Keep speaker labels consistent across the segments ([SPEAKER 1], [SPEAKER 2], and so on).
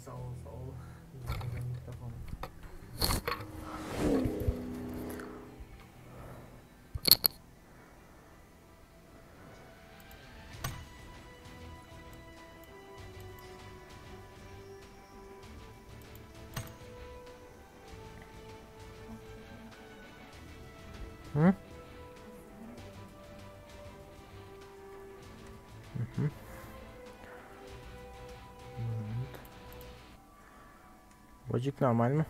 [SPEAKER 1] Sag ol, sag ol. Mikrofon. Hı? Mhm. Moment. Bojik normal mi?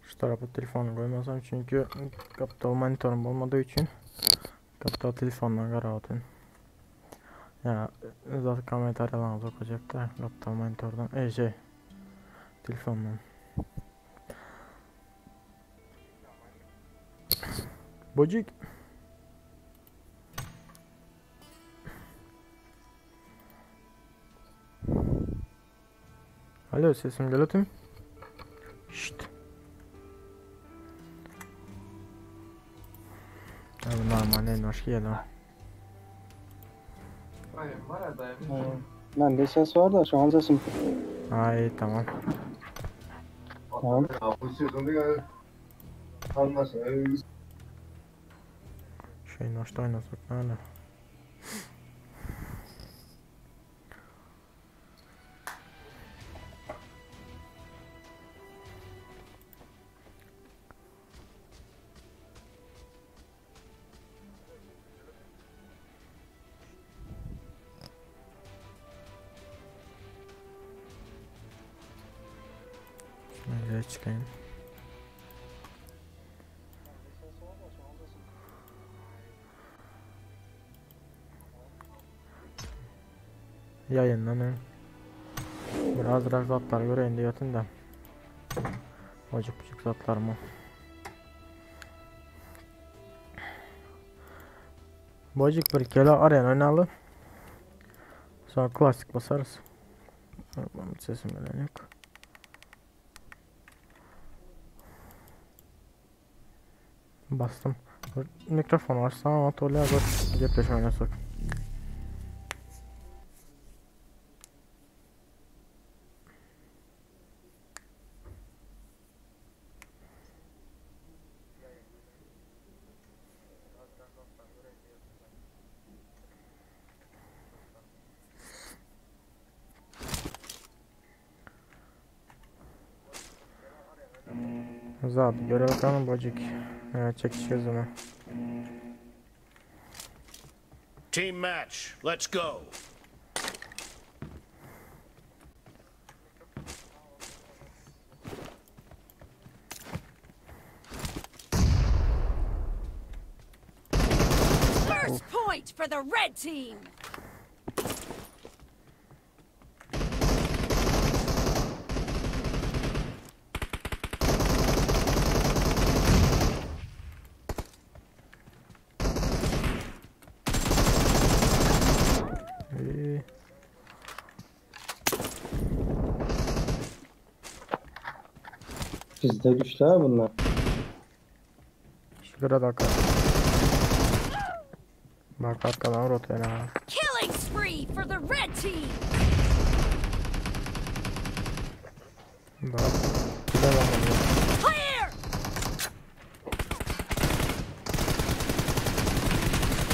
[SPEAKER 1] Şu tarafa telefonu koymasam çünkü kapital monitörüm olmadığı için kapital telefondan karar Ya zaten komentarlarınızı okuyacak da kapital monitörden e şey telefondan. Bocik. Alo sesim geliyor mi? Şşt. Abi normal en hoş geldin.
[SPEAKER 2] Bende ses var da şu an sesim.
[SPEAKER 1] Ay tamam.
[SPEAKER 2] Tamam.
[SPEAKER 1] Şey hoşta oynasak ne öyle. Şöyle çıkayım. Yayınlanın. Biraz biraz zatlar göreyim diye yatın da. Acık bucuk zatlar mı? Bacık bir kere arena oynalı. Sonra klasik basarız. Sesim bile yok. Bastım. Mikrofon varsa ama tolya bak gepleş oynasak. Zat görev bakalım bacık. Evet, çekişiyoruz ama.
[SPEAKER 3] Team match, let's go.
[SPEAKER 4] First point for the red team.
[SPEAKER 1] İyi.
[SPEAKER 2] Bizde güçlü ha bunlar.
[SPEAKER 1] Şurada dakika. Bak arkadan rotayla. ha.
[SPEAKER 4] Killing spree for the red team.
[SPEAKER 1] Daha devam ediyor.
[SPEAKER 4] Clear.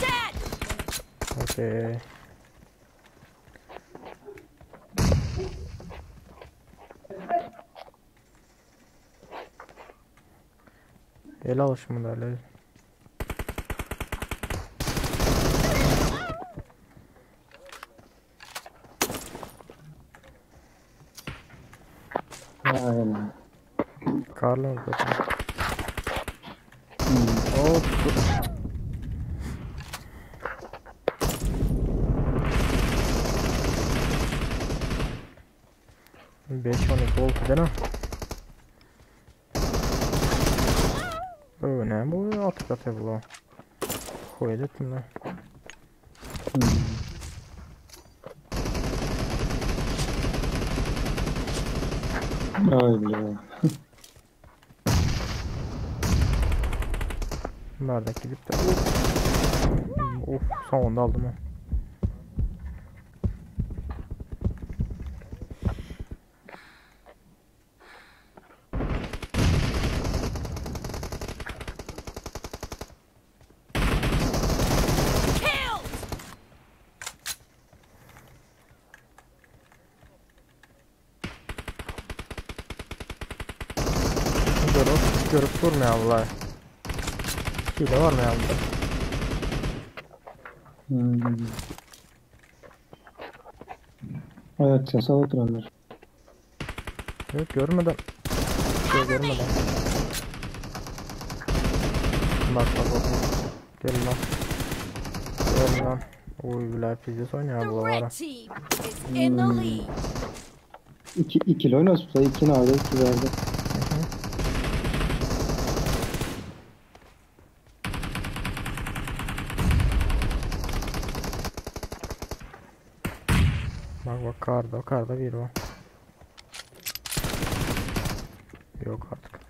[SPEAKER 4] Dead.
[SPEAKER 1] Okey. El alışımı da öyle.
[SPEAKER 2] Aynen.
[SPEAKER 1] Karlı zaten. Hop. 5-12 oldu değil mi? Bu ne bu? Atık atıyor bu. Koydu ettim lan.
[SPEAKER 2] Ay bile.
[SPEAKER 1] Nerede gidip de. Of. Of sonunda aldım ha.
[SPEAKER 4] Killed!
[SPEAKER 1] Görüp görüp durmayalım. Hile var mı yanında?
[SPEAKER 2] Hmm. Ayak sesi oturanlar.
[SPEAKER 1] Yok görmeden. Şey görmeden. Bak bak bak. bak. Gel lan. Gel lan. Oy bile pizza oynuyor
[SPEAKER 4] The
[SPEAKER 1] bu
[SPEAKER 4] red
[SPEAKER 1] ara.
[SPEAKER 4] team is in the lead.
[SPEAKER 2] İki, ikili oynuyoruz. İki nerede, iki verdi.
[SPEAKER 1] Bak bak karda karda bir var. Yok artık.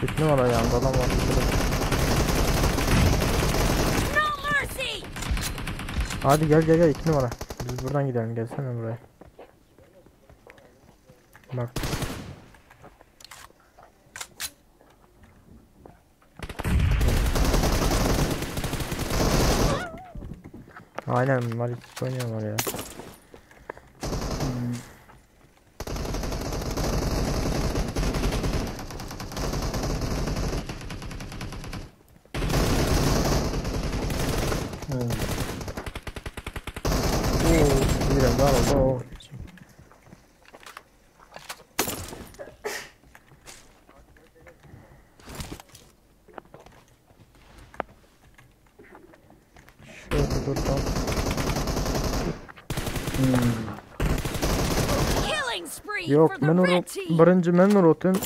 [SPEAKER 1] Bitti var ayağında adam var.
[SPEAKER 4] No mercy!
[SPEAKER 1] Hadi gel gel gel 2 numara. Biz buradan gidelim gelsene buraya. Bak. Aynen bunlar hiç oynuyorlar ya.
[SPEAKER 2] Evet.
[SPEAKER 1] Oo, biraz daha oldu. Oo. Şöyle dur tam.
[SPEAKER 4] Killing spree
[SPEAKER 1] Yok
[SPEAKER 4] for the
[SPEAKER 1] men
[SPEAKER 4] red
[SPEAKER 1] uru
[SPEAKER 4] team!
[SPEAKER 1] birinci men urutun.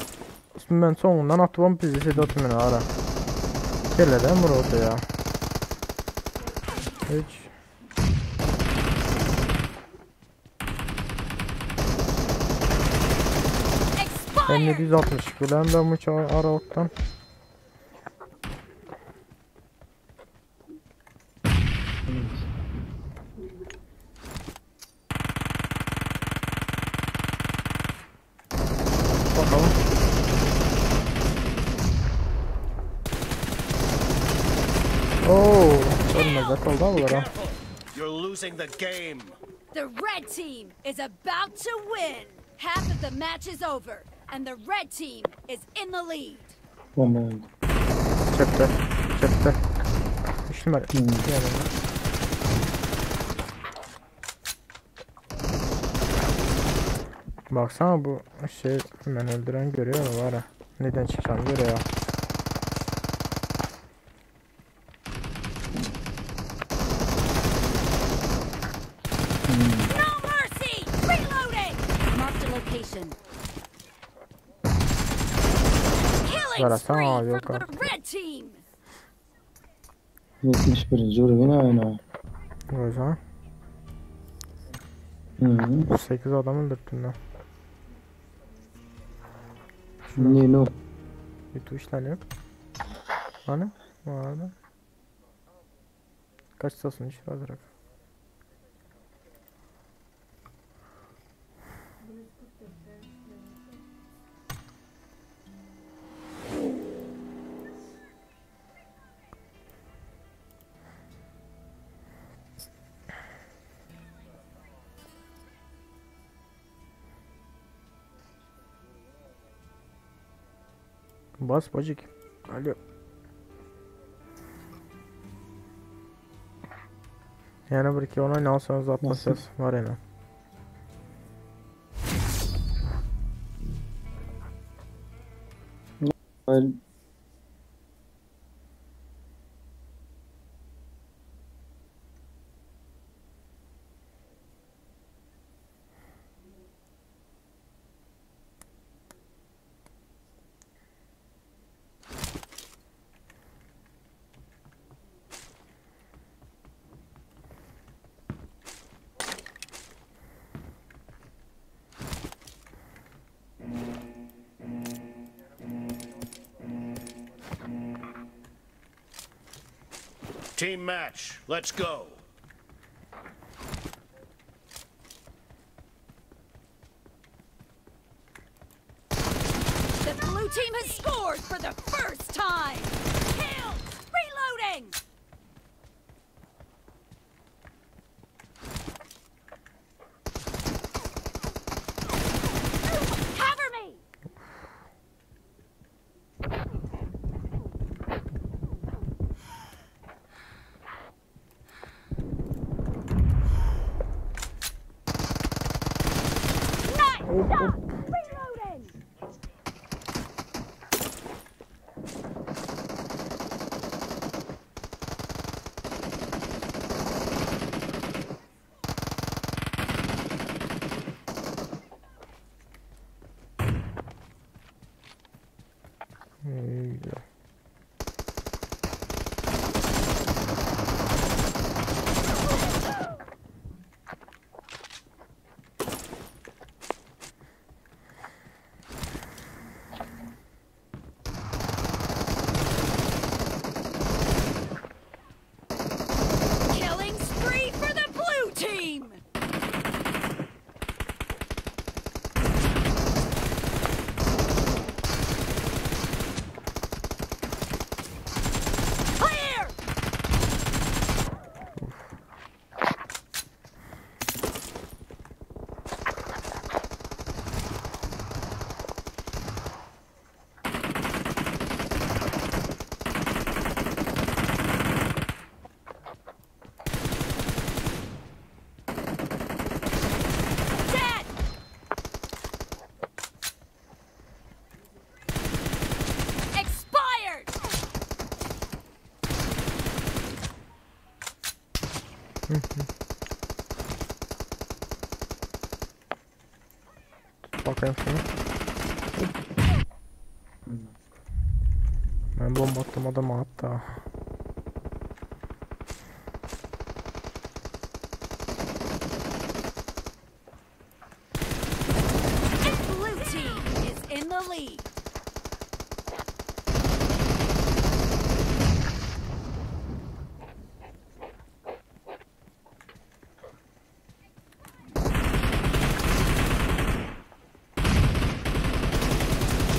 [SPEAKER 1] Ben soňundan atyp bizi atym men ara. Kelleden urutdy ya. Hiç.
[SPEAKER 4] Expired!
[SPEAKER 1] M760 bilen ben bu aralıktan. Bakalım. Oo, ölmezler kaldı
[SPEAKER 3] Be
[SPEAKER 1] bunlar ha.
[SPEAKER 3] careful. You're losing the game.
[SPEAKER 4] The red team is about to win! Half of the match is over, and the red team is in the lead.
[SPEAKER 2] Bomba öldü.
[SPEAKER 1] Çöpte. Çöpte. 3 numara. Yani. Baksana bu şey ben öldüren görüyor mu var ha? Neden çıkacağım görüyor.
[SPEAKER 4] No mercy! Reloading! Marked a location. Killing
[SPEAKER 1] Verasana,
[SPEAKER 4] spree
[SPEAKER 1] yok
[SPEAKER 4] for the
[SPEAKER 1] artık.
[SPEAKER 4] red team!
[SPEAKER 2] 71. Yine aynı.
[SPEAKER 1] O yüzden
[SPEAKER 2] Hı.
[SPEAKER 1] 8 adam öldürdüm ben.
[SPEAKER 2] Ne no?
[SPEAKER 1] Bir tuşlanıyor. Hani? Vardı. Kaç sasın iş vardır. Bas bacık. Alo. Yani bir iki onu oynarsanız atma
[SPEAKER 2] Nasıl?
[SPEAKER 1] ses var yine.
[SPEAKER 2] Ben
[SPEAKER 3] Team match. Let's go.
[SPEAKER 4] The blue team has scored for the first time. Kill! Reloading! Cover me! Nice shot! Reloading!
[SPEAKER 1] Öyle.
[SPEAKER 4] Killing spree for the blue team! Clear! Dead! Expired!
[SPEAKER 1] Tut bakayım şunu. Ben bomba attım adama hatta.
[SPEAKER 4] The blue team is in the lead.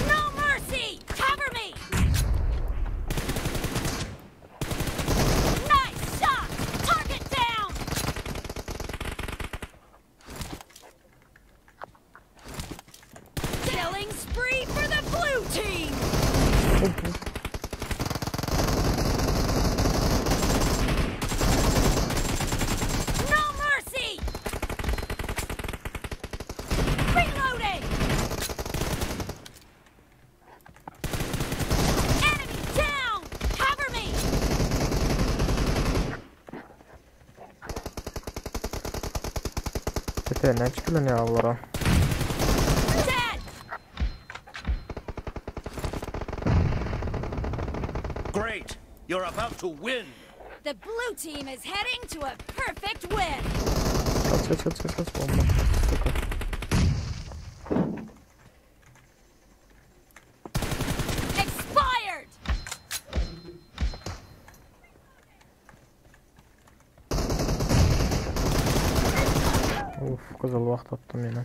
[SPEAKER 4] No mercy! Cover me! Nice shot! Target down! Killing spree for the blue team! No mercy! Reloading! Enemy down! Cover me!
[SPEAKER 1] Tepelerinden çıkılın ya avlara.
[SPEAKER 4] Dead!
[SPEAKER 3] Great. You're about to win.
[SPEAKER 4] The blue team is heading to a perfect win!
[SPEAKER 1] Kaç kaç kaç kaç kaç bomba. Sıkı.
[SPEAKER 4] Expired!
[SPEAKER 1] Uf gyzyl wagt attım ýene.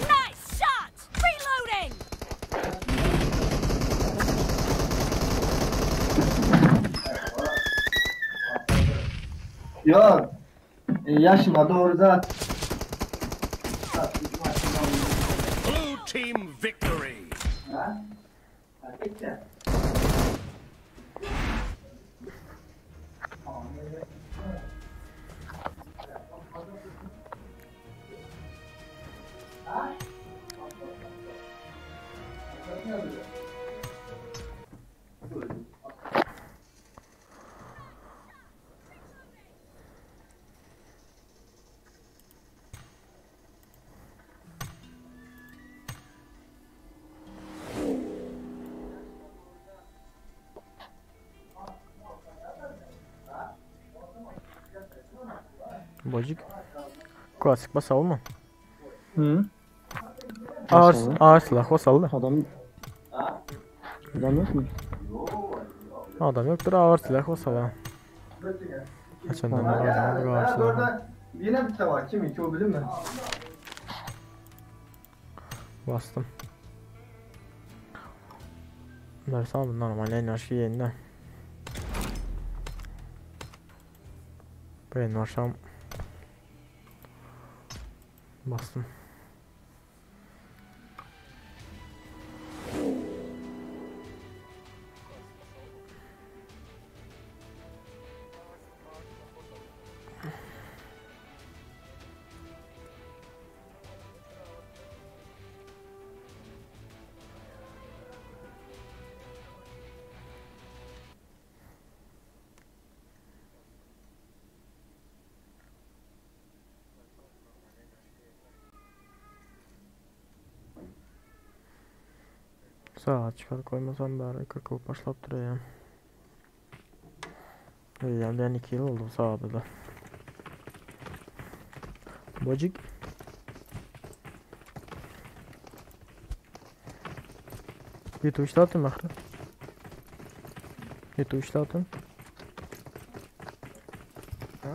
[SPEAKER 4] Nice shot! Reloading!
[SPEAKER 2] Yok. Yaşıma doğru zaten.
[SPEAKER 3] Blue team victory.
[SPEAKER 2] Ha?
[SPEAKER 1] Bojik. Klasik basalım mı?
[SPEAKER 2] Hı?
[SPEAKER 1] Ağır,
[SPEAKER 2] Basalım.
[SPEAKER 1] ağır silah basalım.
[SPEAKER 2] Adam Adam yok mu?
[SPEAKER 1] Adam yoktur ağır silah basalım. Açandan
[SPEAKER 2] Tamam.
[SPEAKER 1] ne var ağır silah.
[SPEAKER 5] Yine bir var. Kim iki o bilir mi?
[SPEAKER 1] Bastım. Bunlar sağ bunlar normal enerji yeniden. Ben akşam bastım. Sağa çıkar koymasam bari 40 olup başlap durayım. Yani 2 yıl oldu sağda da. Bocik. YouTube işlatın axırı. YouTube işlatın.
[SPEAKER 5] Ha?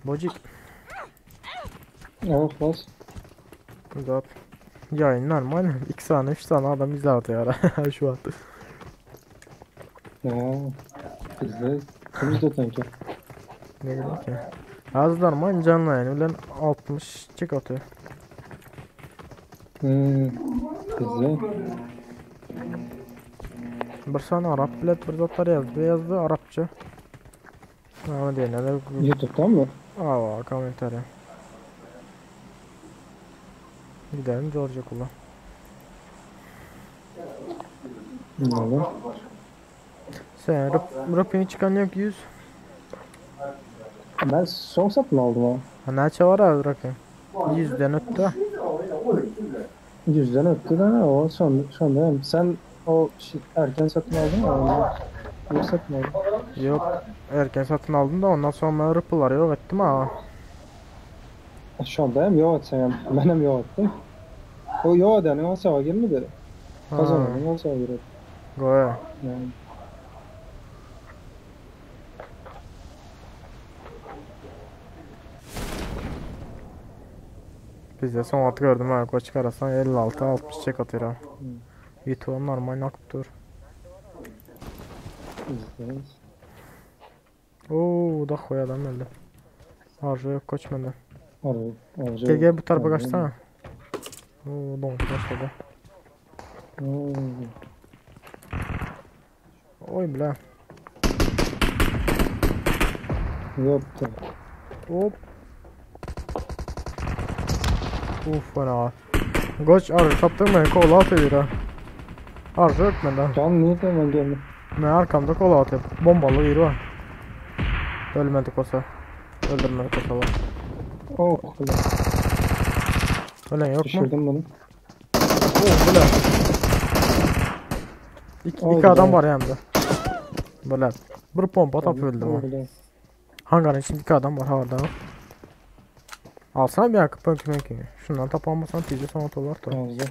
[SPEAKER 1] Bocik.
[SPEAKER 2] Oh bas.
[SPEAKER 1] Zat. Yayın normal. 2 tane 3 tane adam izler atıyor ara şu an.
[SPEAKER 2] Ya. Bizde kim izliyor sanki?
[SPEAKER 1] Ne bileyim ki. Az normal canlı yayın. Ulan 60 çık atıyor.
[SPEAKER 2] Hmm. Bizde.
[SPEAKER 1] Bir tane Arap bilet bir zatlar yazdı. Yazdı Arapça. Ama değil ne
[SPEAKER 2] YouTube'dan mı?
[SPEAKER 1] Aa komentari. Gidelim Georgia kula.
[SPEAKER 2] Ne olur?
[SPEAKER 1] Sen rap, rapini çıkan yok 100.
[SPEAKER 2] Ben son satın aldım ha.
[SPEAKER 1] Ha neçe var abi rapin? 100'den öttü.
[SPEAKER 2] Yüzden öttü de ne o son son değil mi? Sen o şey, erken satın aldın mı? Onu? Yok satın aldın.
[SPEAKER 1] Yok erken satın aldım da ondan sonra Ripple'ları yok ettim ha.
[SPEAKER 2] Şu anda hem yok sen ben hem yok ettim. O yok edenin o sağa girmedi. Kazananın o sağa girdi.
[SPEAKER 1] Goya.
[SPEAKER 2] Yani.
[SPEAKER 1] Bizde son atı gördüm ha. Koç çıkarasan 56 60 çek atıyor ha. YouTube'a normal akıp dur.
[SPEAKER 2] İzleriz.
[SPEAKER 1] Oo da koy adam öldü. Arzu yok koç bende.
[SPEAKER 2] Arı, arı,
[SPEAKER 1] Gel gel bu tarafa
[SPEAKER 2] arı.
[SPEAKER 1] kaçsana. Oo don başladı.
[SPEAKER 2] Oo.
[SPEAKER 1] Oy bile.
[SPEAKER 2] Yoktu.
[SPEAKER 1] Hop. Uf ana. Koç arı tapdın mı? Kola atıyor ha. Arzu yok bende.
[SPEAKER 2] Can niye hemen geldi?
[SPEAKER 1] Ben arkamda kola atıyor. Bombalı yeri var. Ölmedik olsa. Öldürmedik olsa var.
[SPEAKER 2] Oh ulan.
[SPEAKER 1] Ölen yok mu?
[SPEAKER 2] Düşürdüm bunu.
[SPEAKER 1] Oh bile. İki,
[SPEAKER 2] Oldu
[SPEAKER 1] iki adam
[SPEAKER 2] be.
[SPEAKER 1] var yanında. Böyle. Bir pompa tapıp öldüm ha.
[SPEAKER 2] Oldu.
[SPEAKER 1] Hangarın içinde iki adam var havada. Alsana bir yakıp pönkü pönkü. Şundan tapanmasan teyze sanat olar da.
[SPEAKER 2] Oldu.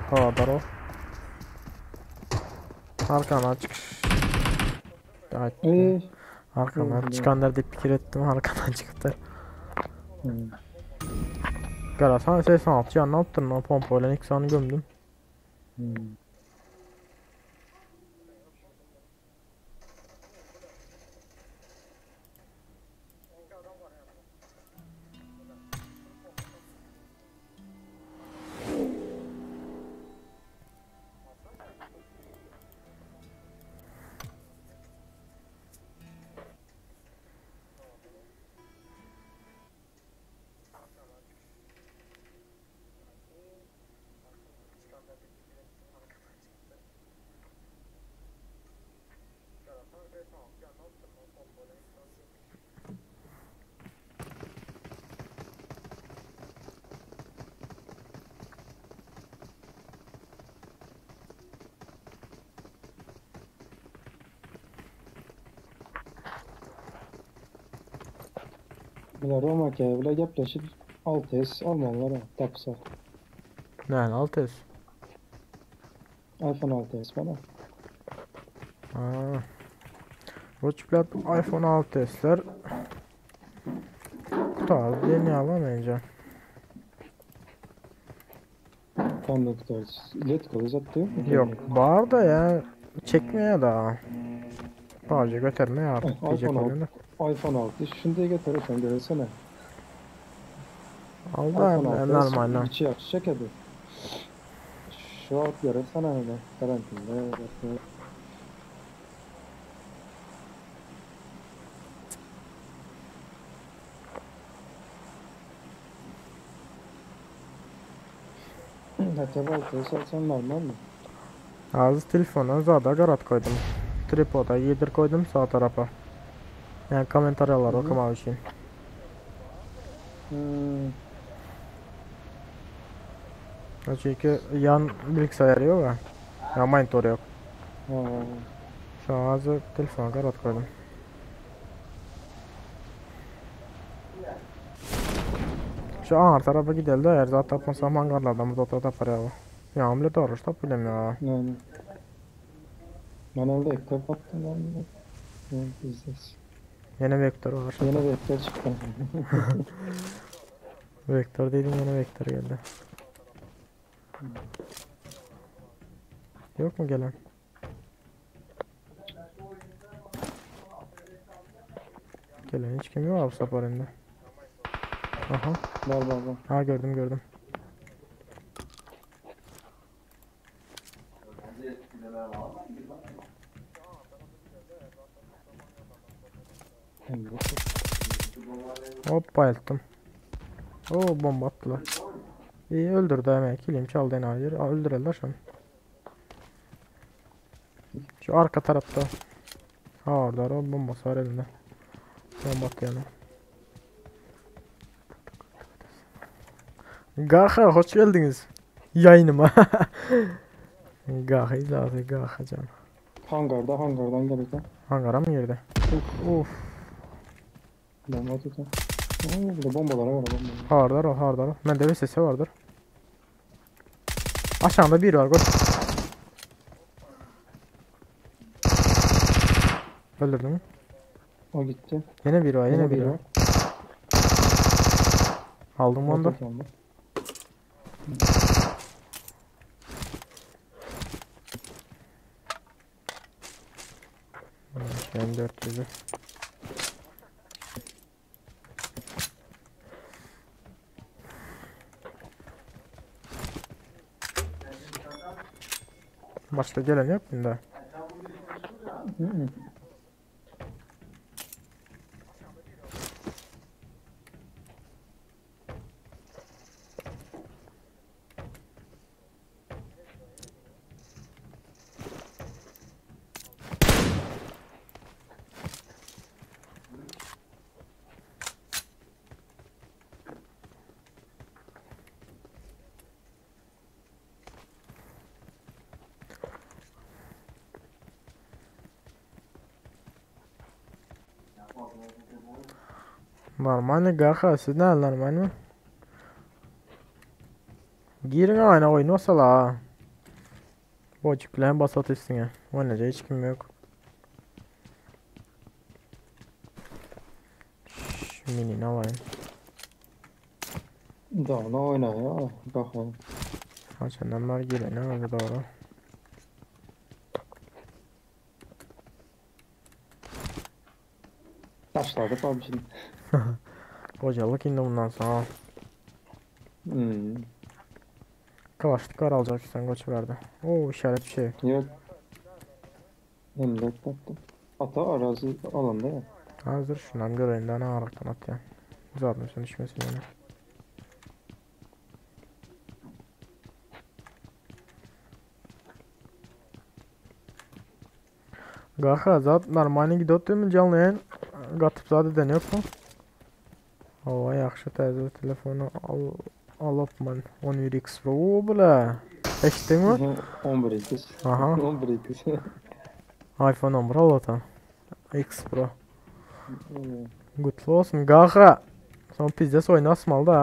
[SPEAKER 1] Havadar o. Arkandan çıkış. Ay,
[SPEAKER 2] Ee,
[SPEAKER 1] Arkandan
[SPEAKER 2] Oldu.
[SPEAKER 1] çıkanlar deyip fikir ettim arkandan çıktı.
[SPEAKER 2] hmm.
[SPEAKER 1] Karasan 86 ya ne yaptın lan pompayla ilk sanı gömdüm.
[SPEAKER 2] Hmm. Bular Roma aka bile gepleşip 6S almalylar tapsa.
[SPEAKER 1] Näme 6S?
[SPEAKER 2] iPhone 6S bana.
[SPEAKER 1] Ha. Roçplat iPhone 6S'ler Kutardy diýen ýaly mence.
[SPEAKER 2] Tam da kutardy. Letkaly zatda ýok mu?
[SPEAKER 1] Ýok, bar da ýa çekmeýär da. Barja götermeýär artık diýjek
[SPEAKER 2] iPhone
[SPEAKER 1] bolýan da.
[SPEAKER 2] 6, iPhone 6 şunday göterir sen görsene.
[SPEAKER 1] Al da
[SPEAKER 2] iPhone 6S
[SPEAKER 1] normalny.
[SPEAKER 2] içi ýagşy çekedi. Şu wagt görsene öyle karantinde. Hatta 6S alsan normal mı?
[SPEAKER 1] Az telefona zada garat koydum. Tripoda yedir koydum sağ tarafa. Yani kommentariyalar
[SPEAKER 2] Hı hı.
[SPEAKER 1] okumak için.
[SPEAKER 2] Hmm.
[SPEAKER 1] Ya Çünkü yan bilgisayar yok ya. Ya monitör yok.
[SPEAKER 2] Ha.
[SPEAKER 1] Şu an hazır telefona garat koydum. Şu an tarafa gidelim de eğer zaten tapmasam hangarlardan bu da tapar ya. Ya hamle doğru tap bilem ya.
[SPEAKER 2] Yani. Ben orada ekler baktım ben de. Ne bizdes.
[SPEAKER 1] Yine vektör var.
[SPEAKER 2] Yine vektör çıktı.
[SPEAKER 1] Vektör dedim yine vektör geldi. Yok mu gelen? Gelen hiç kim yok abi seferinde. Aha.
[SPEAKER 2] Var var var.
[SPEAKER 1] Ha gördüm gördüm.
[SPEAKER 2] Hem de.
[SPEAKER 1] Hop bayılttım. Oo bomba attılar. İyi öldürdü hemen. Kilim çaldı enayi. Aa, öldürürler şunu. Şu arka tarafta. Ha orada o bombası var elinde. Bomba attı yani. Gaha hoş geldiniz. Yayınıma. Gaha zaten Gaha can.
[SPEAKER 2] Hangarda hangardan geldi.
[SPEAKER 1] Hangara mı girdi?
[SPEAKER 2] Uf.
[SPEAKER 1] Uf.
[SPEAKER 2] Bomba atıyor. Oo, burada bombalara var bombalara.
[SPEAKER 1] Hardar o hardar o. Məndə bir sesi vardır. Aşağıda bir var koş. Öldürdün mü?
[SPEAKER 2] O gitti.
[SPEAKER 1] Yine bir var yine, biri var. Aldım onu da.
[SPEAKER 2] Otur bomba.
[SPEAKER 1] M400'ü. Başka gelen yok mu da?
[SPEAKER 2] Hı hı.
[SPEAKER 1] Normalny Gaha, siz ne normalny? Girin ayna oyunu masala. Bocuk bilen basat üstüne. Oynayacak hiç kim yok. Şu minini alayım.
[SPEAKER 2] Daha ne oyna ya. Bakalım.
[SPEAKER 1] Açandan var girene öyle doğru.
[SPEAKER 2] Başladık abi şimdi.
[SPEAKER 1] Kocalık indi bundan sonra.
[SPEAKER 2] Hmm.
[SPEAKER 1] Kalaşlık var alacak sen koç verdi. Oo işaret bir şey.
[SPEAKER 2] Yok. M4 attım. Ata arazi alanda ya.
[SPEAKER 1] Hazır şundan göreyim daha ne araktan at ya. Zaten sen düşmesin yani. Gaha zat normalni gidiyor değil mi canlı yayın? Qatıp zat eden yok mu? Hava yaxşı təzə telefonu al alıp mən 11X Pro Oo, bile. Eşitdin mi?
[SPEAKER 2] 11x.
[SPEAKER 1] Aha.
[SPEAKER 2] 11x.
[SPEAKER 1] iPhone 11 al atan. X Pro. Kutlu olsun Gaha. Soň pizdes oýny asmaly da.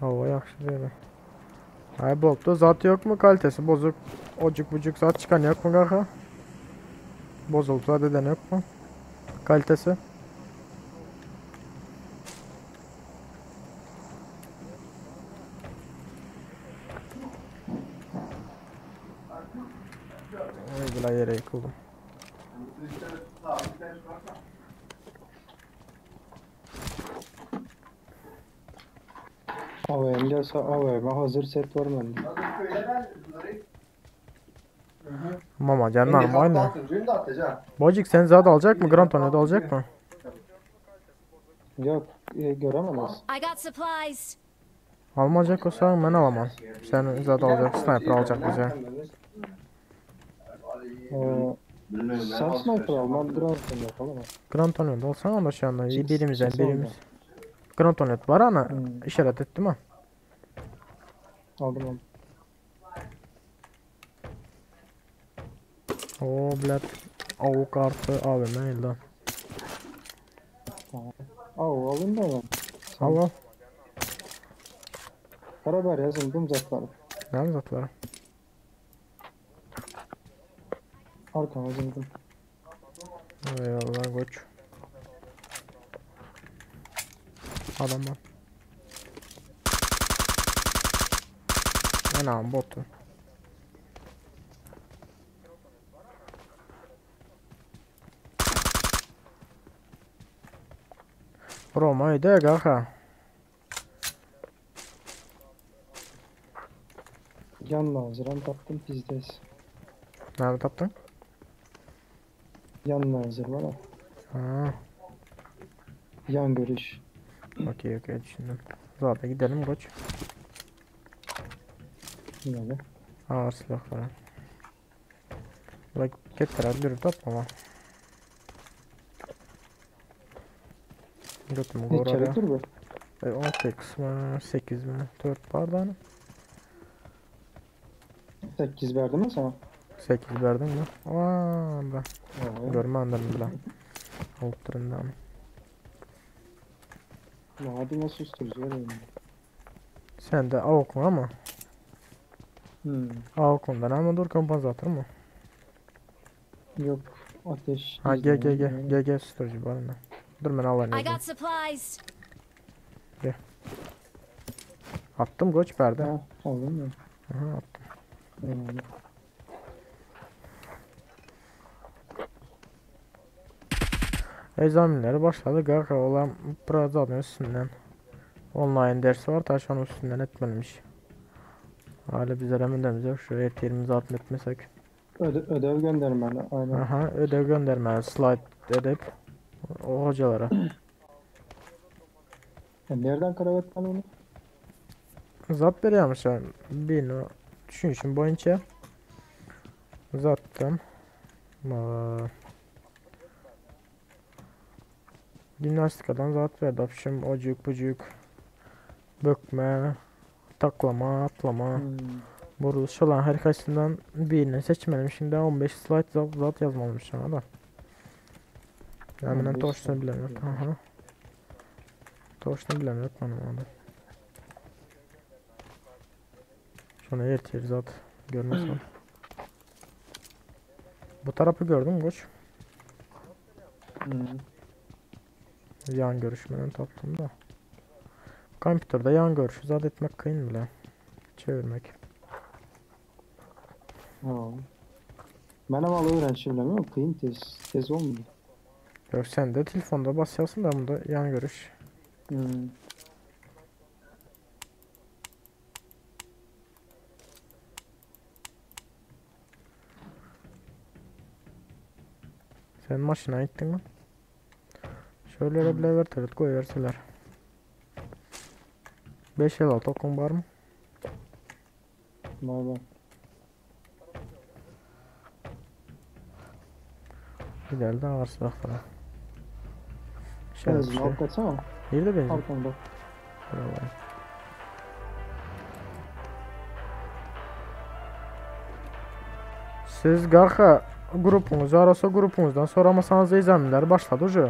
[SPEAKER 1] Hava ýagşy diýdi. Ay bolupdy zat ýokmy kalitesi bozuk ojuk bujuk zat çykan ýokmy garha? Bozulup zat eden ýokmy? Kalitesi? Oy bile ýere ýykyldym.
[SPEAKER 2] AVM gelse AVM hazır set var bende.
[SPEAKER 1] Mamacan normal mi? Bocuk sen zat alacak mı? Grand Tornado alacak mı?
[SPEAKER 2] Yok e, göremez.
[SPEAKER 4] I got supplies.
[SPEAKER 1] Almayacak olsa ben alamam. Sen zat alacak, sniper alacak bize.
[SPEAKER 2] Ee, sen sniper al ben drone yapalım.
[SPEAKER 1] Grand Tornado alsan onda şu anda
[SPEAKER 2] Çık-
[SPEAKER 1] birimizden
[SPEAKER 2] çıksana
[SPEAKER 1] birimiz. Grand Tornado var ana
[SPEAKER 2] Hmm.
[SPEAKER 1] işaret etti mi?
[SPEAKER 2] Aldım aldım.
[SPEAKER 1] Oo blad. Avuk artı AVM elde.
[SPEAKER 2] Tamam. Al alayım da ben. Sen
[SPEAKER 1] Al al.
[SPEAKER 2] Para ver yazın dum zatları.
[SPEAKER 1] Ne zatları?
[SPEAKER 2] Arkama zındım.
[SPEAKER 1] Eyvallah koç. Adam var. Anam botu. Roma öýde kaka.
[SPEAKER 2] Yan naziran taptım pizdes.
[SPEAKER 1] Näme tapdyň?
[SPEAKER 2] Yan nazir var ha.
[SPEAKER 1] Ha,
[SPEAKER 2] Yan görüş.
[SPEAKER 1] okey okey düşündüm. Zaten gidelim koç.
[SPEAKER 2] Yani.
[SPEAKER 1] Ağır silahlara. Bak getirer bir tapma. Götümü
[SPEAKER 2] Ne
[SPEAKER 1] gorar ya.
[SPEAKER 2] çelik dur be.
[SPEAKER 1] E, 6x mi 8 mi 4 bardan.
[SPEAKER 2] 8 verdim mi sana?
[SPEAKER 1] 8 verdim mi? Aa, ben
[SPEAKER 2] Evet.
[SPEAKER 1] görmedim bile. Alıp
[SPEAKER 2] Hadi nasıl susturucu vereyim.
[SPEAKER 1] Sen de AUK mu ama?
[SPEAKER 2] Hmm.
[SPEAKER 1] AUK'undan ama dur kompansatör mu?
[SPEAKER 2] Yok ateş.
[SPEAKER 1] Ha gel gel gel
[SPEAKER 2] izleme.
[SPEAKER 1] gel gel susturucu var mı? Dur ben alayım.
[SPEAKER 4] I got supplies.
[SPEAKER 1] Attım koç perde.
[SPEAKER 2] Ha, aldın mı?
[SPEAKER 1] Aha, attım.
[SPEAKER 2] Eyvallah.
[SPEAKER 1] Examinleri başladı kanka olan Prazanın üstünden. Online ders var taş onun üstünden etmelimiş. Hala bizlere hemen yok şu erteğimizi atma etmesek.
[SPEAKER 2] Öde, ödev göndermeli aynen.
[SPEAKER 1] Aha ödev göndermeli slide edip o hocalara.
[SPEAKER 2] E, nereden karar etmeli onu?
[SPEAKER 1] Zat berýärmiş yani. Birini düşünüşüm boýunça. Uzattım. Aa, Gimnastikadan zat verdi. Apşım ocuk bucuk. Bökme, taklama, atlama,
[SPEAKER 2] Hmm.
[SPEAKER 1] buruluş olan her kaçından birini seçmeliyim. Şimdi 15 slide zat, zat yazmalıyım ona da. Yani ben
[SPEAKER 2] 15
[SPEAKER 1] doğrusunu
[SPEAKER 2] slide
[SPEAKER 1] bilemiyorum. Aha. Doğrusunu bilemiyorum ben onu da. Şunu ertir zat görmezsen. Bu tarafı gördün mü koç?
[SPEAKER 2] Hmm.
[SPEAKER 1] Yan görüşmeden taptım da. Kompüterde yan görüşü zat etmek kıyın bile. Çevirmek.
[SPEAKER 2] Ha. Ben ama öğrenci bilemiyorum. Kıyın tez, tez olmuyor.
[SPEAKER 1] Yok sen de telefonda basıyorsun da bunda yan görüş.
[SPEAKER 2] Hmm.
[SPEAKER 1] Sen maşına gittin mi? Şöyle bile vertelet koyuverseler. 5 el altı okun var mı?
[SPEAKER 2] Var var.
[SPEAKER 1] Gidelim de ağır silahlara. Şey,
[SPEAKER 2] Benzin
[SPEAKER 1] şey.
[SPEAKER 2] alıp kaçsana.
[SPEAKER 1] Nerede benzin?
[SPEAKER 2] Arkanda.
[SPEAKER 1] Bravo. Siz Garxa grupunuz arasa grupunuzdan soramasanız examenler başladı ucu.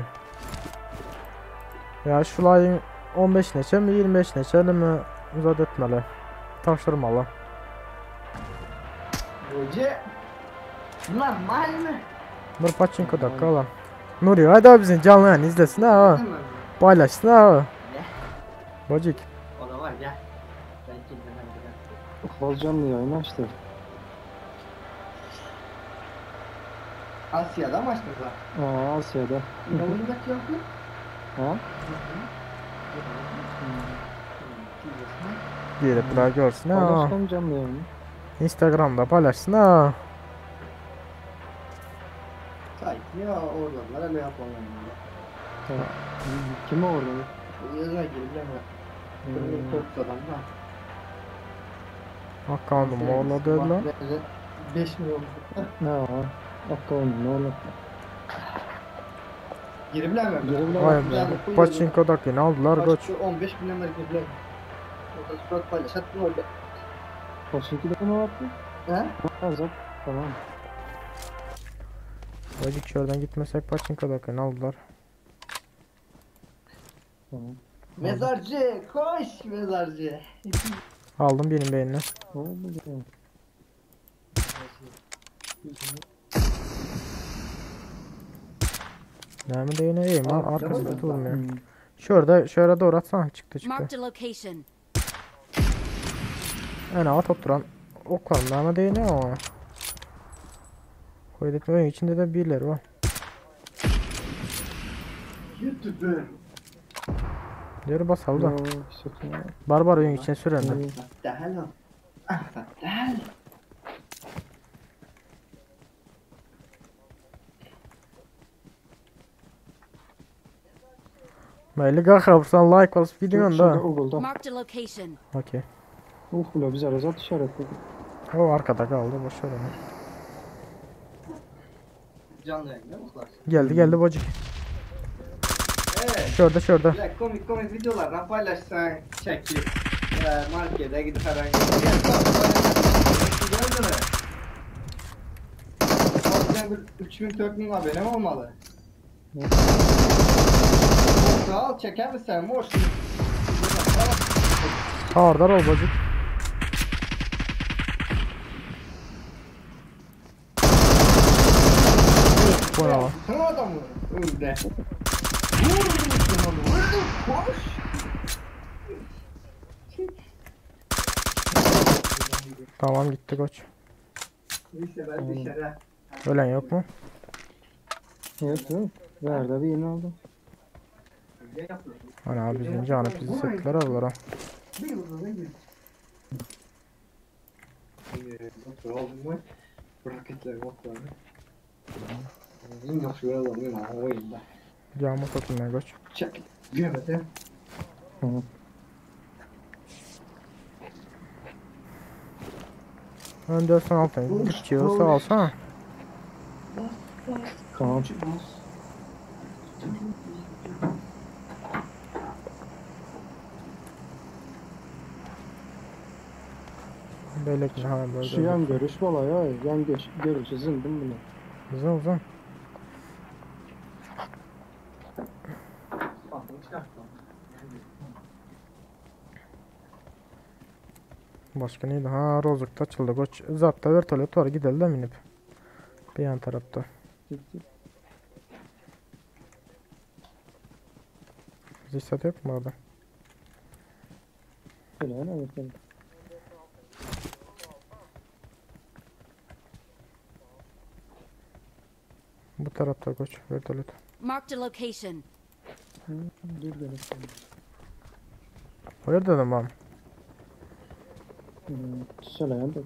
[SPEAKER 1] Ya şu ayın 15 neçe mi 25 neçe mi uzat etmeli. Tapşırmalı.
[SPEAKER 5] Hoca. Normal mi?
[SPEAKER 1] Bir paçinko dakika alan. Nuri haydi bizim canlı yayın izlesin ha.
[SPEAKER 5] Değil mi?
[SPEAKER 1] Paylaşsın ha. Bacık.
[SPEAKER 5] O da var gel. Ben kimden gidelim.
[SPEAKER 2] Ufal canlı yayın açtı.
[SPEAKER 5] Asya'da mı açtın lan?
[SPEAKER 2] Aa Asya'da.
[SPEAKER 5] Ne olacak yok mu?
[SPEAKER 2] Ha?
[SPEAKER 1] Gelip görsün ha.
[SPEAKER 2] Paylaştım canlı yayını.
[SPEAKER 1] Instagram'da paylaşsın ha.
[SPEAKER 5] Sanki ya oradanlar öyle yapalım.
[SPEAKER 2] Tamam. Kimi orada?
[SPEAKER 5] Yazına gireceğim ya.
[SPEAKER 2] Hmm.
[SPEAKER 5] Çok adam da.
[SPEAKER 1] Akkanım oğla dediler.
[SPEAKER 5] 5 milyon.
[SPEAKER 2] Ha. Akkalım ne olur.
[SPEAKER 5] Girebilir mi?
[SPEAKER 2] Girebilir.
[SPEAKER 1] Vay be. Paçinko dakika aldılar koç.
[SPEAKER 5] 15 milyon girebilir. Orada surat paylaşattın orada.
[SPEAKER 2] Paçinki'de mi vardı?
[SPEAKER 5] He?
[SPEAKER 2] Ha zaten. Tamam.
[SPEAKER 1] Bacık şuradan gitmesek Paçinko dakika aldılar.
[SPEAKER 2] Tamam.
[SPEAKER 5] Mezarcı koş mezarcı.
[SPEAKER 1] Aldım birinin beynini.
[SPEAKER 2] Ne oldu ya?
[SPEAKER 1] Ne mi değine iyiyim lan
[SPEAKER 5] Aa,
[SPEAKER 1] arkasında
[SPEAKER 5] tamam.
[SPEAKER 1] durmuyor.
[SPEAKER 2] Hmm.
[SPEAKER 1] Şurada şöyle doğru atsana çıktı çıktı.
[SPEAKER 4] Marked a location.
[SPEAKER 1] En alt oturan Okan ne değine o. Koyduk oyun içinde de birileri var.
[SPEAKER 5] YouTuber.
[SPEAKER 1] Diğeri basalım da.
[SPEAKER 2] Yo, sakın.
[SPEAKER 1] Barbar oyun içine sürendi.
[SPEAKER 5] Hello. Hello.
[SPEAKER 1] Meyli kalk like basıp gidiyorsun
[SPEAKER 2] Şurada
[SPEAKER 1] da.
[SPEAKER 2] Google'da.
[SPEAKER 4] Marked a location.
[SPEAKER 1] Okey.
[SPEAKER 2] Uh bula biz arasat işaretledik.
[SPEAKER 1] O arkada kaldı boş ver onu.
[SPEAKER 5] Canlı yayında mı var?
[SPEAKER 1] Geldi geldi bacık.
[SPEAKER 5] Evet.
[SPEAKER 1] Şurada şurada.
[SPEAKER 5] Ya komik komik videolardan paylaşsan çekip e, markete gidip herhangi bir yer Gördün mü? Sen bir 3000 4000 abone olmalı. Sağ ol çeker misin? Boş.
[SPEAKER 1] Hardar ol bacık. Bu ne lan?
[SPEAKER 5] Sen adamı öldü. Vurdun onu vurdun koş.
[SPEAKER 1] Tamam gitti koç.
[SPEAKER 5] Neyse ben dışarı.
[SPEAKER 1] Ölen yok mu?
[SPEAKER 2] Yok yok. Verdi bir yeni aldım.
[SPEAKER 1] Hani abi bizim canı bizi settiler aldılar ha. Yağmur satılmaya koç.
[SPEAKER 5] Çek. Gömedim.
[SPEAKER 2] Tamam.
[SPEAKER 1] Ön 4 altı Bitiyorsa alsana.
[SPEAKER 2] Tamam.
[SPEAKER 1] Böyle ha böyle.
[SPEAKER 2] Şu yan görüş valla ya. Yan görüş, görüşü zındım bunu.
[SPEAKER 1] Uzun uzun. Başka neydi? Ha Rozuk'ta açıldı koç. Zatta vertolyot var gidelim de minip. Bir yan tarafta. Zisat yok mu orada?
[SPEAKER 2] Öyle evet evet.
[SPEAKER 1] Bu tarafta koç vertolyot.
[SPEAKER 4] Marked a location.
[SPEAKER 2] Dur gel.
[SPEAKER 1] O yerde dedim ben.
[SPEAKER 2] Söyleyen de.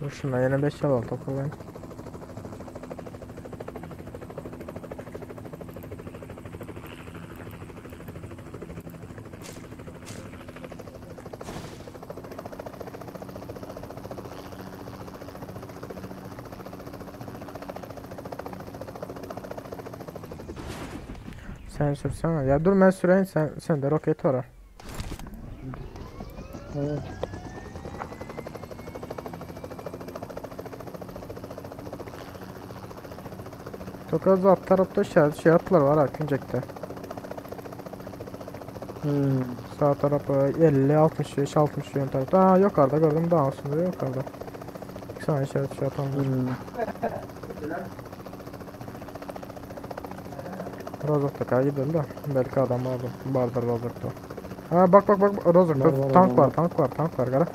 [SPEAKER 1] Dur şundan yine 5 alalım toparlayın. Sen sürsene. Ya dur ben süreyim sen sende roket var ha.
[SPEAKER 2] Evet.
[SPEAKER 1] Çok az alt tarafta şey atlar var ha Küncek'te.
[SPEAKER 2] Hmm.
[SPEAKER 1] Sağ tarafı 50, 65, 60 yön tarafta. Aa yukarıda gördüm daha üstünde yukarıda. İki tane işaret şey atan var.
[SPEAKER 2] Hmm.
[SPEAKER 1] Rozok'ta kay gidelim de. Belki adam vardır, vardır Rozok'ta. Ha bak bak bak Rozok'ta
[SPEAKER 2] Var, var,
[SPEAKER 1] tank
[SPEAKER 2] adam
[SPEAKER 1] var,
[SPEAKER 2] var.
[SPEAKER 1] tank var, tank var gara.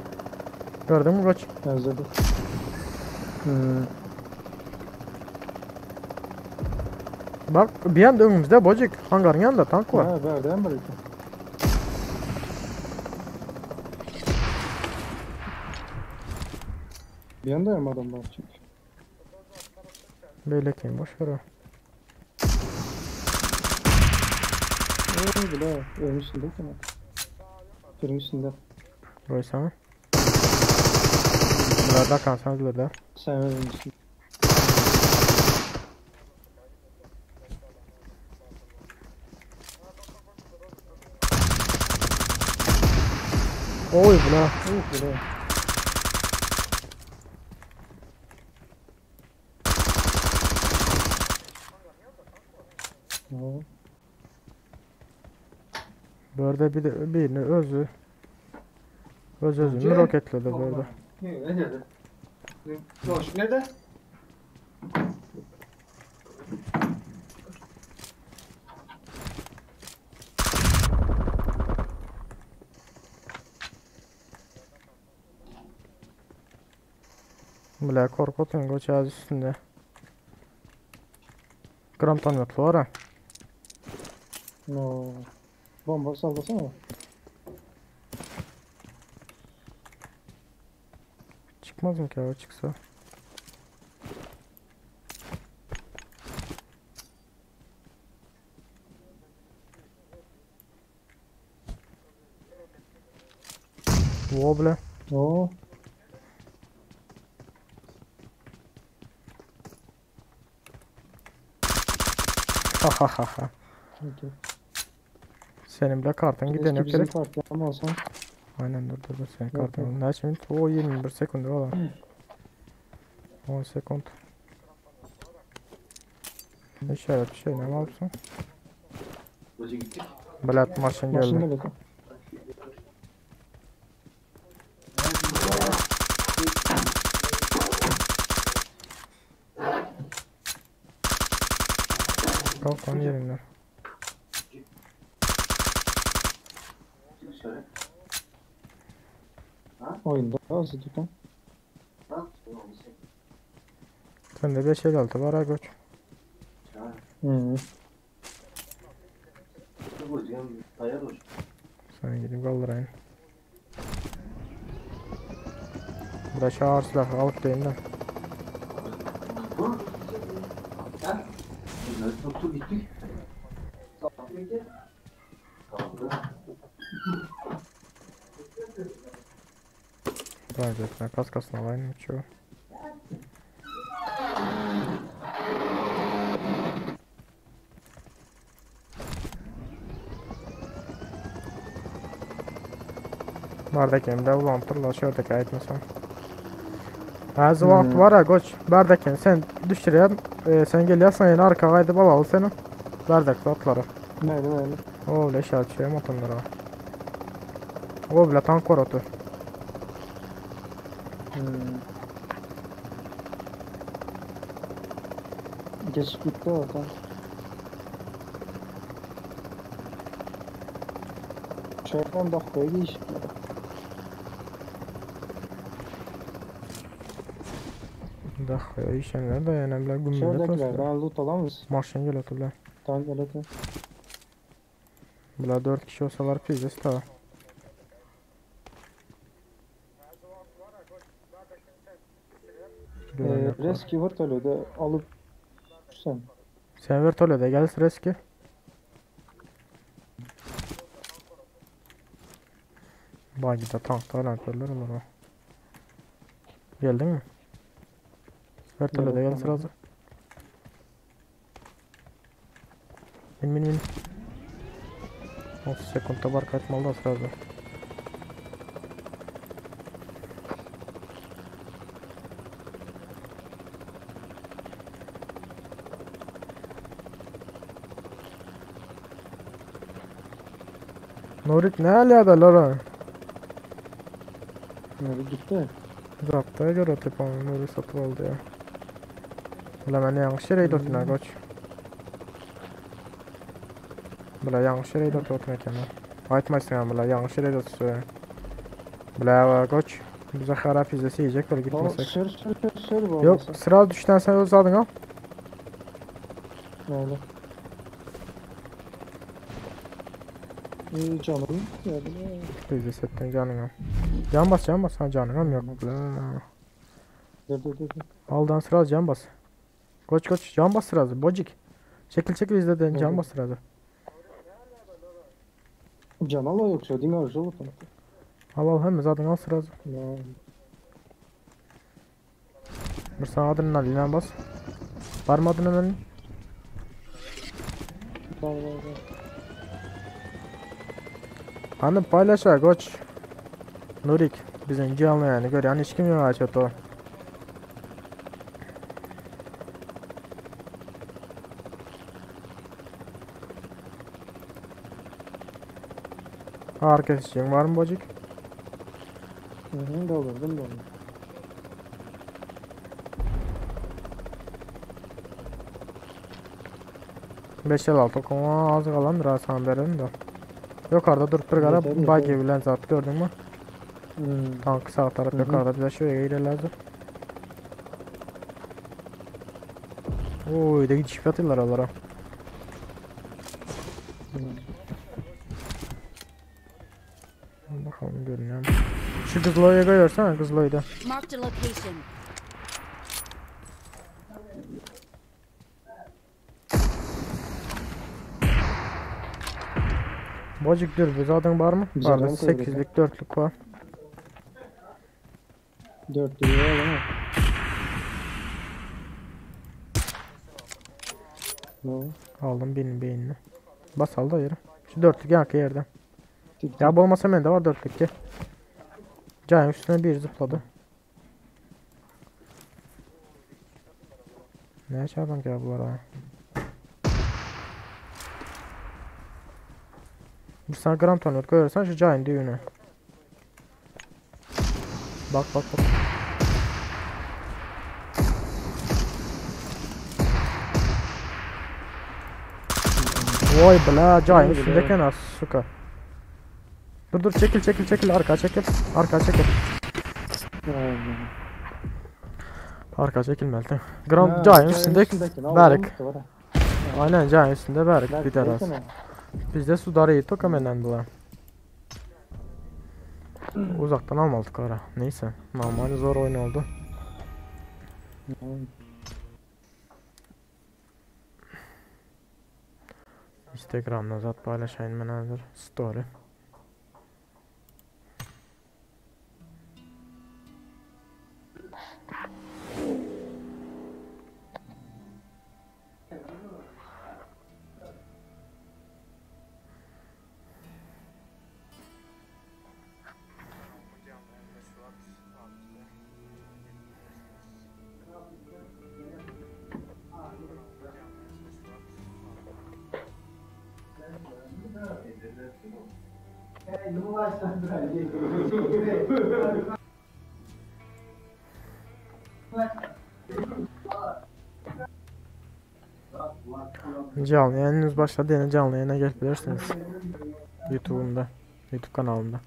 [SPEAKER 1] Gördün mü koç?
[SPEAKER 2] Özledim. Hmm.
[SPEAKER 1] Bak bir anda önümüzde bocuk. Hangarın yanında tank var.
[SPEAKER 2] Ha, berden var ki. Bir anda hem adam var çünkü.
[SPEAKER 1] Böyle kim boş ver o.
[SPEAKER 2] Oo bile evin üstünde ki. Birinin üstünde.
[SPEAKER 1] Koysana. Burada kalsan burada.
[SPEAKER 2] Sen evin üstünde.
[SPEAKER 1] Oy bula.
[SPEAKER 2] Oh bile. Oo.
[SPEAKER 1] Burada bir de birini özü. Öz özünü roketledi burada.
[SPEAKER 5] Ne dedi? Boş nerede?
[SPEAKER 1] Bile korkutun koç ağzı üstünde. Gram tanıtlı var ha.
[SPEAKER 2] No. Bomba sallasana.
[SPEAKER 1] Çıkmaz mı ki o çıksa? Wo bile.
[SPEAKER 2] Oo.
[SPEAKER 1] Ha ha ha ha.
[SPEAKER 2] Okey.
[SPEAKER 1] Senin bile kartın giden
[SPEAKER 2] Keşke
[SPEAKER 1] yok
[SPEAKER 2] bizim
[SPEAKER 1] gerek.
[SPEAKER 2] kartı ama olsa.
[SPEAKER 1] Aynen dur dur dur senin
[SPEAKER 2] Yok,
[SPEAKER 1] kartın. Ne şimdi? O 21 sekund valla. 10 sekund. İşaret bir şey ne yapsın? Bilet maşın
[SPEAKER 2] Maşın
[SPEAKER 1] geldi.
[SPEAKER 2] da bakın.
[SPEAKER 1] Kalk lan yerinden.
[SPEAKER 2] Oyunda az tutan.
[SPEAKER 1] Sende 556 var ha koç.
[SPEAKER 2] Hı.
[SPEAKER 1] Sen gidip kaldırayım. Burada ağır silah alıp deyim de. Давай, kaskasını alayım hiç yok. Bardakemde ulantırlar şuradaki ayetmesem. Bazı vakt var ha koç. Bardakem sen düşüreyim. Sen geliyorsan yine arka kaydı al seni. Bardak atları.
[SPEAKER 2] Nerede nerede?
[SPEAKER 1] O bile işaret şey atanlara. O bile tank var otu.
[SPEAKER 2] Hmm. Geçip gitti oradan. Şuradan dakikaya geçti.
[SPEAKER 1] Dakikaya işenler de yani bile gümrük
[SPEAKER 2] Şuradakilerden loot alamaz.
[SPEAKER 1] Maşın gel otu bile.
[SPEAKER 2] Tank geldi.
[SPEAKER 1] Bile 4 kişi olsalar pizdes ta.
[SPEAKER 2] Rescue vertolyoda alıp sen.
[SPEAKER 1] Sen vertolyoda gel rescue. Bagida tankta lankörler olur o. Geldin mi? Vertolyoda gel sırası. Bin bin bin. 30 sekundda barka etmeli da srazu. Nurik ne alýada lara?
[SPEAKER 2] Nuri gitti.
[SPEAKER 1] Zaptaya göre tepamı Nuri satıp aldı ya. Ulan ben yanlış yere gidiyorsun koç. Bula yanlış yere gidiyorsun otururken. Aytmasın bula yanlış yere gidiyorsun. Bula koç. Bize harap izlese yiyecek böyle
[SPEAKER 2] O
[SPEAKER 1] gitmesek.
[SPEAKER 2] sür sür sür sür bu
[SPEAKER 1] Yok
[SPEAKER 2] olmasa.
[SPEAKER 1] sıra düşten sen uzadın al.
[SPEAKER 2] Ne oldu? İyi canım. Ya, bu ne?
[SPEAKER 1] Biz settin canına. Can bas can bas. Ha canına yok. Bula.
[SPEAKER 2] Dur dur dur. dur.
[SPEAKER 1] Aldan sıra can bas. Koç koç can bas sırası. Bocik. Çekil çekil izle can
[SPEAKER 2] Evet.
[SPEAKER 1] bas sırası.
[SPEAKER 2] Can al yoksa değil mi? Arzu
[SPEAKER 1] Al al hem zaten al sırası.
[SPEAKER 2] Ne?
[SPEAKER 1] Bir sana adrenalin bas. Var mı adrenalin?
[SPEAKER 2] Var var var.
[SPEAKER 1] Hani paylaşa koç. Nurik bizim canlı yani gör yani hiç kim yok açıyor o. Herkes için var mı bocik?
[SPEAKER 2] Hı hı doldurdum doldurdum.
[SPEAKER 1] Beş el altı okuma az kalan biraz sana verelim de. Yukarıda durup bir
[SPEAKER 2] Yeter,
[SPEAKER 1] gara buggy
[SPEAKER 2] yeter.
[SPEAKER 1] bilen zat gördün mü?
[SPEAKER 2] Hmm.
[SPEAKER 1] Tankı sağ taraf
[SPEAKER 2] Hı hı.
[SPEAKER 1] yukarıda bize şöyle ilerlerdi. Oy de gidişip atıyorlar oralara. Bakalım görünüyor mu? Şu Kızılay'ı görsene Kızılay'da.
[SPEAKER 4] Marked a location.
[SPEAKER 1] Bacık dürbü zaten var mı?
[SPEAKER 2] Güzel
[SPEAKER 1] Var
[SPEAKER 2] adam koyuyor
[SPEAKER 1] 8'lik 4'lük var.
[SPEAKER 2] 4 liraya al ama. Ne?
[SPEAKER 1] Aldım birinin beynini. Bas al da yere. Şu dörtlük yankı yerden.
[SPEAKER 2] Tip
[SPEAKER 1] Ya bu olmasa bende var dörtlük ki. Cayın üstüne bir zıpladı. Ne çağırdım ki bunlara? Bir sana gram tonot koyarsan şu cayın düğünü. Bak bak bak. Vay bla cayın
[SPEAKER 2] Vay
[SPEAKER 1] üstünde
[SPEAKER 2] bla.
[SPEAKER 1] kenar suka. Dur dur çekil çekil çekil arka çekil. Arka çekil. Arka çekilmeli. Gram cayın üstünde Berk. Aynen cayın üstünde Berk bir taraf. Bizde su darı toka menden Uzaktan almadık ara. Neyse. Normal zor oyun oldu. Instagram'da zat paylaşayım ben hazır. Story. Canlı yayınımız başladı. Yine canlı yayına gelebilirsiniz. YouTube'umda. YouTube kanalımda.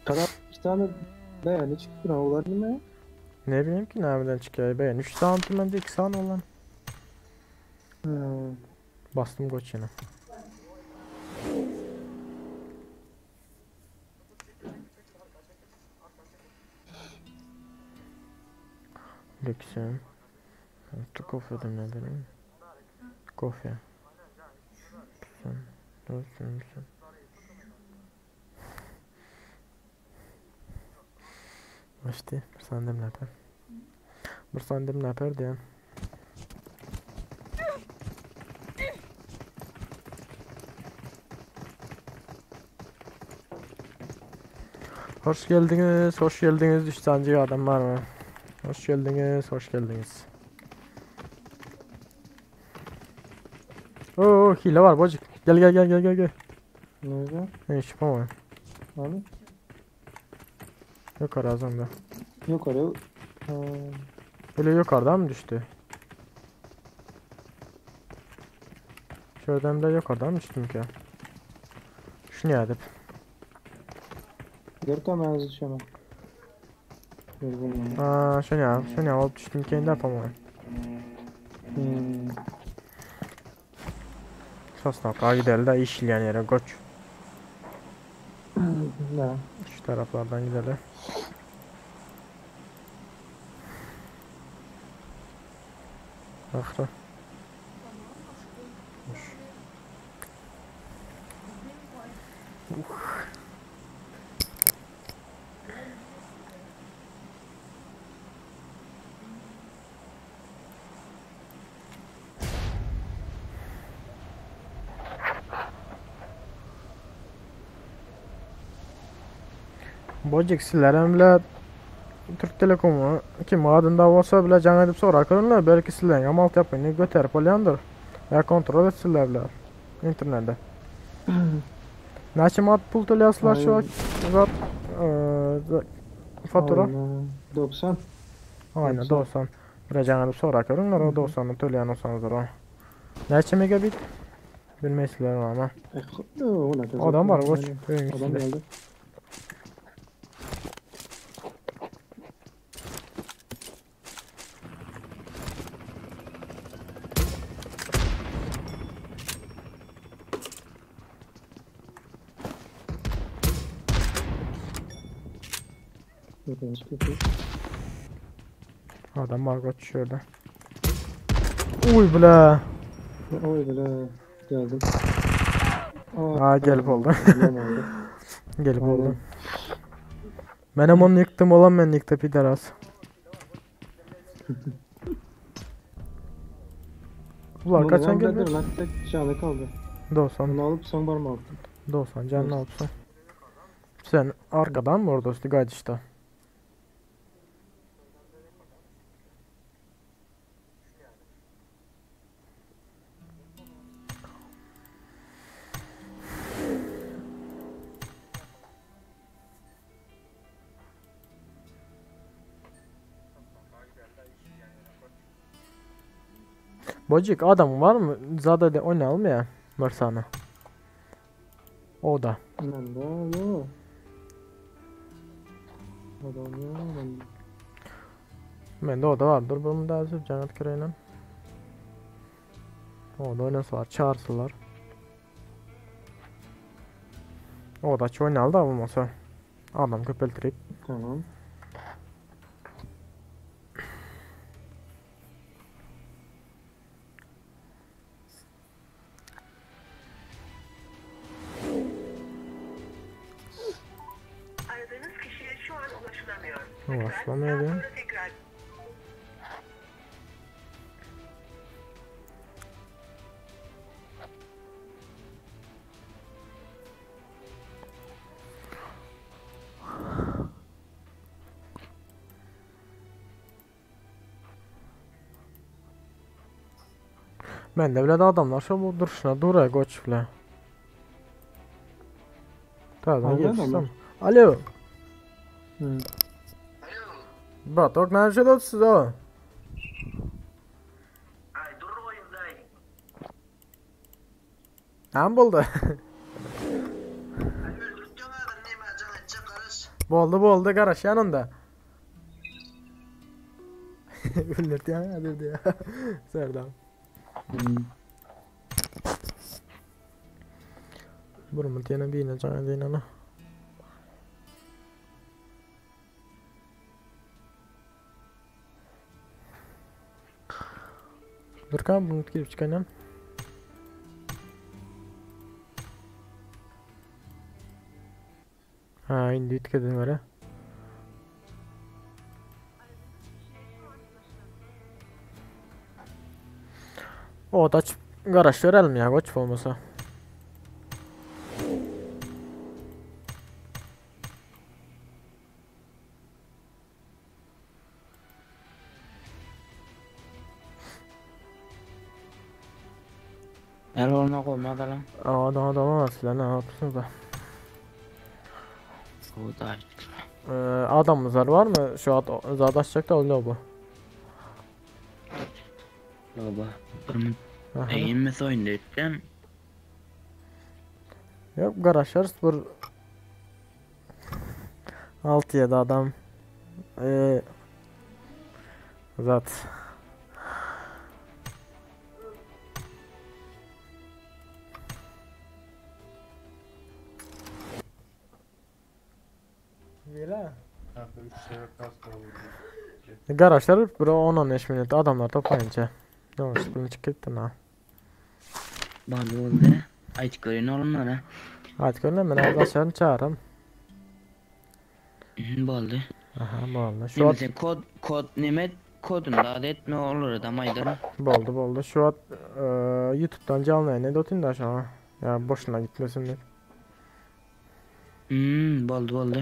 [SPEAKER 2] Kadar iki tane beğeni çıktı. Olar mı?
[SPEAKER 1] Ne bileyim ki nereden çıkıyor be. 3 santim bence 2 saniye olan.
[SPEAKER 2] Hmm.
[SPEAKER 1] Bastım koç yine. Lüksüm. Kofe demledim. Kofe. Sen, sen, Başdi, bir sandım neper. Bir sandım neper diyen. Hoş geldiniz, hoş geldiniz. 3 tane adam var mı? Hoş geldiniz, hoş geldiniz. Oo, hile var bocuk. Gel gel gel gel gel gel.
[SPEAKER 2] Nerede?
[SPEAKER 1] Ne iş yapamam.
[SPEAKER 2] Abi.
[SPEAKER 1] Yukarı az önce.
[SPEAKER 2] Yukarı. Ha.
[SPEAKER 1] Öyle yukarıdan mı düştü? Şuradan bile yukarıdan mı düştüm ki? Şunu edip.
[SPEAKER 2] Görkem benzi düşemem. Yorgunum.
[SPEAKER 1] Aa, şunu ya, şunu ya alıp düştüm kendi yapamam.
[SPEAKER 2] Hmm.
[SPEAKER 1] Sosnavka gidelim de işleyen yere koç.
[SPEAKER 2] Ne?
[SPEAKER 1] Şu taraflardan gidelim. Bak da. Bocuk sizlerem bile Türk Telekomu kim adında olsa bile can edip sorar kırınlar belki sizlerin ama altyapını götürüp olyandır. Ya kontrol etsinler bile internette. Neçe mat pul töləslər şu zat e, fatura?
[SPEAKER 2] Aynen. 90.
[SPEAKER 1] Aynen 90. Bir can edip sorar kırınlar o 90'ı töleyen olsanızdır o. Neçe megabit? Bilmeysizler ama.
[SPEAKER 2] E, o ne?
[SPEAKER 1] Adam var koç.
[SPEAKER 2] Adam geldi.
[SPEAKER 1] Adam var koç şurada. Uy bile.
[SPEAKER 2] Oy bile geldim. Aa,
[SPEAKER 1] Ha gelip oldu.
[SPEAKER 2] Tamam oldu.
[SPEAKER 1] Gelip
[SPEAKER 2] Aynen.
[SPEAKER 1] oldu. Benim onu yıktım olan ben yıktı pideras. Ulan
[SPEAKER 2] Bunu
[SPEAKER 1] kaçan
[SPEAKER 2] ben
[SPEAKER 1] geldi?
[SPEAKER 2] dedim lan, tek canı kaldı.
[SPEAKER 1] 90.
[SPEAKER 2] Onu alıp son barma attım.
[SPEAKER 1] 90 canını alıpsın. Sen arkadan mı orada üstü kaçışta? Bocuk adam var mı? Zada de oynayalım ya. Mırsana. O da.
[SPEAKER 2] Ben de yok. Adam yok. Ben...
[SPEAKER 1] Bende o da var. Dur bunu da azıcık cennet küreğiyle. O da oynasalar, çağırsınlar. O da çoğunu da olmasa. Adam köpeltirip.
[SPEAKER 2] Tamam.
[SPEAKER 6] Aradığınız kişiye şu an ulaşılamıyor.
[SPEAKER 1] Ulaşılamıyor
[SPEAKER 6] Daha
[SPEAKER 1] diyor.
[SPEAKER 6] sonra tekrar
[SPEAKER 1] Bende bile de adamlar şu bu duruşuna dur koç bile. Tamam
[SPEAKER 2] Aynen
[SPEAKER 1] geliştim.
[SPEAKER 2] adamlar.
[SPEAKER 1] Alo.
[SPEAKER 2] Hı.
[SPEAKER 1] Bratok nerede siz o?
[SPEAKER 6] Ay dur oyundayım.
[SPEAKER 1] Hem buldu. Boldu boldu karaş yanında. Öldürtýän häzir diýýär. Serdar. Bir minut ýene birine jaň edeýin ana. Durkan bunu girip çıkanam. Ha indi üýtgedin görä. Ot açyp garaş görelim ya goç bolmasa.
[SPEAKER 7] El olma goýmaz alan.
[SPEAKER 1] Aa daha da var sizler ne yapıyorsunuz da.
[SPEAKER 7] O da
[SPEAKER 1] Ee, adamımızlar var mı? Şu ad zat açacak da oluyor bu.
[SPEAKER 7] Baba. Bir
[SPEAKER 1] Aha.
[SPEAKER 7] Eýinmi soýundy etdim.
[SPEAKER 1] Yok garaşlarız bir 6-7 adam ee, zat Böyle. Garaşlar bir 10-15 minut adamlar toplayınca. Ne olmuş bunu çıkıp gittin ha.
[SPEAKER 7] Bally boldy. Aýtyp göreýin oglanlara.
[SPEAKER 1] Aýt görle men arkadaşlarını çağırırım.
[SPEAKER 7] Mhm boldy.
[SPEAKER 1] Aha boldy. Şu
[SPEAKER 7] Neme
[SPEAKER 1] at
[SPEAKER 7] sen kod kod neme koduny zat etme olara dam aýdaryn.
[SPEAKER 1] boldy boldy. Şu at e, YouTube'dan canlı yayın edotayım da şu an. Ya boşuna gitmesin diye.
[SPEAKER 7] Hmm boldy boldy.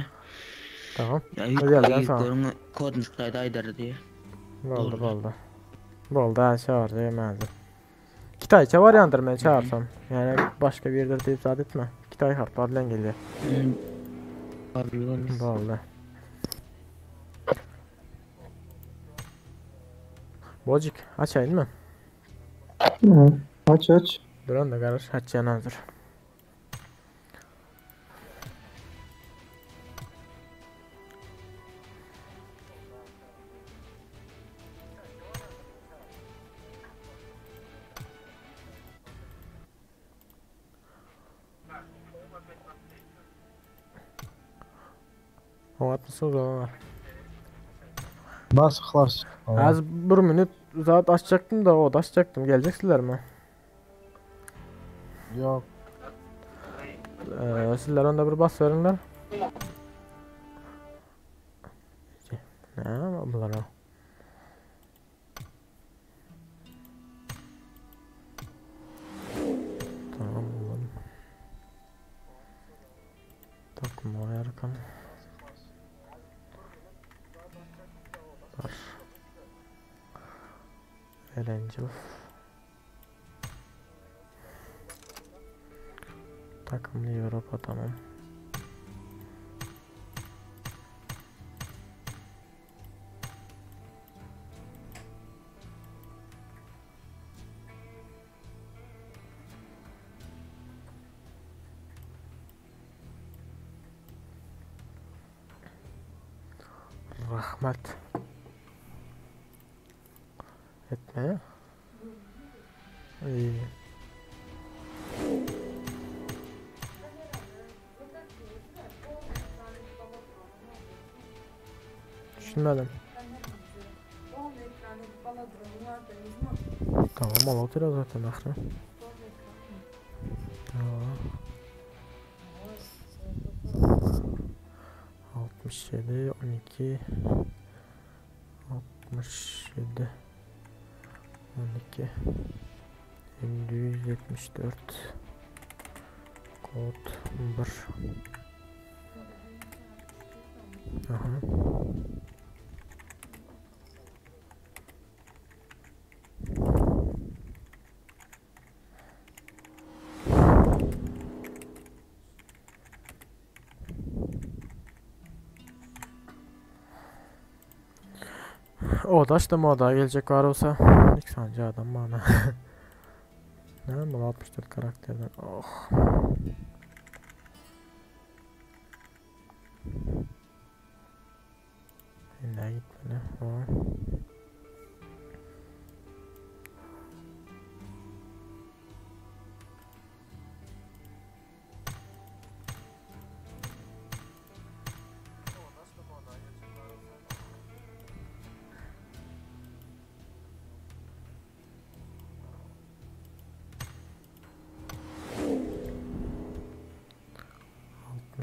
[SPEAKER 1] Tamam.
[SPEAKER 7] Ya
[SPEAKER 1] Hadi gel
[SPEAKER 7] ýük
[SPEAKER 1] sana.
[SPEAKER 7] görüň koduny şaýda aýdar diýe.
[SPEAKER 1] Boldy
[SPEAKER 7] Boldy.
[SPEAKER 1] boldy. Boldy ha çağır diýemezdim. Kitayça var yandır men çağırsam. Yani başka bir yerdir deyip zat etme. Kitay harfler bilen geliyor.
[SPEAKER 7] Hmm. Boldy boldy.
[SPEAKER 1] Boldy. Bocik açayın mı?
[SPEAKER 2] Hı. Aç aç.
[SPEAKER 1] Duran da karış açayan hazır. O atmışsınız olanlar.
[SPEAKER 8] Bas hlas.
[SPEAKER 1] Az bir minut zat açacaktım da o da açacaktım. Geleceksizler mi?
[SPEAKER 8] Yok.
[SPEAKER 1] Sizler onda bir bas verinler. Ne bunlar o? Tamam oğlum. Takma ayarkan. Var. Erencil. Takımlı Avrupa tamam. Rahmet. Etme. İyi. Düşünmedim. Tamam al otur zaten ahri. Tamam. 67 12 67 12 774 kod 1 Aha. O da işte moda gelecek var olsa. İlk sancı adam bana. Ne bu 64 karakterden. Oh. Nereye gitmeli? O.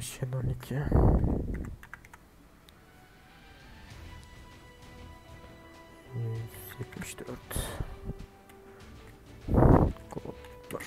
[SPEAKER 1] 67 12. 174. Kodlar.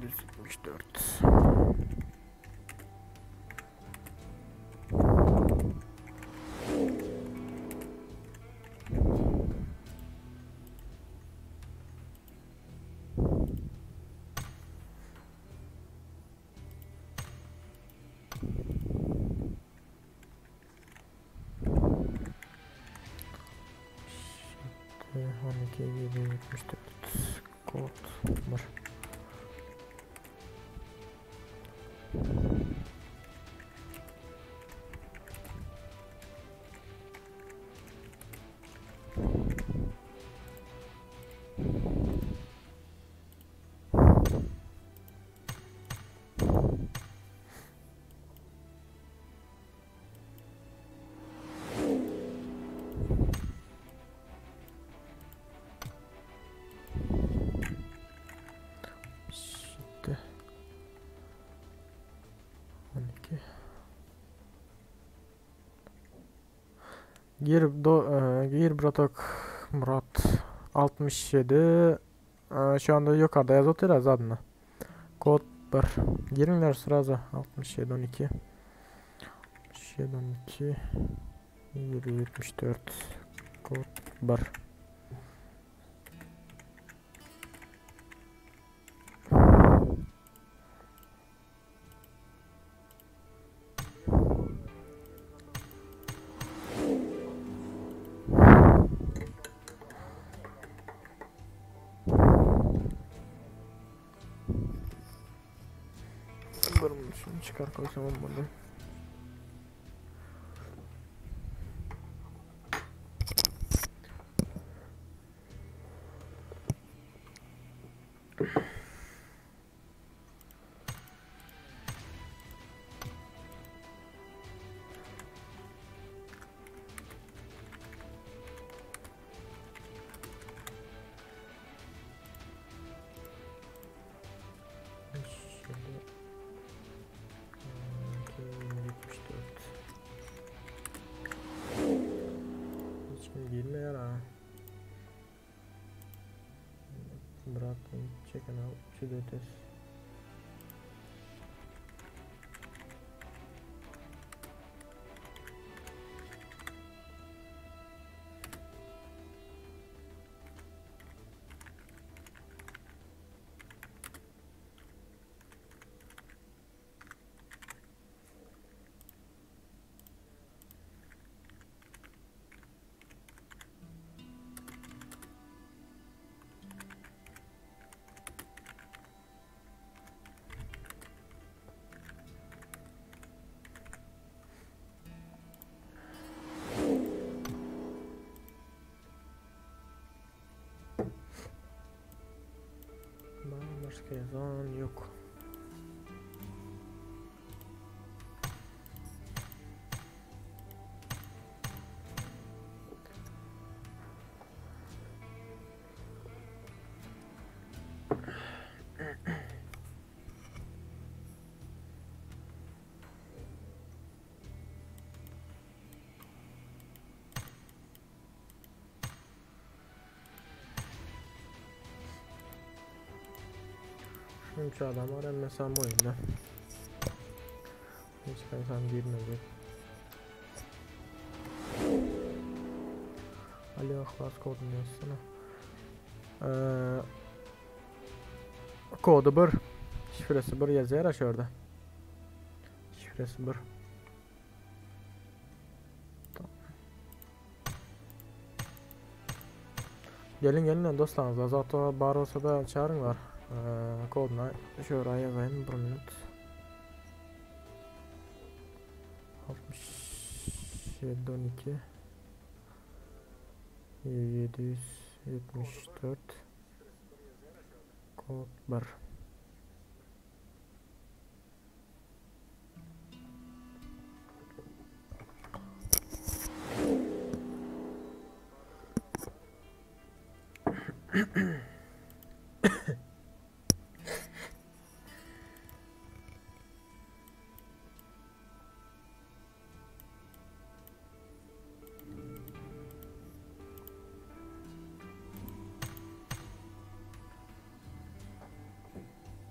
[SPEAKER 1] 174. 174. 12 774 kod 1. 7 12. Gir do e, gir bratok Murat 67 e, şu anda yukarıda yaz otur adını. Kod 1. Girinler sırada 67 12 67 12 774 kod 1. Şunu çıkar koysam olmadı. Şöyle 74. Hiç kim girmeýär ha. Bırak çeken al 304. Başka yazan yok. Şunça adam var hemmesi ama oyunda. Hiç kimsem girmedi. Ali Ahlas kodunu yazsana. Ee, kodu bir. Şifresi bir yazıyor aşağıda. Şifresi bir. Gelin gelin dostlarınızla zaten bar olsa da çağırın var. Ee, koduna şöyle yazayım bir minut. 67 12 774 kod 1.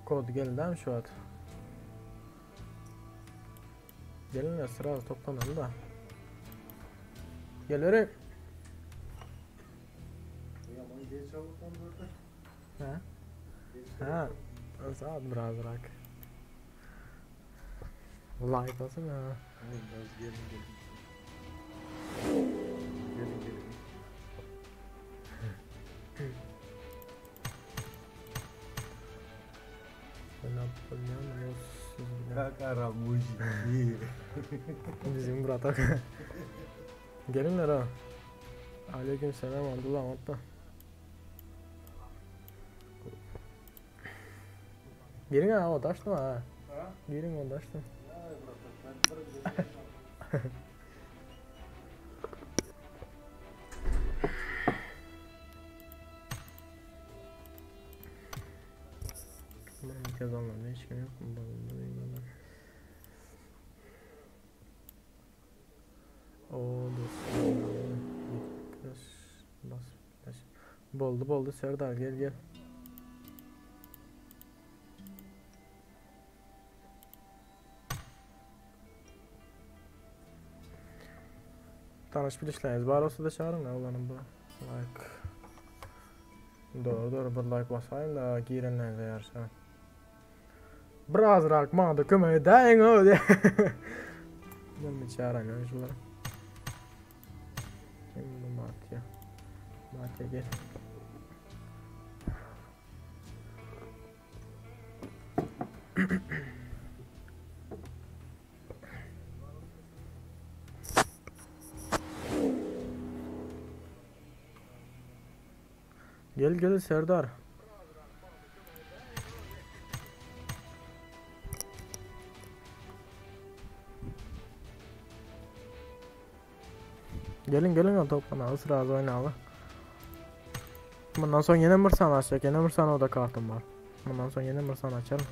[SPEAKER 1] Kod geldi şu an. Gelin sıra toplanalım da. Gel öyle. Ha? Ha. Saat biraz bırak. Like olsun ha.
[SPEAKER 8] Gelin gelin. Gelin gelin. Kakara mujiki.
[SPEAKER 1] Bizim bratak. Gelinler ha. Aleyküm selam Abdullah hatta. Girin ha o taştım ha. Girin o taştım. Ben kazanmadım hiç kim yok mu? O dostum. Bas bas. Boldu boldu Serdar gel gel. Tanış bilişleriniz var olsa da çağırın da ulanın bu. Like. Doğru doğru bir like basayım da girenlerinize yarışa. Biraz rak bana da kömek edin o diye. Ben bir çağırayım ya şunları. Kim bu Matya? Matya gel. Gel gel Serdar. Gelin gelin o toplana sıra oynayalım. Bundan sonra yine Mırsan açacak. Yine Mırsan o da kartım var. Bundan sonra yine Mırsan açarım.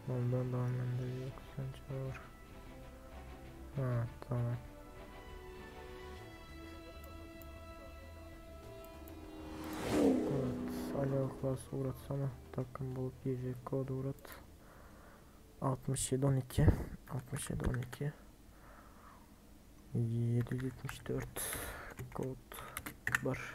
[SPEAKER 1] Ondan da bende yok sen çağır. Ha tamam. Evet, Ali Aklas uğratsana. Takım bulup girecek kod uğrat. 67 12 67 12 774 kod var.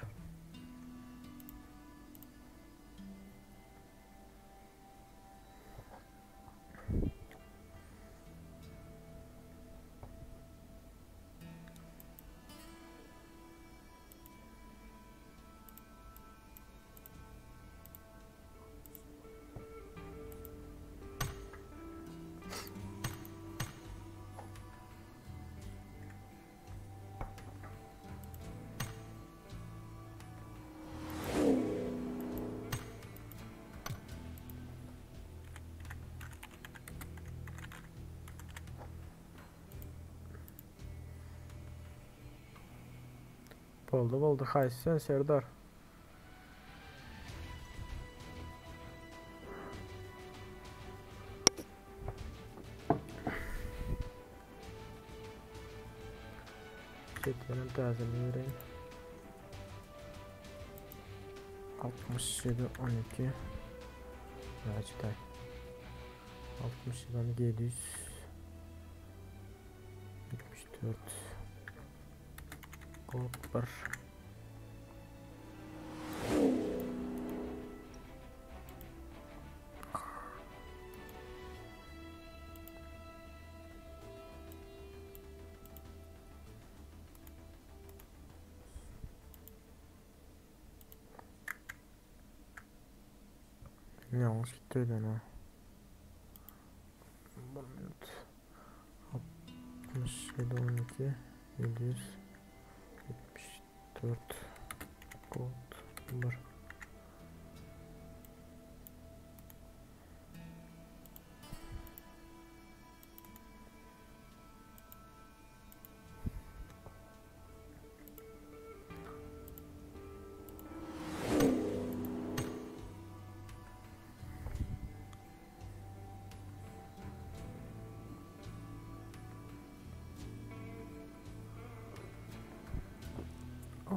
[SPEAKER 1] Boldu boldu haýsy sen Serdar? Çetdenem täzini gireýin. 67 12 Näçe 67 12 774 Kod 1 Yanlış gitti öyle ha. Bir minut. 67 12 774 kod 1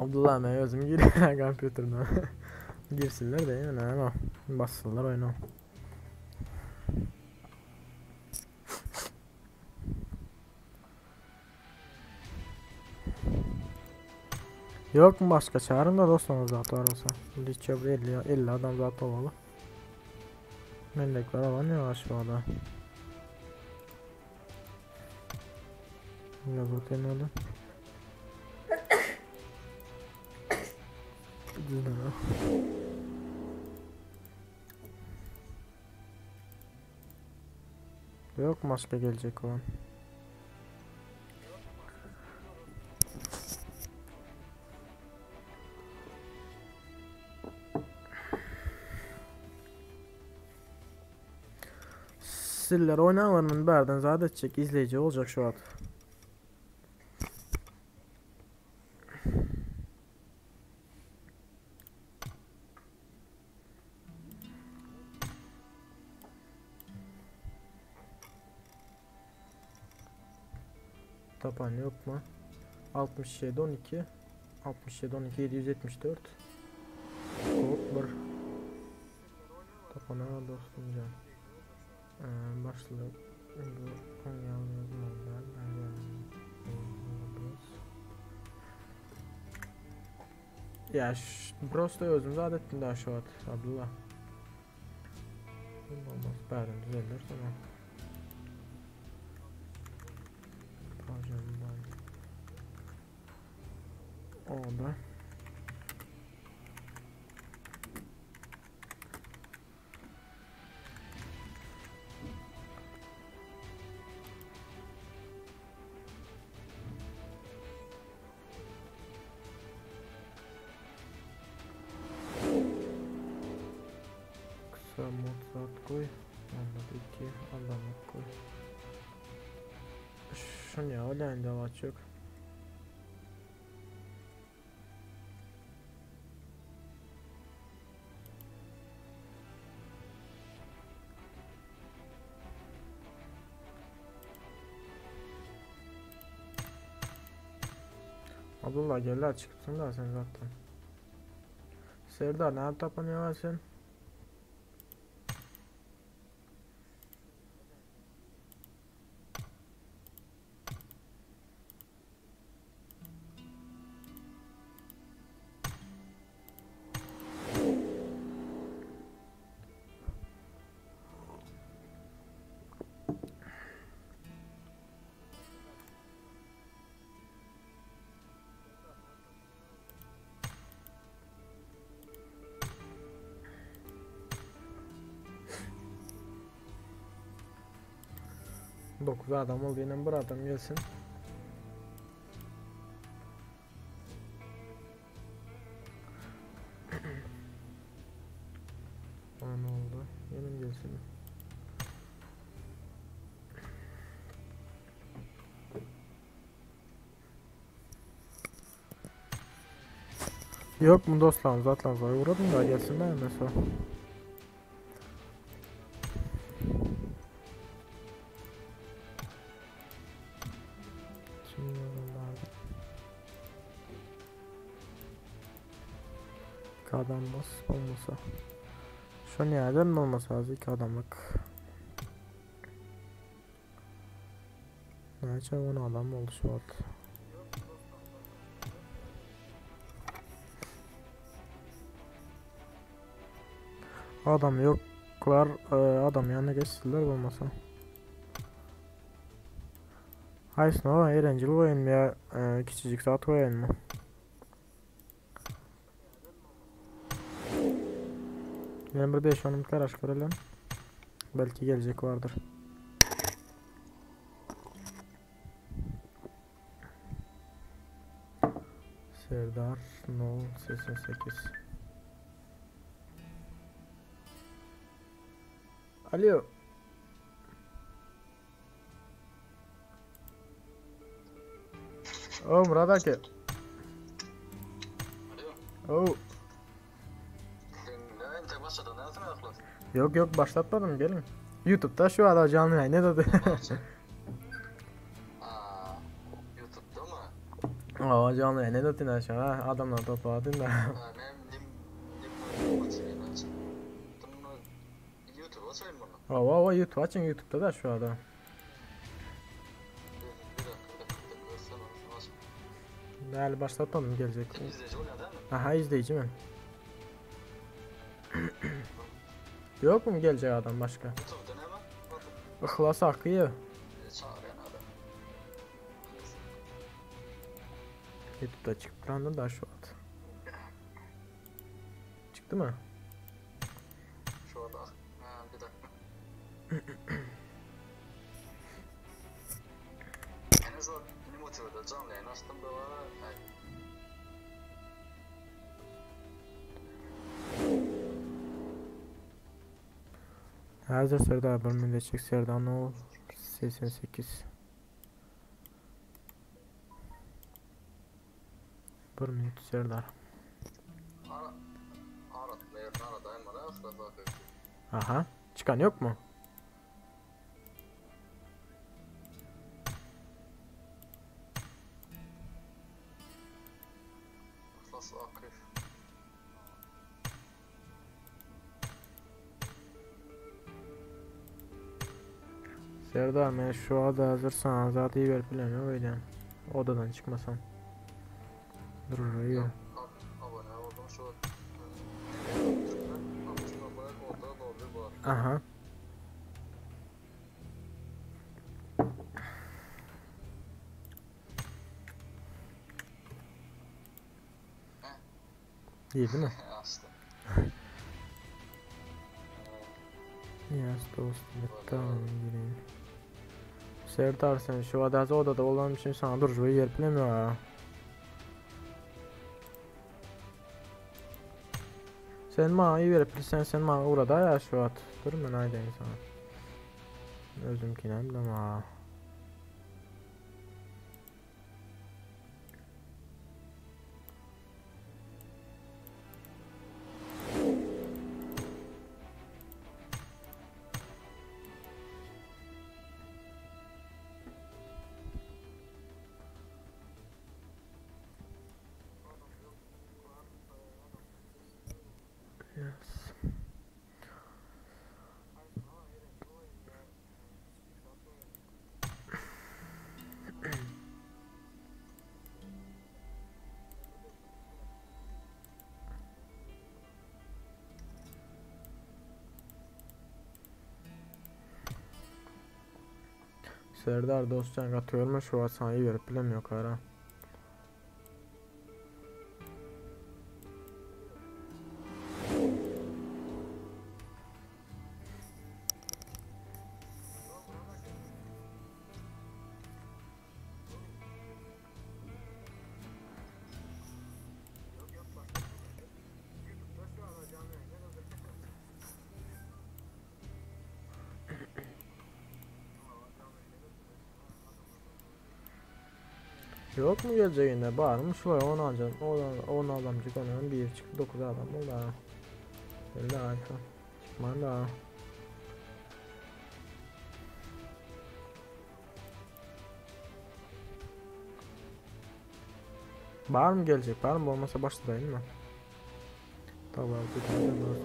[SPEAKER 1] Abdullah men özüm girýän kompýuterden. Girsinler de ýene näme. Bassynlar oýna. Yok mu başka çağırın da dostlarınız zat var olsa. Hiç yok 50, 50 adam zat olmalı. Melekler alan yavaş bu adam. Yazı öyle. Düzgün Yok başka gelecek olan. Siller oynanlarının berden zat edecek izleyici olacak şu an. Tapan yok mu? 67 12 67 12 774 Kod 1 Tapana dostum can. Ee, başlık bu yazmam Ya просто özüm zat ettim daha şu an Abdullah. Olmaz. Bərdən düzəlir tamam. Pardon, Oldu. Kısa mod saat koy. Anladı 2. Anlamak koy. Şunu ya öyle açık. Abdullah gel çıktın da sen zaten. Serdar ne tapanıyor sen? 9 adam oldu yine bir adam gelsin. Aa, ne oldu? Yemin gelsin. Yok mu dostlarımız atlarımız var. Uğradım da gelsinler mesela. Şimdi yazalım abi. İki adam bas bolmasa. Şu nereden olmasa az iki adamlık. Näçe 10 adam oldu şu wagt. Adam yoklar, e, adam yanına geçsinler bolmasa. Haýsyny oýun eğlenceli oýun ýa e, kiçijik zat oýun mu? Men bir 5-10 minut garaşyp görelim. Belki gelecek vardır. Serdar 0 88 Alo. O Murat aka. O. Yok yok başlatmadım gelin. YouTube'da şu ara canlı yayın ne dedi?
[SPEAKER 9] YouTube'da mı?
[SPEAKER 1] Aa canlı yayın ne dedi şu ha adamlar topladın da.
[SPEAKER 9] YouTube'a açayım bunu.
[SPEAKER 1] Aa aa YouTube açın YouTube'da da şu ada.
[SPEAKER 9] Bir dakika bir dakika bir dakika. Sen onu aç.
[SPEAKER 1] Değerli başlatmadım gelecek.
[SPEAKER 9] İzleyici oluyor değil mi?
[SPEAKER 1] Aha izleyici mi? Yok mu gelecek adam başka?
[SPEAKER 9] YouTube'da ne var?
[SPEAKER 1] İhlas akıyor.
[SPEAKER 9] Çağıran adam.
[SPEAKER 1] YouTube'da çıktı da şu an. Çıktı mı?
[SPEAKER 9] Şu anda. Ha, bir dakika. En azından motivada canlı yayın açtım da var. Ay,
[SPEAKER 1] Hazır Serdar bölümünde çık Serdar ol 88 Bir minut Serdar.
[SPEAKER 9] Ara, aratma yerine aradayım bana. Aslında bakıyorum.
[SPEAKER 1] Aha. Çıkan yok mu?
[SPEAKER 9] Nasıl akıyor?
[SPEAKER 1] Serdar men şu anda hazırsan azat iyi verip bilen öyle. Odadan çıkmasan. Dur yok.
[SPEAKER 9] Abone oldum şu an. Türkmen altına bayak orada lobby var.
[SPEAKER 1] Aha. İyi değil mi?
[SPEAKER 9] Açtım.
[SPEAKER 1] Yes dostum tamam gireyim. Serdar sen şu adası odada olan için sana dur yer bilemiyor ha. Sen bana iyi verip bilsen sen bana uğra ya şu at. Dur ben aydayım sana. Özümkine bilmem ha. Yes. Serdar dostcan katıyor şu an sana iyi verip bilemiyor kara. Yok mu gelecek yine? Bağırmış şuraya 10 alacağım. 10 adamcık onun 1 çıktı 9 adam oldu ha. Öyle harika. Çıkman da. Var mı gelecek? Var mı? Olmasa başlayayım mı? Dabar juda dost.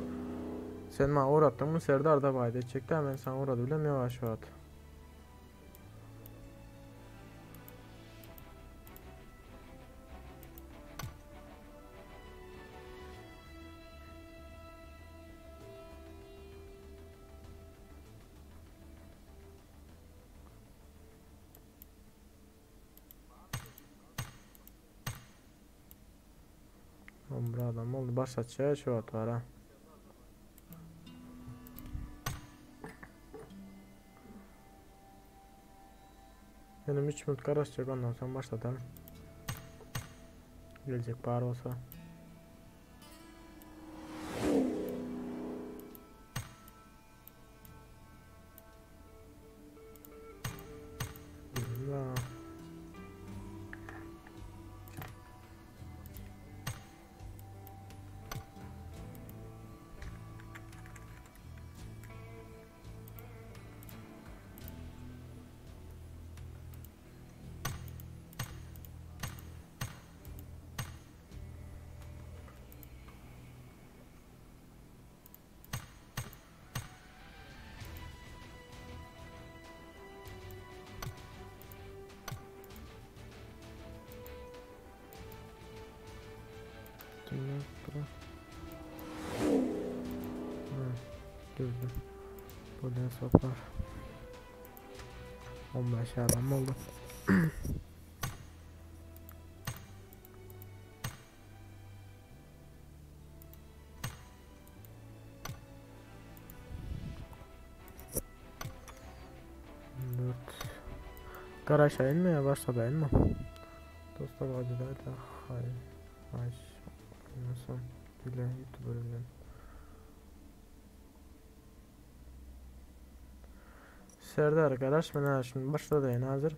[SPEAKER 1] Sen maňa ugratdyňmy Serdar dabaýda etjekdä men saňa ugrady bilem ýok şu wagt. On bir adam oldu. Başlatça şu wagt var ha. Benim 3 minut garaşacak ondan sonra başlatalım. Gelecek bar olsa. La. Kimler bu? Ha, gördüm. Buradan sopar. 15 adam oldu. Dört. Garaşa inme başladayın mı? Dostlar acıdaydı. Hayır. Ay. Nasıl? Bile YouTuber bilen. Serdar garaş mena şimdi başladayın hazır.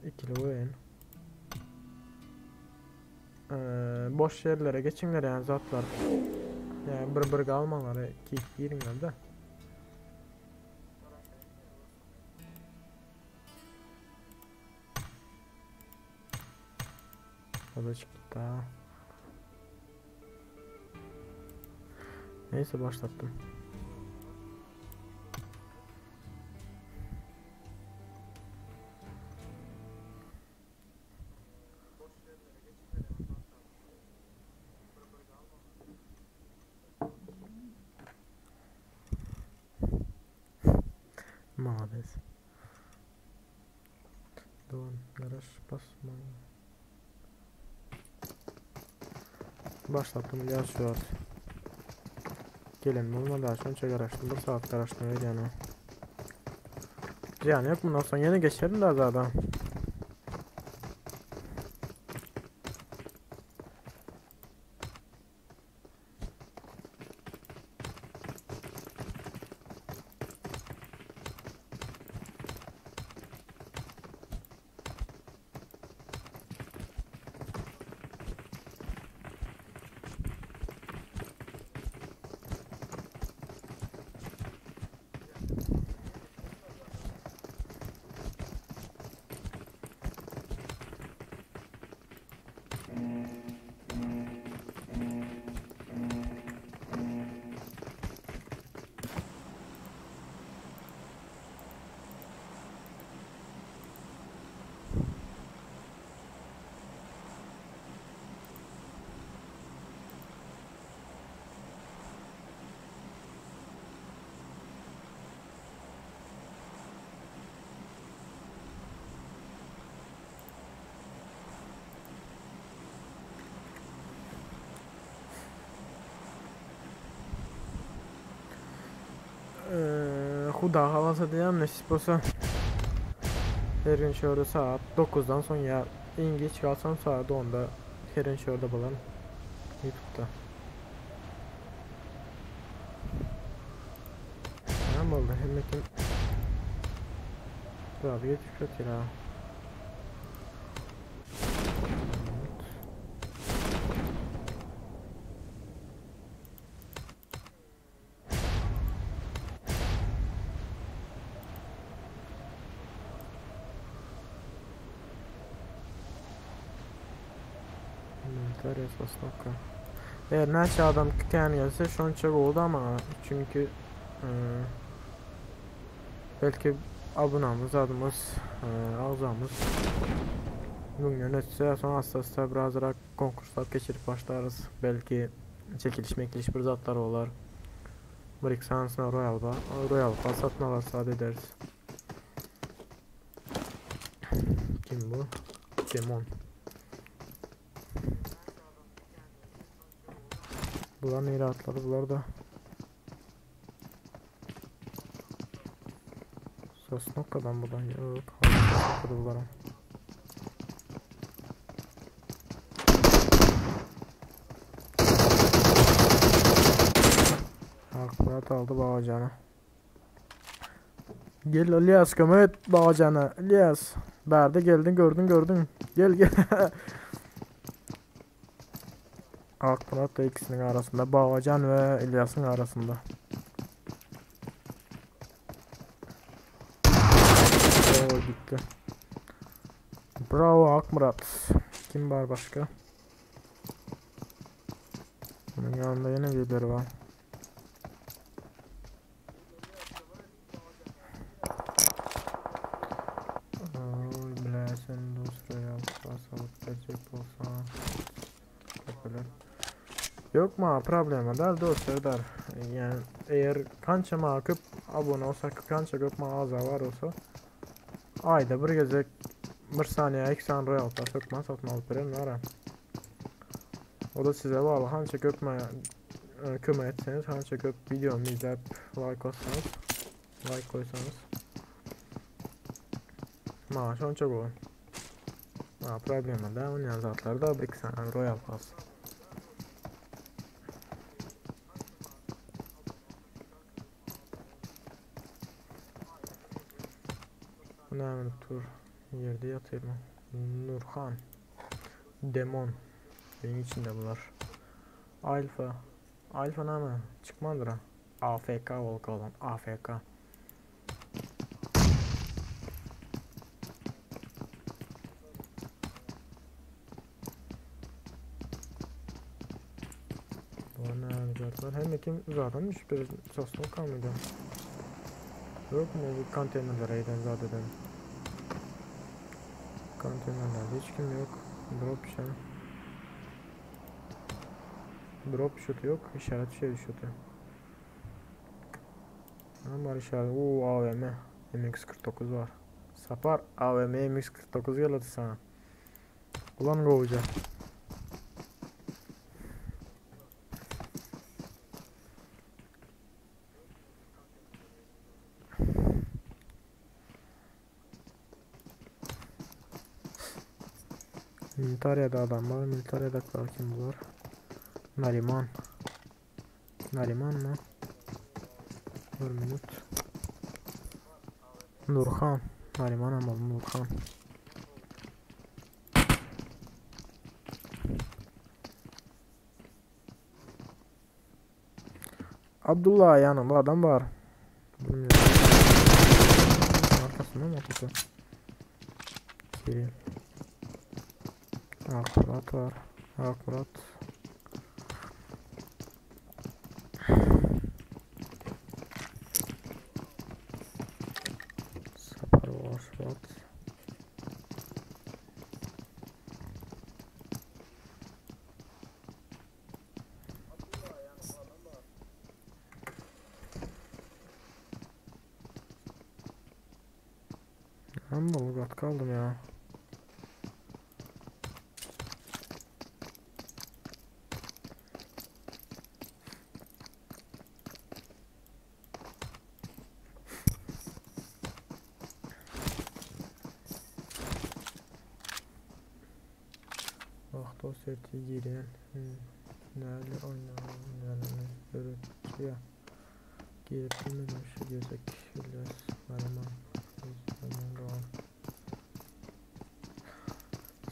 [SPEAKER 1] İkili oyun. Boş yerlere geçinler yani zatlar. Yani bir bir kalmalar iki iki girinler de. O da çıktı daha. Neyse başlattım. Malades. Doğan garaj basma. Başlattım ya şu an. Gelin olmadı daha şunca garaştım. Bir saat garaştım öyle yani. Yani yok bundan sonra yine geçelim daha zaten. Huda halasa diýem nesip bolsa. Her gün şurada saat 9'dan sonra ya en geç kalsam saat 10'da her gün şurada bulan YouTube'da. Tamam oldu hem kim Abi geç kötü ya. Инвентарь, сосновка. Her näçe adam kän gelse şonça gowy da maňa. Çünki e, belki abunamyz adymyz, e, agzamyz müňden ötse, soň asta-asta birazrak konkurslar geçirip başlarys. Belki çekiliş mekiliş bir zatlar bolar. Bir iki sanysyna Royal ba Royal Pass satyn alarys zat ederis. Kim bu? Demon. Bular nere atladı? Bular da Sosnovka'dan buradan yok. Sosnovka'da bularım. Akmurat aldı Babacan'ı. Gel İlyas kömek et Babacan'a. İlyas. Bärde geldin gördün gördün. Gel gel. Akmurat da ikisinin arasında. Babacan ve İlyas'ın arasında. Oo gitti. Bravo Akmurat. Kim var başka? Bunun yanında yine birileri var. Oy bile sen dost royal alıp gelecek bolsa. Köpeler. Yok mu problema der dost Serdar. Yani eğer kança ma köp abone olsa kança köp ma aza var olsa ayda bir gezek bir saniye iki saniye royal pass hökman satyn alyp beren var ha. O da size bağlı. Hança köp ma e, kömek etseniz, hança köp videomu izleyip like koysanız, like koysanız maaş onça gowy. Ha, problema da, onýan zatlar da bir iki saniye royal pass. Bu näme tur ýerde ýatyr mı? Nurhan. Demon. Benim içinde bular. Alfa. Alfa näme? Çykmandyr ha. AFK bolup galan. AFK. Bular näme zatlar? Hemme kim zaten düşüp sosnok kalmadı. Yok mu bu konteynerlere giden zaten? Konteynerlerde hiç kim yok. Drop şey. Drop shot yok. İşaret şey shotu. Ne var işaret? Oo AVM. MX-49 var. Sapar AVM MX-49 geldi sana. Ulan govuca. Militaria'da adam var. Militaria'da kim var? Nariman. Nariman mı? Bir minut. Nurhan. Nariman ama Nurhan. Abdullah yanında adam var. Bilmiyorum. Arkasında mı atıyor? Kiril. Akmurat var. Akmurat. Sapar var. Suat. Amma lugat kaldım ya. Wagta o serti giren näle oýnanyny öwretýär. Girip bilmedim şu gezek İlyas Nariman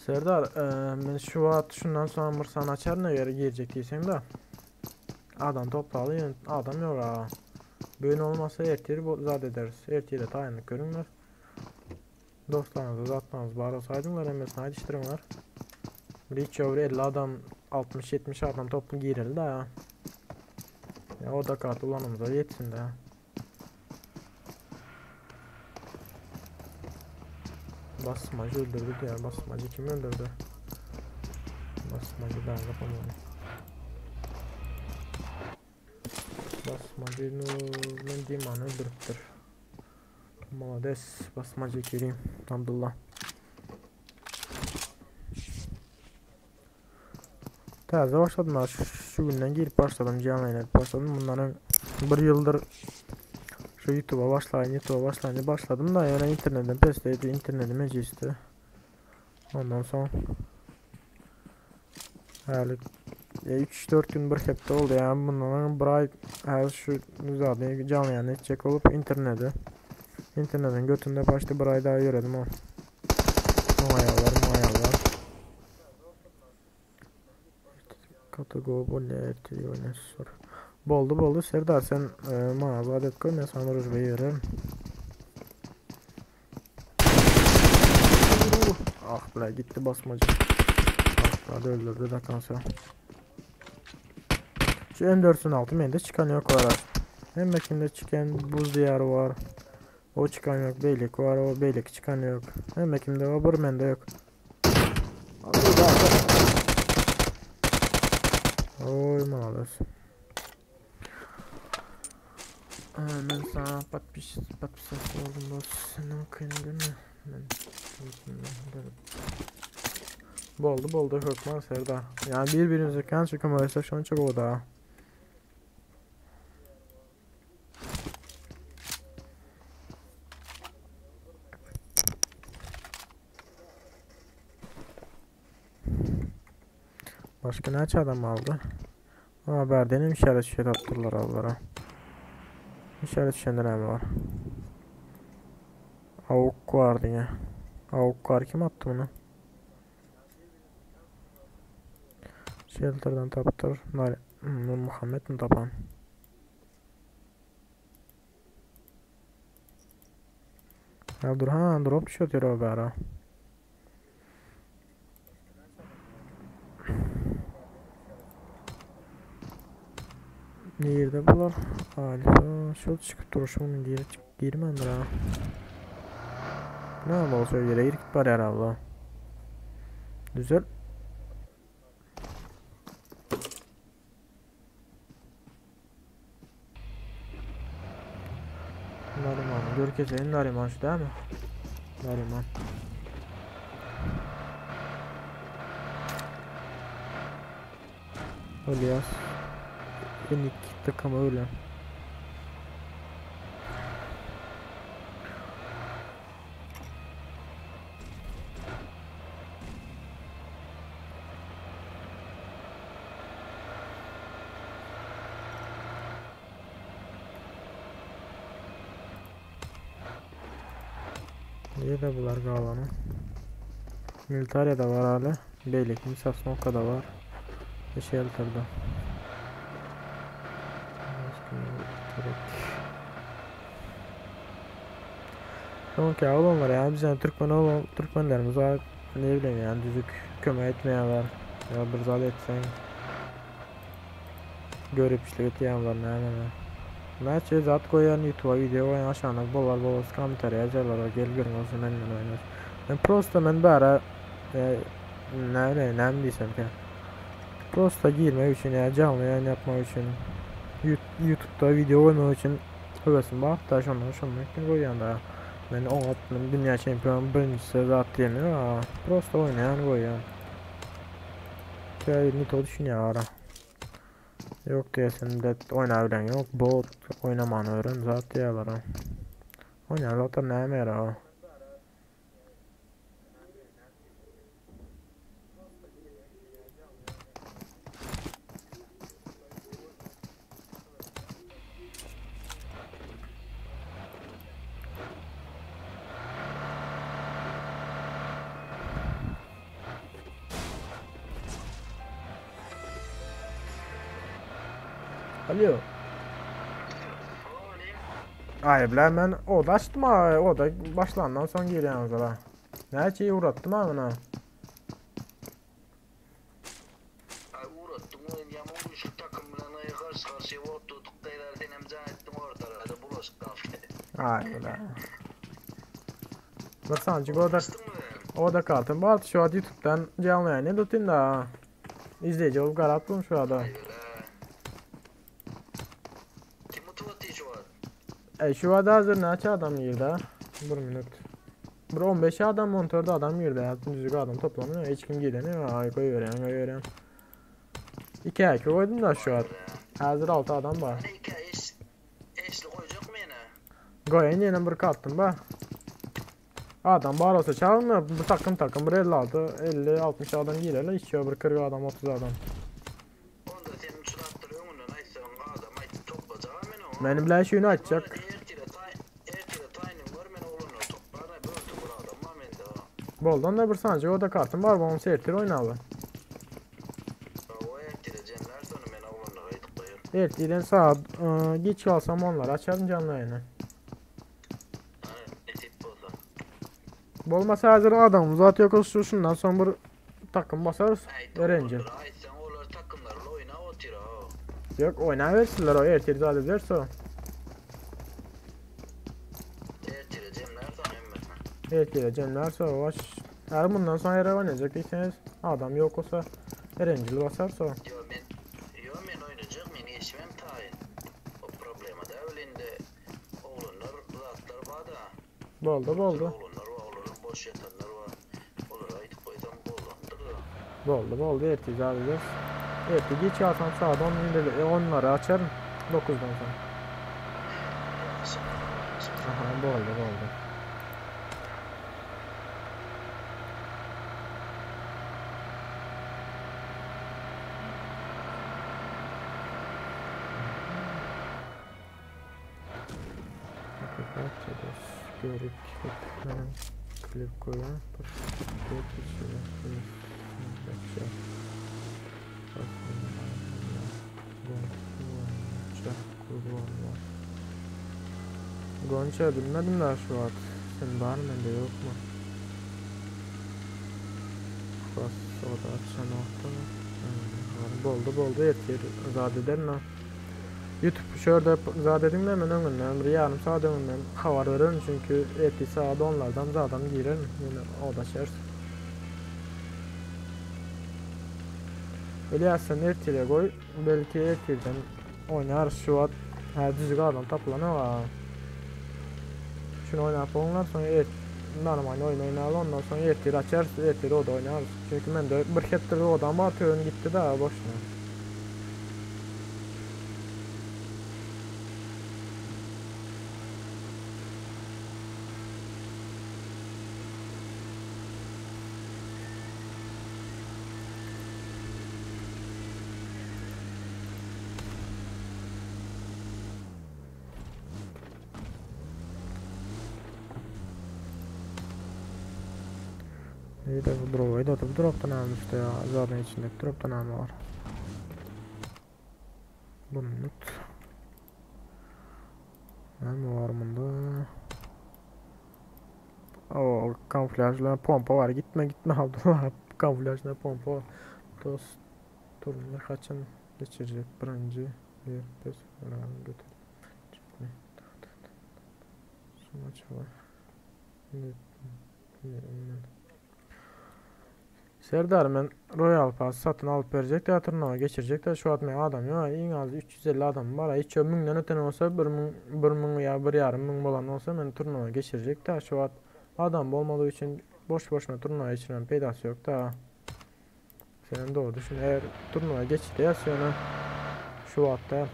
[SPEAKER 1] Serdar, e, men şu wagt şundan soň bir san açaryn eger girjek diýseň de. Adam toplaly, ýöne adam ýok ha. Bu gün bolmasa ertir bu zat ederis. Ertire taýynlyk görüňler. Dostlaryňyza zatlaryňyz bar bolsa aýdyňlar, hemmesini aýdyşdyryňlar. Bir hiç ýok bir 50 adam 60-70 adam toply gireli da. Ya o da kart ulanımıza yetsin de. Basmacı öldürdü ya. Basmacı kim öldürdü? Basmacı daha yapamadım. Basmacı Nur Diman öldürüptür. Malades Basmacı Kerim Abdullah. Täze başladym ha şu günden girip başladym canlı edip başladym bundan bir ýyldyr şu YouTube'a başlaýyn YouTube'a başlaýyn diýip başladym da ýöne internetim pesdeydi internetim ejizdi. Ondan soň häli 3-4 gün bir hepde oldu yani bundan bir ay her şu zaten canlı yayın etjek bolup interneti internetin götünde başda bir ay daha ýöredim o. Maýalar maýalar. Boldy boldy Serdar sen e, maňa zat et koy men sana rujba bererin. Ah ble gitti basmacı. Ah be öldürdü da kanser. Şu M4'ün altı mende çıkan yok var. Hem kimde çıkan buz diyarı var. O çıkan yok. Beylik var. O beylik çıkan yok. Hem kimde var bir mende yok. Oy malades. Ben sana подпис подписаться oldum dost. Senin kıyın mi? Ben Boldy boldy hökman Serdar. Yani birbirimize kança kömek şonça gowy da. Başka näçe adam aldy? Aa, bärdenem işaret şey tapdyrlar allara. İşaret düşende näme var? Avuk var diye. Avuk var kim attı bunu? Shelter'dan tapdyr. Nar Nur Muhammed mi tapan? Ha dur ha drop düşüyor o bära. Nirde bular? Alfa şol çykyp duruşy munuň geri girmändir ha. Näme bolsa ýere girip barýar abla. Düzel. Nariman görkezeyim Nariman şu değil mi? Nariman. Ölyas. Enik takımı öyle. Nirede bular galany? Militariýada var hala. Beýleki Sosnowkada var. Ve Shelter'da. Soňky oglanlar ýa bizden türkmen oglan türkmenlerimiz var. Ne bileyim yani düzük kömek etmeýärler. Ya bir zat etseň göripçilik etýänler näme. Näçe zat goýan YouTube'a video goýan aşağına bolar bolmaz kommentariýa ýazarlar gel görüň olsun menden oýnar. Men prosta men bära e, ne bileyim näme diýsem ki. Prosta girmek üçin ýa canly ýaýyn ýapmak üçin YouTube'da video goýmak üçin höwesim bar da şondan şondan goýýan da. Men oňat men dünýä çempion birinjisi zat diýemiyorum ha. Prosta oýnaýan goýýan. Käbir nito düşünýär ara. Yok diýesen de oýnabilen yok. Bot oýnamany öwren zat diýýärler. Oýnaýan zatlar näme ýara? Alo. Ay bile men oda açtım ha. Oda başlandan soň girýän zara. Näçe uğrattım ha buna.
[SPEAKER 9] Garşy garşy bolup durduk gyzlar senem jaň etdiň ortarada bulaşyk galdy.
[SPEAKER 1] Aý bula. Bir sanjy oda oda kartym bar şu wagt YouTube'dan canly ýaýyn edip otyryn da. İzleyici bolup garap durun şu wagta.
[SPEAKER 9] Kim utup otyr şu wagt?
[SPEAKER 1] E şu wagt hazır näçe adam girdi? Bir minut. Bir 15 adam 14 adam girdi. Düzük adam toplamıyor. Hiç kim giremiyor. Ay koyuverýän koyuverýän. 2 2 koydum da şu wagt. Hazır 6 adam var.
[SPEAKER 9] Hany ikä eş eşli goýjakmy ýene?
[SPEAKER 1] Goýaýyn ýene bir katdym ba. Adam bar olsa çagyrma bu takım takım bir 56 50 60 adam girerler hiç bir 40 adam 30 adam.
[SPEAKER 9] Onda sen çyratdyr öňünden aýtsaň adam aýtyp toplajaga men oňa.
[SPEAKER 1] Meni bilen şuny aýtjak.
[SPEAKER 9] Ertire taý ertire taýynyň gör men oglanlary toplaryn börte bir adam bar mende.
[SPEAKER 1] Boldy onda bir sanjy oda kartym bar bolmasa ertir oýnaly.
[SPEAKER 9] Hawa ertire jemläris ony men oglanlara aýdyp goýaryn.
[SPEAKER 1] Ertirden saat geç galsam onlary açaryn janly ýaýyny.
[SPEAKER 9] Nesip bolsa.
[SPEAKER 1] Bolmasa hazır adamymyz zat yok olsun şundan soň bir takım basarys. Erenje.
[SPEAKER 9] Aýtsaň olar takymlarla oýnap otyr ha.
[SPEAKER 1] Yok oýnabersinler o ertir zat ederse o.
[SPEAKER 9] Ertire jemläris ony hemmesini.
[SPEAKER 1] Ertire jemlärse o baş. Her bundan soň here oýnajak diýseňiz adam ýok bolsa Erenjil basarsa o.
[SPEAKER 9] Ýo men ýo men oýnajak meniň eşimem taýyn. O problema däl indi oglanlar zatlar bada.
[SPEAKER 1] Boldy boldy.
[SPEAKER 9] Oglanlar bar olaram boş ýatanlar bar. Olara aýdyp goýsam bolanydyr-da.
[SPEAKER 1] Boldy boldy ertir zat ederis. Ertir giç galsam saat 10 indi onlary açaryn 9-dan soň.
[SPEAKER 9] Ýagşy.
[SPEAKER 1] Aha boldy boldy. Görük klip koyalım. Gonca bilmedim daha şu wagt. Sen bar mende yok mu? Bas oda açan wagtda. Boldy boldy ertir zat ederin ha. Youtube şu ýerde zat ediň de men öňünden bir ýarym saat öňünden habar bererin çünki ertir saat onlardan zadam girerin ýene odaşarys. Ilyas sen ertire goý belki ertirden oýnarys şu wagt hä düzük adam tapylanok a. Şuny oýnap bolanlar soň ert normal oýun oýnaly ondan soň ertir açarys ertir oda oýnarys. Çünki mende bir hepdelik odam bar töwen gitdi da boşuna. Neydi bu drop'a da bu drop'tan almıştı ya. Zaten içindeki drop'tan alma var. Bir minut. Näme var bunda? O kamuflajla pompa var. Gitme gitme Abdullah. Kamuflajla pompa var. Dost turnir haçan geçirecek? Birinci bir pes götür. Sonuç var. Serdar men Royal Pass satyn alyp berjek de turnawa geçirjek de şu wagt men adam ýok iň az 350 adam bar hiç ýok müňden öten bolsa 1000 1000 ýa 1,5 müň bolan bolsa men turnawa geçirjek de şu wagt adam bolmadygy üçin boş boşuna turnawa geçirmem peýdasy ýok da Senem dogry düşün eger turnawa geçirýäs ýöne şu wagt däl.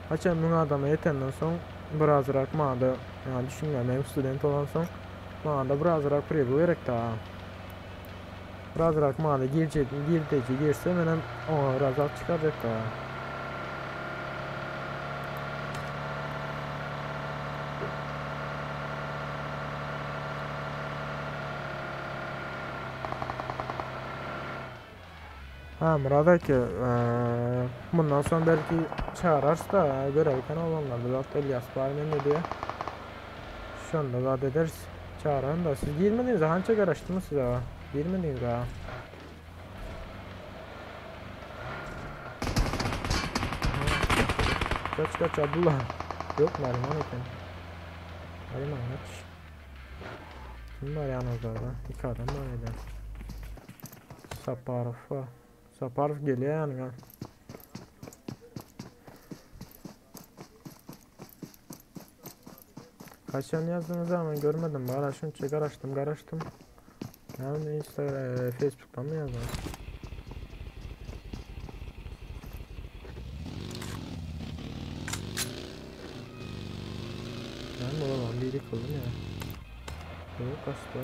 [SPEAKER 1] Haçan 1000 adama ýetenden soň birazrak maňada ýa düşünýän men student bolansoň maňada birazrak pribul gerek da. Birazrak maňada girje girdeji girse menem oňa birazrak çykarjak da. Ha Murat aka, mundan soň belki çagyrarys-da, göreliken oglanlarda zat Elýas bar mende diýýär. Şonda zat ederis. Çagyraryn da. Siz girmediňiz hança garaşdym size. Girmediňiz ha. Kaç kaç Abdullah. Yok Nariman eken. Nariman kaç. Kim var yanımızda? İki adam var eden. Saparov var. Saparov geliyor yani. Kaç yan yazdığınızı hemen görmedim. Bari şunu çek araştım araştım. Yani Instagram, e, Facebook'tan mı yazdınız? Ben olamam biri kıldım ya. Yok kaçtı.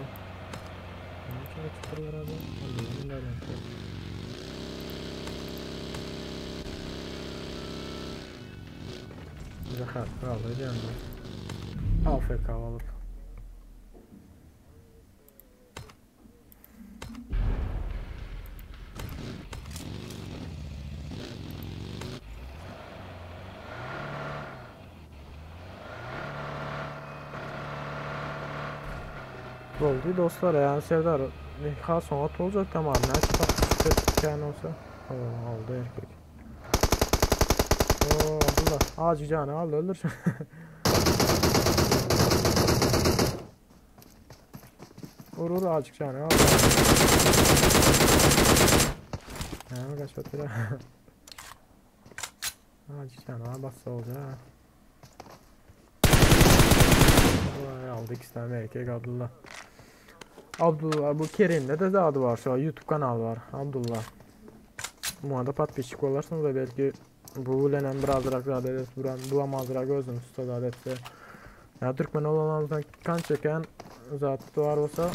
[SPEAKER 1] Ne için çıkarlar abi? Allah'ım nereden Zahar kaldı canım. AFK alıp. Boldy dostlar yani Serdar ha soňat boljak tamam näçe tapyp olsa. Oo, aldy erkek. Oo, Abdullah azıcık canı aldı öldür. Vur vur azıcık canı aldı. Yani kaç batır Azıcık canı bassa olacak. Vay aldı iki tane erkek Abdullah. Abdullah bu Kerim'de de adı var şu an YouTube kanalı var Abdullah. Buna da подписчик olarsanız da belki bu bilen birazrak zade etse, buran bulamazrak özünü usta zade etse. Ya Türkmen olanlardan kan çeken zat var olsa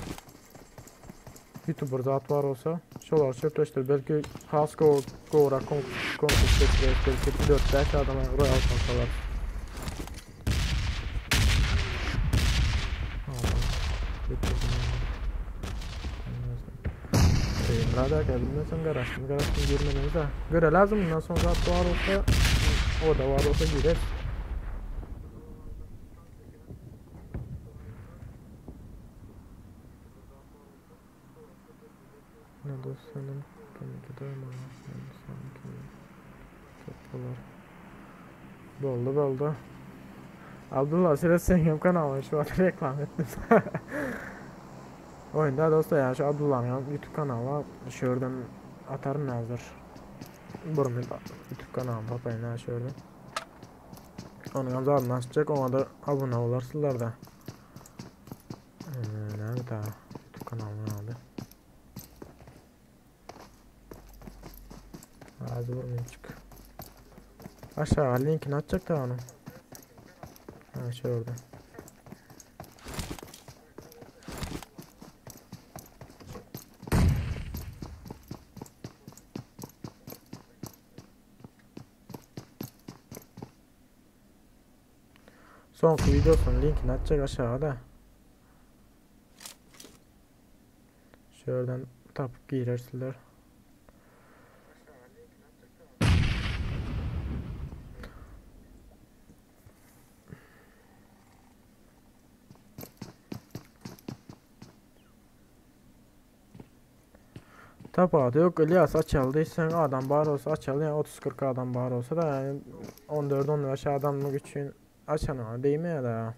[SPEAKER 1] YouTuber zat var olsa şolar çöpleştir belki has go gora konkurs çektirir belki 4-5 adama royal kalsalar. Emrah da bundan sonra garaştım garaştım girmediniz ha. Göre lazım bundan sonra zat var olsa o da var olsa girer. Ne dostlarım Toplar. Boldu boldu. Abdullah sen sen kanalıma şu an reklam ettim. Oyunda dostlar yani şu Abdullah'ın YouTube kanalı şuradan atarım hazır. Burun YouTube kanalım papayın şuradan. Onun zadını açacak ona da abone olarsınlar da. Ee, nerede YouTube kanalını aldı. Az vurmayın çık. Aşağı linkini atacak da onu. Ha şurada. Sonki videosunun linkini atacak aşağıda. Şuradan tapıp girersinler. Tapady yok İlyas açıldıysan adam bar olsa açıldı yani 30-40 adam bar olsa da yani 14-15 adamlık için açan ona değil mi ya da?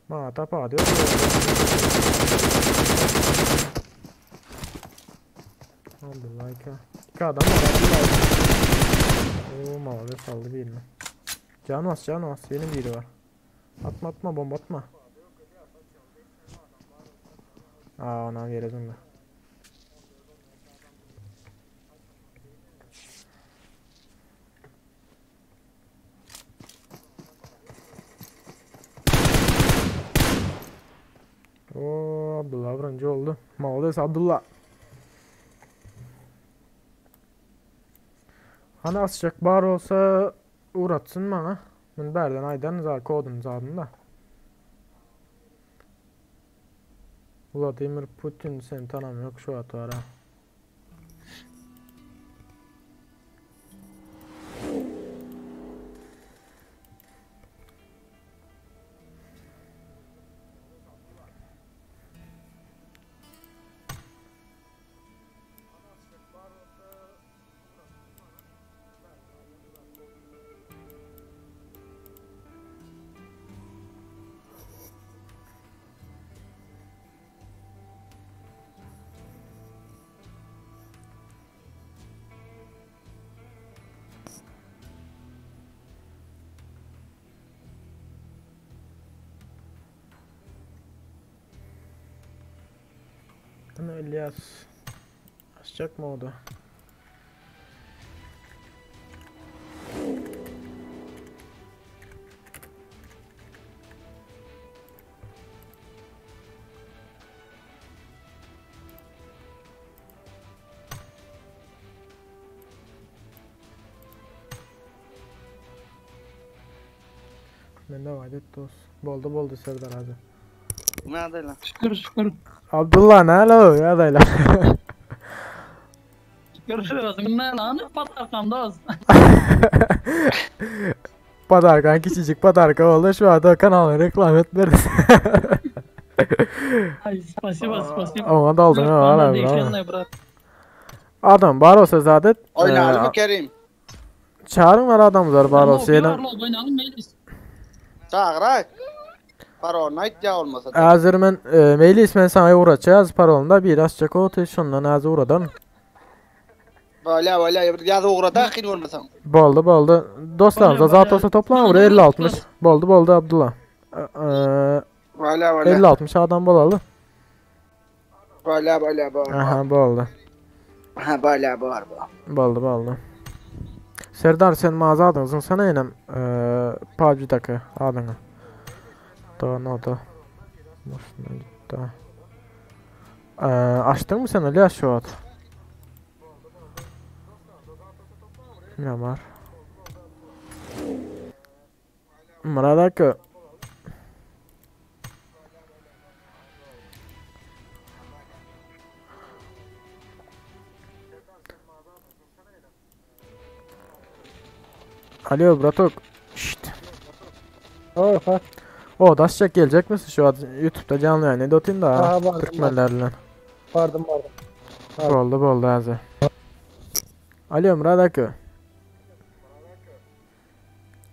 [SPEAKER 1] Ma tapady yok. Abdullah iki. İki adam var Abdullah. Oo mavi saldı birini. Can bas can bas yeni biri var. Atma atma bomba atma. Aa ona vereceğim ben. Oo Abdullah birinci oldu. Malades Abdullah. Hani asacak bar olsa uğratsın bana. Ben berden aydan zar kodunu zadını da. Vladimir Putin seni tanımıyor şu at var ha. Ana İlyas. Açacak mı o da? Men de var et dost. Boldy boldy Serdar hadi.
[SPEAKER 5] Nädeler?
[SPEAKER 10] Şükür şükür.
[SPEAKER 1] Abdullah ne alo ya dayla.
[SPEAKER 10] Görüşürüz. Ne lan? Patarkamda az.
[SPEAKER 1] Padarkan küçücük padarka oldu şu anda kanalı reklam etmeriz.
[SPEAKER 10] Ay spasiba spasiba.
[SPEAKER 1] Ona daldın ha
[SPEAKER 10] Bana
[SPEAKER 1] abi.
[SPEAKER 10] değişenler bırak.
[SPEAKER 1] Adam bar olsa zaten
[SPEAKER 5] Oynarmy Kerim?
[SPEAKER 1] Çağırın var adamlar bar olsa
[SPEAKER 10] Ama
[SPEAKER 1] yine.
[SPEAKER 10] oynayalım meclis.
[SPEAKER 5] Çağırak. Parolunu ayt ya olmasa.
[SPEAKER 1] Hazır men e, meylis men sana uğraşacağız parolunda bir az çako şundan az uğradan.
[SPEAKER 5] Böyle böyle bir yaz uğrada kın olmasa.
[SPEAKER 1] Boldy boldy. Dostlarımıza
[SPEAKER 10] Boldy,
[SPEAKER 1] zat
[SPEAKER 10] boldy.
[SPEAKER 1] olsa toplan buraya 50-60. Boldy boldy Abdullah. E,
[SPEAKER 5] Böyle böyle.
[SPEAKER 1] 50-60 adam bolaly.
[SPEAKER 5] Böyle böyle böyle.
[SPEAKER 1] Aha boldy.
[SPEAKER 5] Ha böyle böyle.
[SPEAKER 1] Boldy boldy. Serdar sen mağaza adyňyzyň sana enem e, PUBG'daki adyňy. Da ne da. Boşuna gitti. E, açtın mı sen Ali şu ad? Ne var? Murat Alo bratok. Şşt.
[SPEAKER 2] Oh, ha.
[SPEAKER 1] O daşacak gelecek misin şu an YouTube'da canlı yayın edotayım da
[SPEAKER 2] Aha, vardım,
[SPEAKER 1] Türkmenlerle.
[SPEAKER 2] Vardım vardım. Vardım.
[SPEAKER 1] Boldy boldy hazır. Alo Murat aka.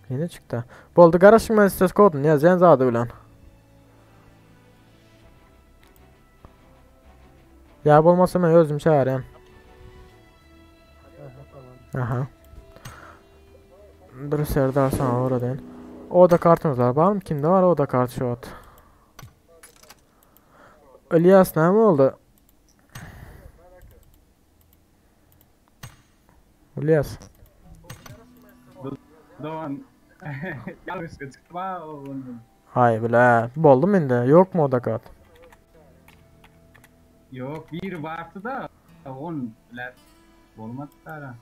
[SPEAKER 1] Yine çıktı. Boldy garaşyň men ses kodunu ýazýan zady bilen. Ya bolmasa men özüm çağırayım. Aha. Dur Serdar sana uğradın. O da kartımız var. Var mı? Kimde var o da kart şu at. İlyas ne mi oldu? İlyas.
[SPEAKER 11] Doğan yanlışlıkla çıktı onun.
[SPEAKER 1] Hay bile. Boldu mu indi? Yok mu o da kart?
[SPEAKER 11] Yok bir vardı da on bilen olmadı da.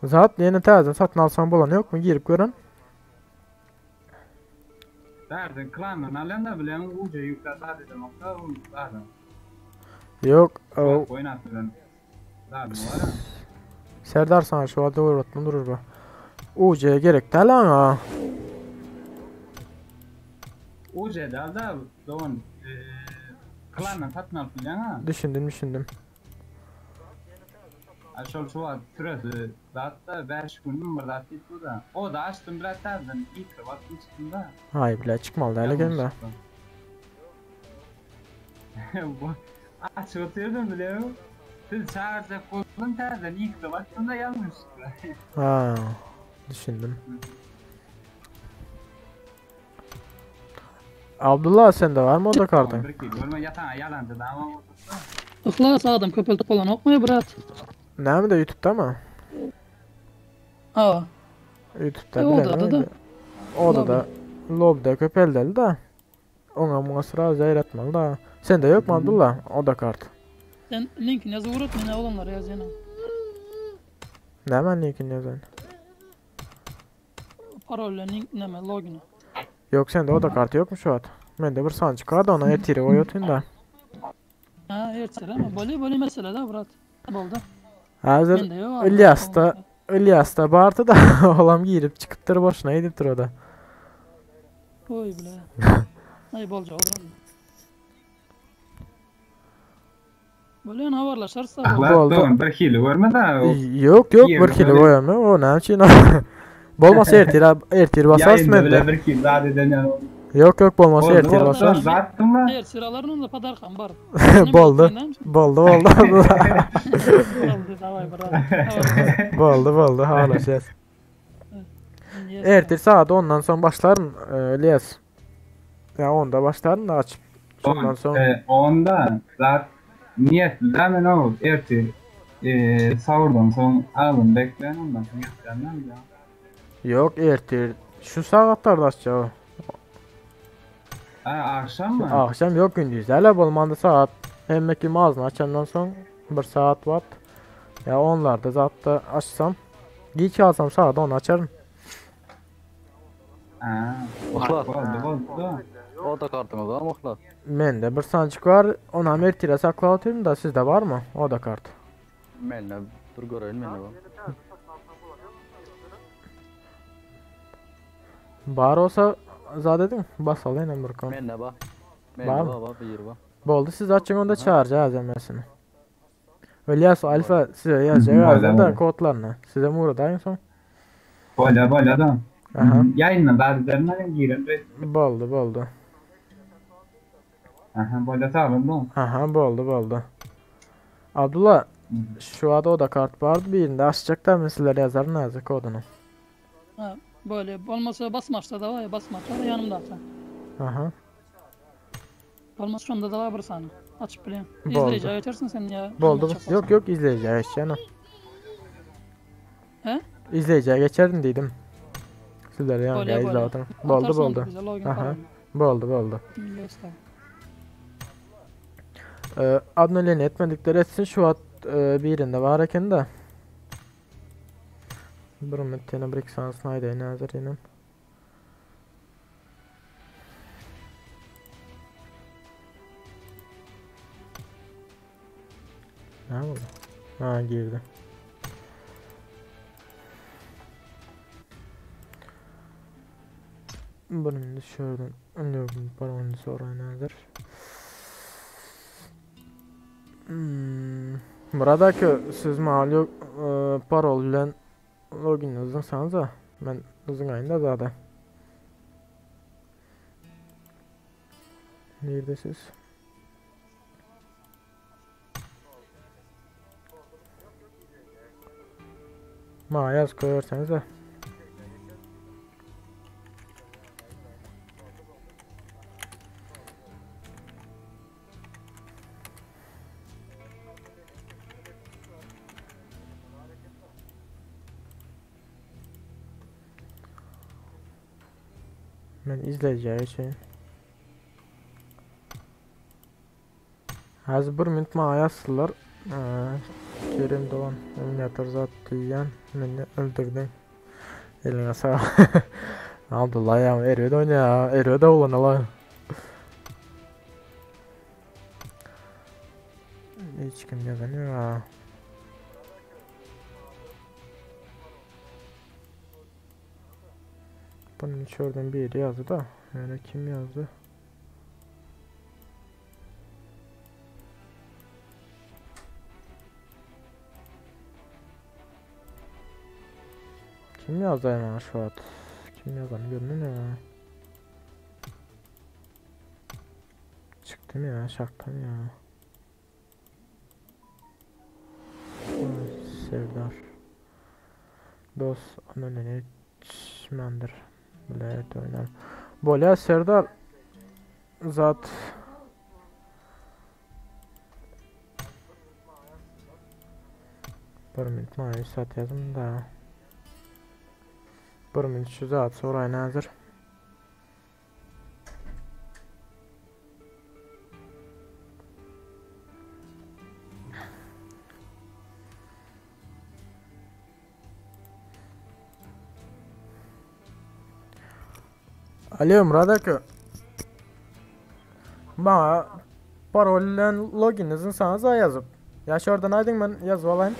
[SPEAKER 1] Zat yeni täze satın alsam bolan yok mu? Girip görün.
[SPEAKER 11] Derdin klanla alen da bilen uca yukarıda dedim hatta on derdim.
[SPEAKER 1] Yok. O,
[SPEAKER 11] Bak oynattı ben. Derdim var ya.
[SPEAKER 1] Serdar sana şu adı uğratma durur bu. UC'ye gerek değil ama.
[SPEAKER 11] Uca da da doğan klanla satın alıp bilen ha.
[SPEAKER 1] Düşündüm düşündüm.
[SPEAKER 11] Şol şu an süresi zaten 5 günüm var zaten bu da. O da açtım bilen derdim. İlk baktım çıktım da.
[SPEAKER 1] Hay bile çıkmalı da hele gelme.
[SPEAKER 11] Bu aç oturdum bile. Siz çağıracak oldum terden ilk de baktım da yanlış.
[SPEAKER 1] Ha, düşündüm. Abdullah sende var mı o da kartın?
[SPEAKER 11] Bir ki görme yatan yalancı da ama
[SPEAKER 10] Ihlas adam köpeltip olan okmuyor bırak.
[SPEAKER 1] Ne mi de YouTube'da mı?
[SPEAKER 10] Aa.
[SPEAKER 1] YouTube'da
[SPEAKER 10] E, o
[SPEAKER 1] bilen
[SPEAKER 10] da da.
[SPEAKER 1] O da da lobda köpeldeli da. Ona buna sıra zehir da. Sende yok mu Abdullah? O da kart.
[SPEAKER 10] Sen linkini yaz uğrat ne olanlara yaz yine.
[SPEAKER 1] Ne ben linkini yazayım?
[SPEAKER 10] Parolle link neme logini.
[SPEAKER 1] Yok sende o da kartı yok mu şu an? Ben de bir sancı çıkardı ona etiri oyotun da.
[SPEAKER 10] Ha ertesi ama böyle böyle mesele de bırak. Boldu.
[SPEAKER 1] Hazır
[SPEAKER 10] Mende yok.
[SPEAKER 1] İlyas da İlyas da bardı da oğlam girip çıkıptır boşuna ediptir o da.
[SPEAKER 10] Oy bile. Ay bolca olur. Böyle ne haberleşirse
[SPEAKER 1] Boldu.
[SPEAKER 11] Doğan bir hile görme de.
[SPEAKER 1] Yok yok bir kilo koyamıyor. O ne için? Bolmasa ertir ertir basar
[SPEAKER 11] Yayında bile
[SPEAKER 1] mende.
[SPEAKER 11] bir hile daha deden yani.
[SPEAKER 1] Yok yok bolmasa
[SPEAKER 11] Oldu,
[SPEAKER 1] ertir
[SPEAKER 11] oldu.
[SPEAKER 1] basar.
[SPEAKER 11] Zaten mı?
[SPEAKER 10] Her sıraların da padarkan var.
[SPEAKER 1] Boldu. Boldu boldu.
[SPEAKER 10] Boldu davay bırak.
[SPEAKER 1] Boldu boldu haberleşeceğiz. Ertir saat 10'dan sonra başlarım e, İlyas. Ya 10'da başlarım da açıp. Ondan sonra
[SPEAKER 11] E, onda zaten Niýetli dä men o ertir sahurdan soň agzyny beklän ondan soň ýatýan däl ýa.
[SPEAKER 1] Ýok ertir şu sagatlarda açjak o.
[SPEAKER 11] Ha agşammy?
[SPEAKER 1] Agşam ýok gündiz däl bolmanda sagat hemme kim agzyny açandan soň bir sagat wagt ýa onlarda zatda açsam giç galsam sagat 10 açaryn.
[SPEAKER 11] Ha.
[SPEAKER 12] Yhlas.
[SPEAKER 11] Boldy boldy.
[SPEAKER 12] O da kartyňyz barmy Yhlas?
[SPEAKER 1] Mende bir sanjyk bar, onam ertire saklap otyryn da, sizde barmy o da kart?
[SPEAKER 12] Mende dur göreýin mende bar.
[SPEAKER 1] Bar bolsa zat ediň, basaly inem bir kon.
[SPEAKER 12] Mende bar. Mende
[SPEAKER 1] Barmy?
[SPEAKER 12] bar bar biri bar.
[SPEAKER 1] Boldy siz açyň onda çağıracağız hemmesini. Ilyas Alfa size yazacak
[SPEAKER 11] Bolýar,
[SPEAKER 1] azdan da
[SPEAKER 11] bolýar.
[SPEAKER 1] kodlaryny. Size ugradaýyn soň.
[SPEAKER 11] Bolýar bolýar da.
[SPEAKER 1] Aha.
[SPEAKER 11] Ýaýyndan zat ederin men giren be.
[SPEAKER 1] Boldy boldy.
[SPEAKER 11] Aha bolýar sag bolun da.
[SPEAKER 1] Aha boldy boldy. Abdullah şu ada o da kart vardı birinde açacak da mesela yazarın azı kodunu.
[SPEAKER 10] Ha, böyle olmasa basmaçta da var ya basmaçta da yanımda zaten.
[SPEAKER 1] Aha.
[SPEAKER 10] Olmaz şunda da var bir saniye. Açıp bileyim.
[SPEAKER 1] Boldy.
[SPEAKER 10] İzleyici açarsın sen ya.
[SPEAKER 1] Boldy.
[SPEAKER 10] Şunda
[SPEAKER 1] Yok yok izleyiciye geçeceğim.
[SPEAKER 10] He?
[SPEAKER 1] İzleyiciye geçerim dedim. Sizler yani
[SPEAKER 10] Bolýar,
[SPEAKER 1] izle
[SPEAKER 10] bolýar.
[SPEAKER 1] oturun. Boldy
[SPEAKER 10] Atarsın onu
[SPEAKER 1] boldy.
[SPEAKER 10] bize, login
[SPEAKER 1] Aha.
[SPEAKER 10] falan.
[SPEAKER 1] Boldy boldy.
[SPEAKER 10] Göster.
[SPEAKER 1] Ee, adını etmedikleri etsin şu at e, birinde var eken de. Bir müddetine bir iki sansın haydi hazır yine. Ne oldu? Ha girdi. Bunun dışarıdan anlıyorum paranı sonra nedir? Hmm. Buradaki siz mahalle e, parol bilen login yazsanıza ben uzun ayında zaten. Neredesiniz? Ma yaz koyarsanız da. Ben izleyeceği için. Az bir minut ma yazsınlar. Ee, Kerim Doğan Ümit zat diyen beni öldürdün. Eline sağ. Abdullah ya eriyor da ya eriyor da ulan Allah. Hiç kim yazamıyor ha. Bunun içeriden biri yazdı da. Yani kim yazdı? Kim yazdı hemen şu an? Kim yazanı görünüyor ya. Çıktım ya şaktan ya. Ha, Serdar. Dost anonini çmendir. Bilet oynar. Bolya Serdar zat Bir minut mavi saat yazım da. Bir minut şu zat sorayın hazır. Alo Murat aka. Bana parolle loginizin sana yazıp. Ya şuradan aydın ben yazıp alayım.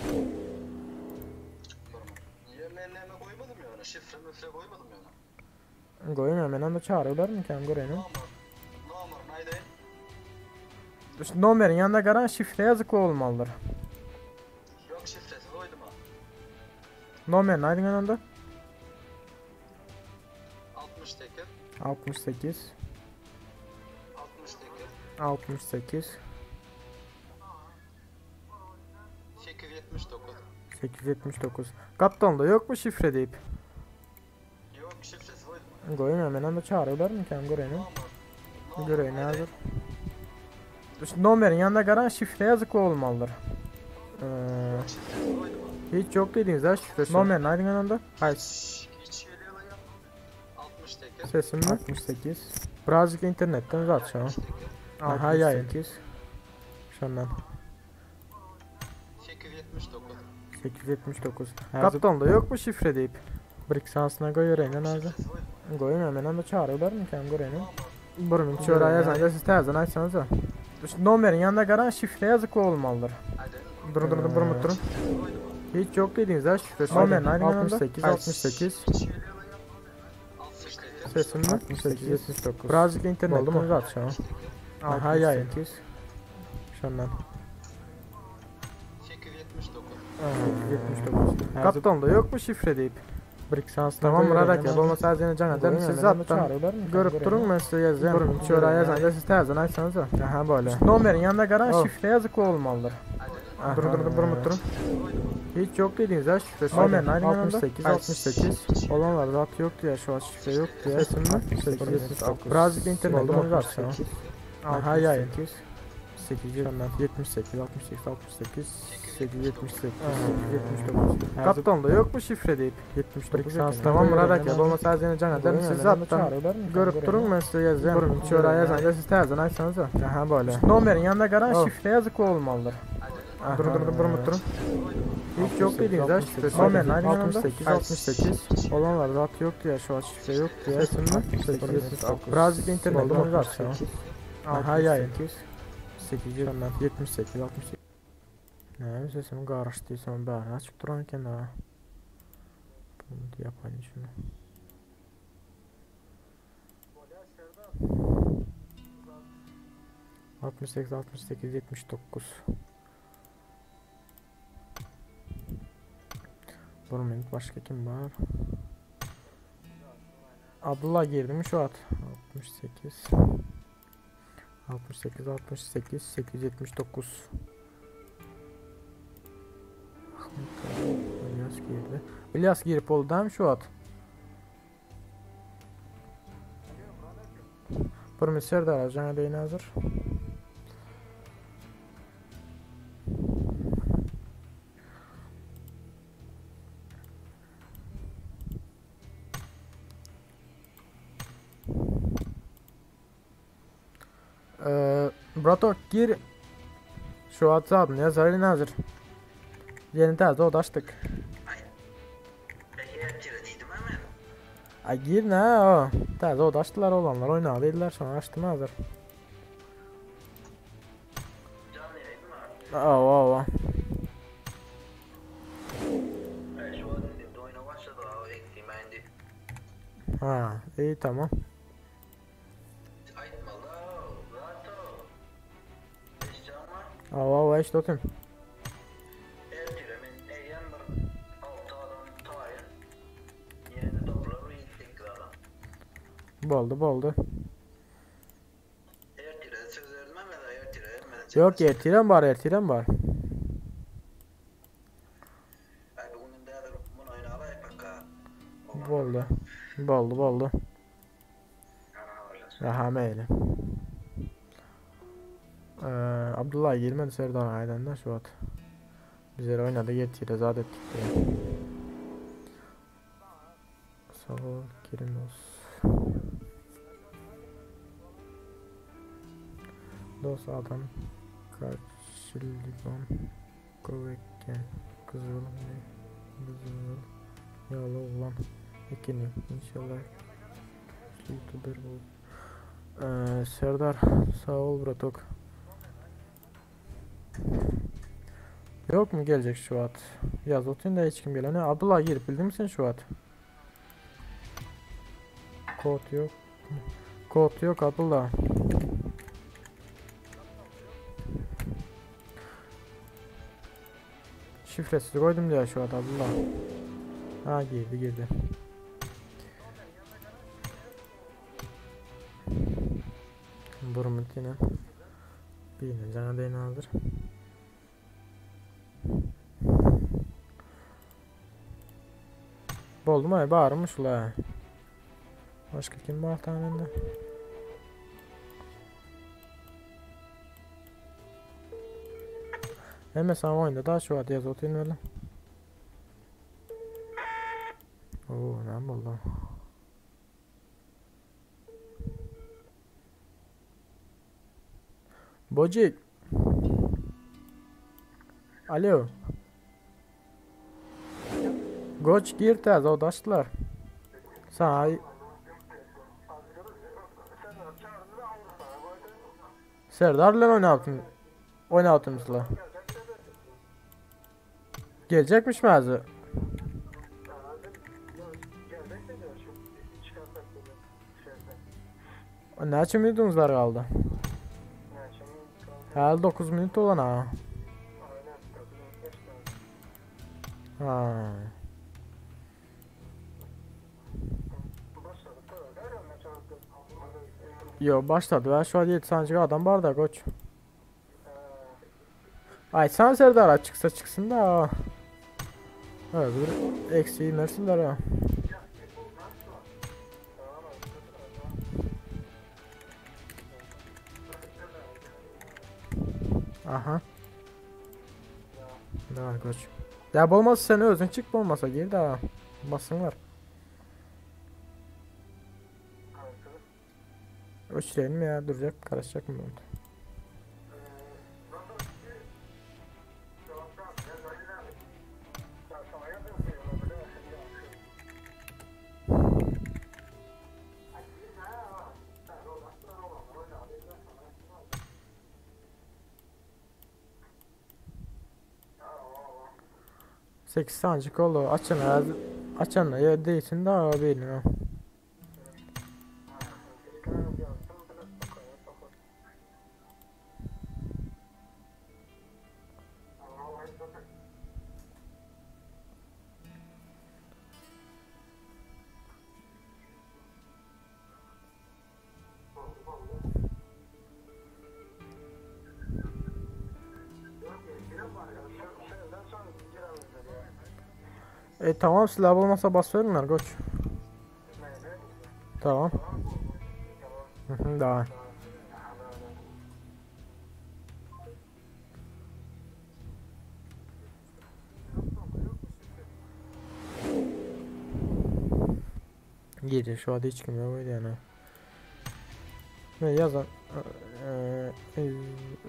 [SPEAKER 9] Niye men näme goýmadym ýöne şifre müfre goýmadym ýöne.
[SPEAKER 1] Goýmuyorum ben onu çağırıyorlar mı ki göreyim.
[SPEAKER 9] Nomer aýdaýyn.
[SPEAKER 1] Şu Nomerin yanında karan şifre yazıklı olmalıdır.
[SPEAKER 9] Ýok şifresi goýdum ha.
[SPEAKER 1] Nomerin aydın yanında.
[SPEAKER 9] 68
[SPEAKER 1] 68
[SPEAKER 9] 68
[SPEAKER 1] 68
[SPEAKER 9] 879.
[SPEAKER 1] 879. Kaptan da yok mu şifre deyip?
[SPEAKER 9] Ýok şifresi goýdum.
[SPEAKER 1] Goýmuyorum ben onu çağırıyorlar mı ki göreyim. Göreyim hazır. Şu nomeriň ýanynda garan şifre ýazykly bolmalydyr. Hiç ýok diýdiňiz-ä şifre. Nomerini aýdyň onda. Haýsy? Sesim mi? 68. Birazcık internetten zat şu. Aha ýaýyn. Şondan. 879. Gapdalda ýokmy şifre diýip? Bir iki sanysyna goýbereýin hazir. Goýun men onda çagyrylarmykan göreýin. Bir min çöre ýazanda siz täzeden aýtsaňyza. Şu nomeriň ýanynda garan şifre ýazykly bolmalydyr. Durun durun durun durun. Hiç ýok diýdiňiz-ä şifre. Nomerini aýdyň 68 68. Sesim mi? 68 79. Birazcık internetten zat şu. Aha ýaýyn. Şondan. 879. Gapdalda ýokmy şifre diýip? Bir iki sanysyna Tamam Murat aka, bolmasa az ýene jaň ederim. Siz zatdan görüp duruň, men size ýazýan. Bir çöre ýazanda siz täzeden aýtsaňyza. Aha bolýa. Nomeriň ýanynda garan şifre ýazykly bolmalydyr. Durun durun durun durun. Hiç ýok diýdiňiz-ä şifre. Nomerini aýdyň 68 68. Olanlar zat ýok diýýär, şu wagt şifre ýok diýýär. Sesimmi? 879. Birazcık internetten zat şu. Aha ýaýyn. 878 68 68 878 879. Gapdalda ýokmy şifre diýip? 79 eken. Tamam Murat aka, bolmasa az ýene jaň ederim. Siz zatdan görüp duruň, men size ýazýan. Bir çöre ýazanda siz täzeden aýtsaňyza. Aha bolýa. Nomeriň ýanynda garan şifre ýazykly bolmalydyr. Durun durun durun durun. Hiç ýok diýdiňiz-ä şifre. Nomerini aýdyň 68 68. Olanlar zat ýok diýýär, şu wagt şifre ýok diýýär. Sesimmi? 879. Birazcık internetten zat şu. Aha ýaýyn. 878 68. Näme sesim garyşdy soň bäri açyp duran eken ha. Bunu ýapaýyn şunu. 68 68 79 Bir minut başga kim bar? Abdullah girdi mi şu at? 68 68 68 879 İlyas girdi. İlyas girip oldu değil mi şu at? Bir minut Serdar Ajan deyin hazır. Ee, Bratok gir. Şu WhatsApp ne yazar hazır. Yeni täze oda açdyk. Ay gir ne o. Täze oda açdylar olanlar oýnaly diýdiler şoňa açdym hazır. Awa awa. Ha, iyi tamam. Awa awa eşit oturun. Boldy boldy. Yok ertirem bar ertirem bar. Boldy. Boldy boldy. Aha meýli. Ee, Abdullah girmedi Serdar aýdanda şu wagt. Bizler oýnady ertire zat etdik diýe. Sag bol Kerimos. Dos adam Karşiligon Gowekken Gyzyl Gyzyl Ýaly oglan ekeni inşallah youtuber bolup ee, Serdar sag bol bratok. Yok mu gelecek şu wagt? Ýaz otyn da hiç kim gelene. Abdullah girip bildin sen şu wagt? Kod yok. Kod yok Abdullah. Şifresiz koydum diye şu wagt Abdullah. Ha girdi girdi. Burmut yine. Birine cana değin hazır. Boldu mu? Barmyş ula. Başka kim bar tamamında? Hemme sana oýunda da şu wagt ýazyp otyryn weli. Oo, näme boldy? Bojik. Alo. Goç gir täze oda açdylar. Sana Serdar bilen oynaptım. Oynaptım sizler. Gelecekmiş mi azı? Näçe minutyňyzlar galdy? Häli 9 minut bolan ha. Ha. Yo başladı. Ben şu an 7 sanacak adam var da koç. Ay sen Serdar çıksa çıksın da. Evet bir eksiği versinler ha. Aha. Daha koç. Ya bolmasa sen özün çık bolmasa gir daha. Basınlar. Öçürelim ya duracak karışacak mı oldu? Sekiz sancık oldu. Açın açın ya değilsin daha bilmiyorum. E tamam silah olmasa bas verin koç. Tamam. Daha. Gece şu anda hiç kim yok yani. Ne yazan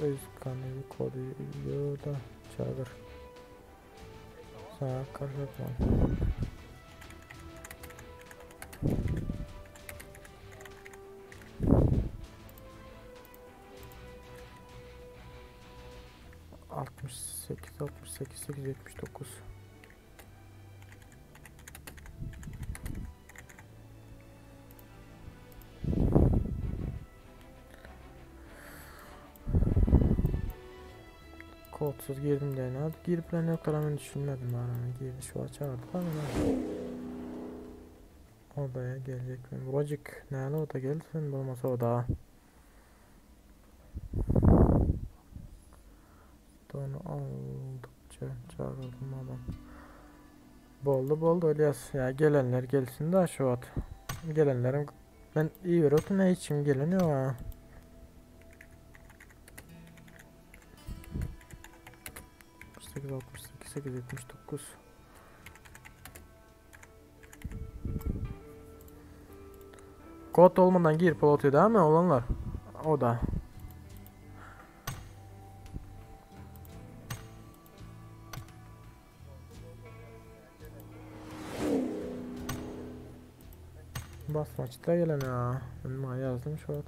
[SPEAKER 1] öz kanı koruyor da çağır. Sana karışma. 68, 68, 8, 79. Kodsuz girdim de ne girip lan yok ben düşünmedim ben girdi şu açardı da Odaya gelecek mi? Bocik nerede oda gelsin olmasa oda. Onu aldıkça çağırdım adam. Boldu boldu İlyas ya gelenler gelsin de şu at. Gelenlerin ben iyi bir ne için geleniyor ha. 8 68 8 79 Kod olmadan girip oluyor değil mi olanlar? O da. Basmaçta gelen ha. Ben yazdım şu an.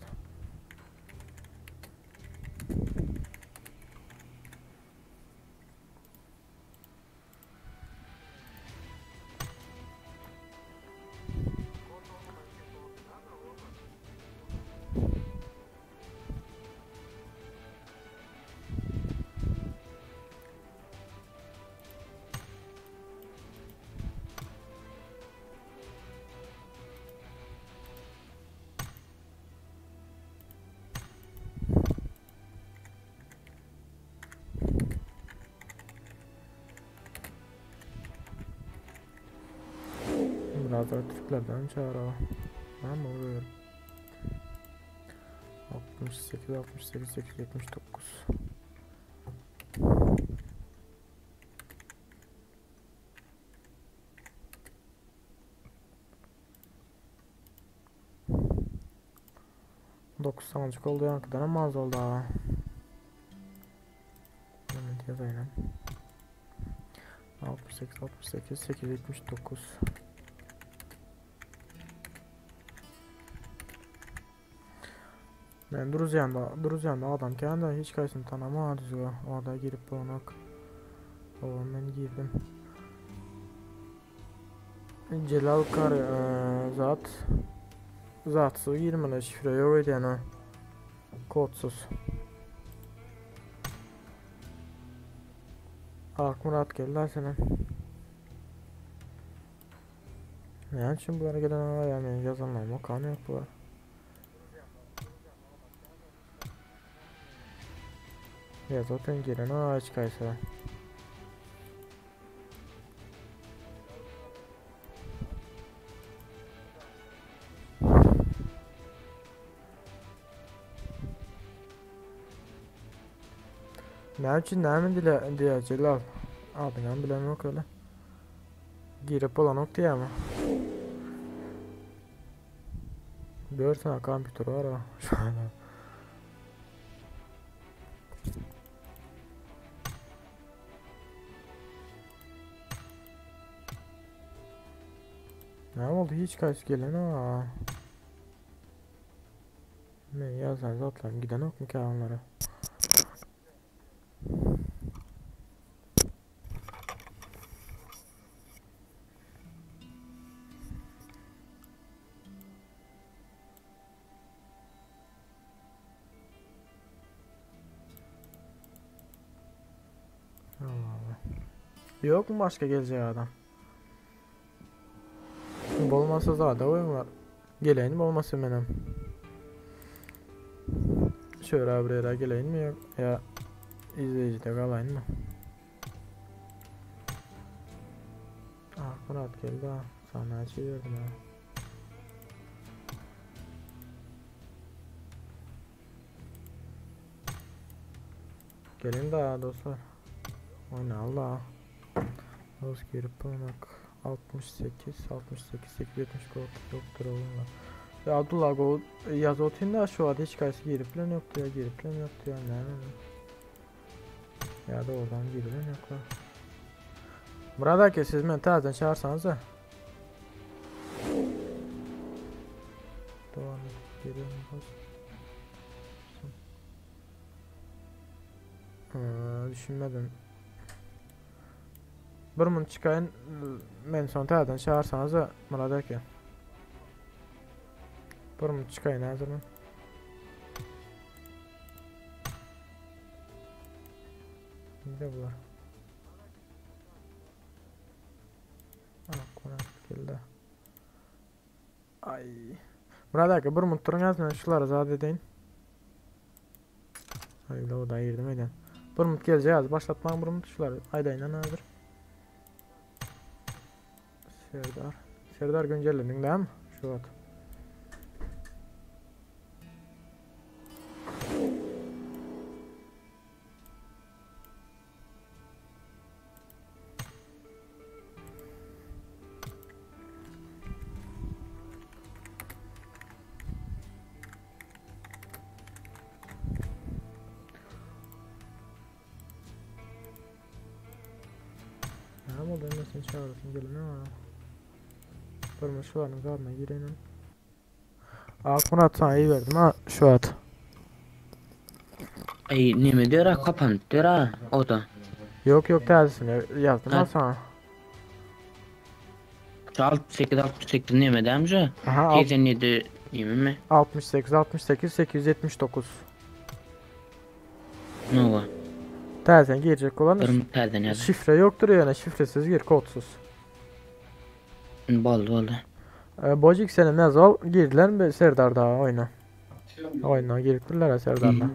[SPEAKER 1] Biraz daha Türklerden çağıralım. Tamam oluyor. 68, 68, 8, 79. 9 sanjyk oldy ýaňkydanam az oldy aga. Hemen ýazaýynam. 68 68 879. Men Druzyanda, Druzyanda adam kän-de hiç kaýsyny tanama düzgä. Orda girip bolanok. Oba men girdim. Celal kar zat zatsyz girmeli şifre ýok edýän Kodsyz. Akmyrat geldi senem. Näme üçin bulara gelen aga ýa meniň ýazanlarymy okan ýok bular. Ya zaten gelen ağaç kaysa. Näme üçin näme dile diýä Celal. Adyňam bilemok öyle. Girip bolanok diýämi? 4 tane kompýuter bar ha şu anda. Näme boldy hiç kaýsy gelen ha. Men ýazan zatlarym gidenokmy onlara? Allah Allah. Yok mu başka gelecek adam? Bolmasa zada oýunlar. Geleýin bolmasa menem. Şöyle bir ýere geleýinmi ýok ýa izleýjide galaýynmy? Ah Murat geldi ha. Sana näçe berdim ha. Gelin daha dostlar. Oynayalım da. Dost girip bulmak. 68 68 879 yoktur oğlum. Ya Abdullah go yaz otun da şu an hiç kayısı girip lan yoktu ya girip lan yoktu ya ne Ya da oradan girip lan yok la. Murat aka siz meni täzeden çağırsanız da. Devam et. Geliyorum bas. Düşünmedim. Bir mun çıkayın. Men son täzeden çağırsanız da Murat aka. Bir mun çıkayın hazır mı? Ne bular? Murat geldi. Ay. Murat aka bir minut turuň men şulara zat edeýin. Ay o da girdim eden. Bir minut geljek başlatmaň bir minut şulary aýdaýyn hazır. Serdar. Serdar güncelledin değil mi? Şu wagt. Näme oldu sen çağırırsın gelin ama. Durma şularının zadyna gireýin. Akmurat sana iyi verdim ha şu at.
[SPEAKER 7] Ay neme diyor ha kapanıp diyor ha o da.
[SPEAKER 1] Yok yok täzesini yazdım ha sana.
[SPEAKER 7] 68 68 neme demce?
[SPEAKER 1] Aha,
[SPEAKER 7] 87 neme mi?
[SPEAKER 1] 68 68 879.
[SPEAKER 7] Ne var?
[SPEAKER 1] Täzeden girecek olan
[SPEAKER 7] Täzeden yazdım.
[SPEAKER 1] şifre yoktur yani şifresiz gir kodsuz.
[SPEAKER 7] Boldy boldy.
[SPEAKER 1] Bojik seni mezol girdiler mi Serdar daha oyna. Oyna giripdirler ha Serdar'la.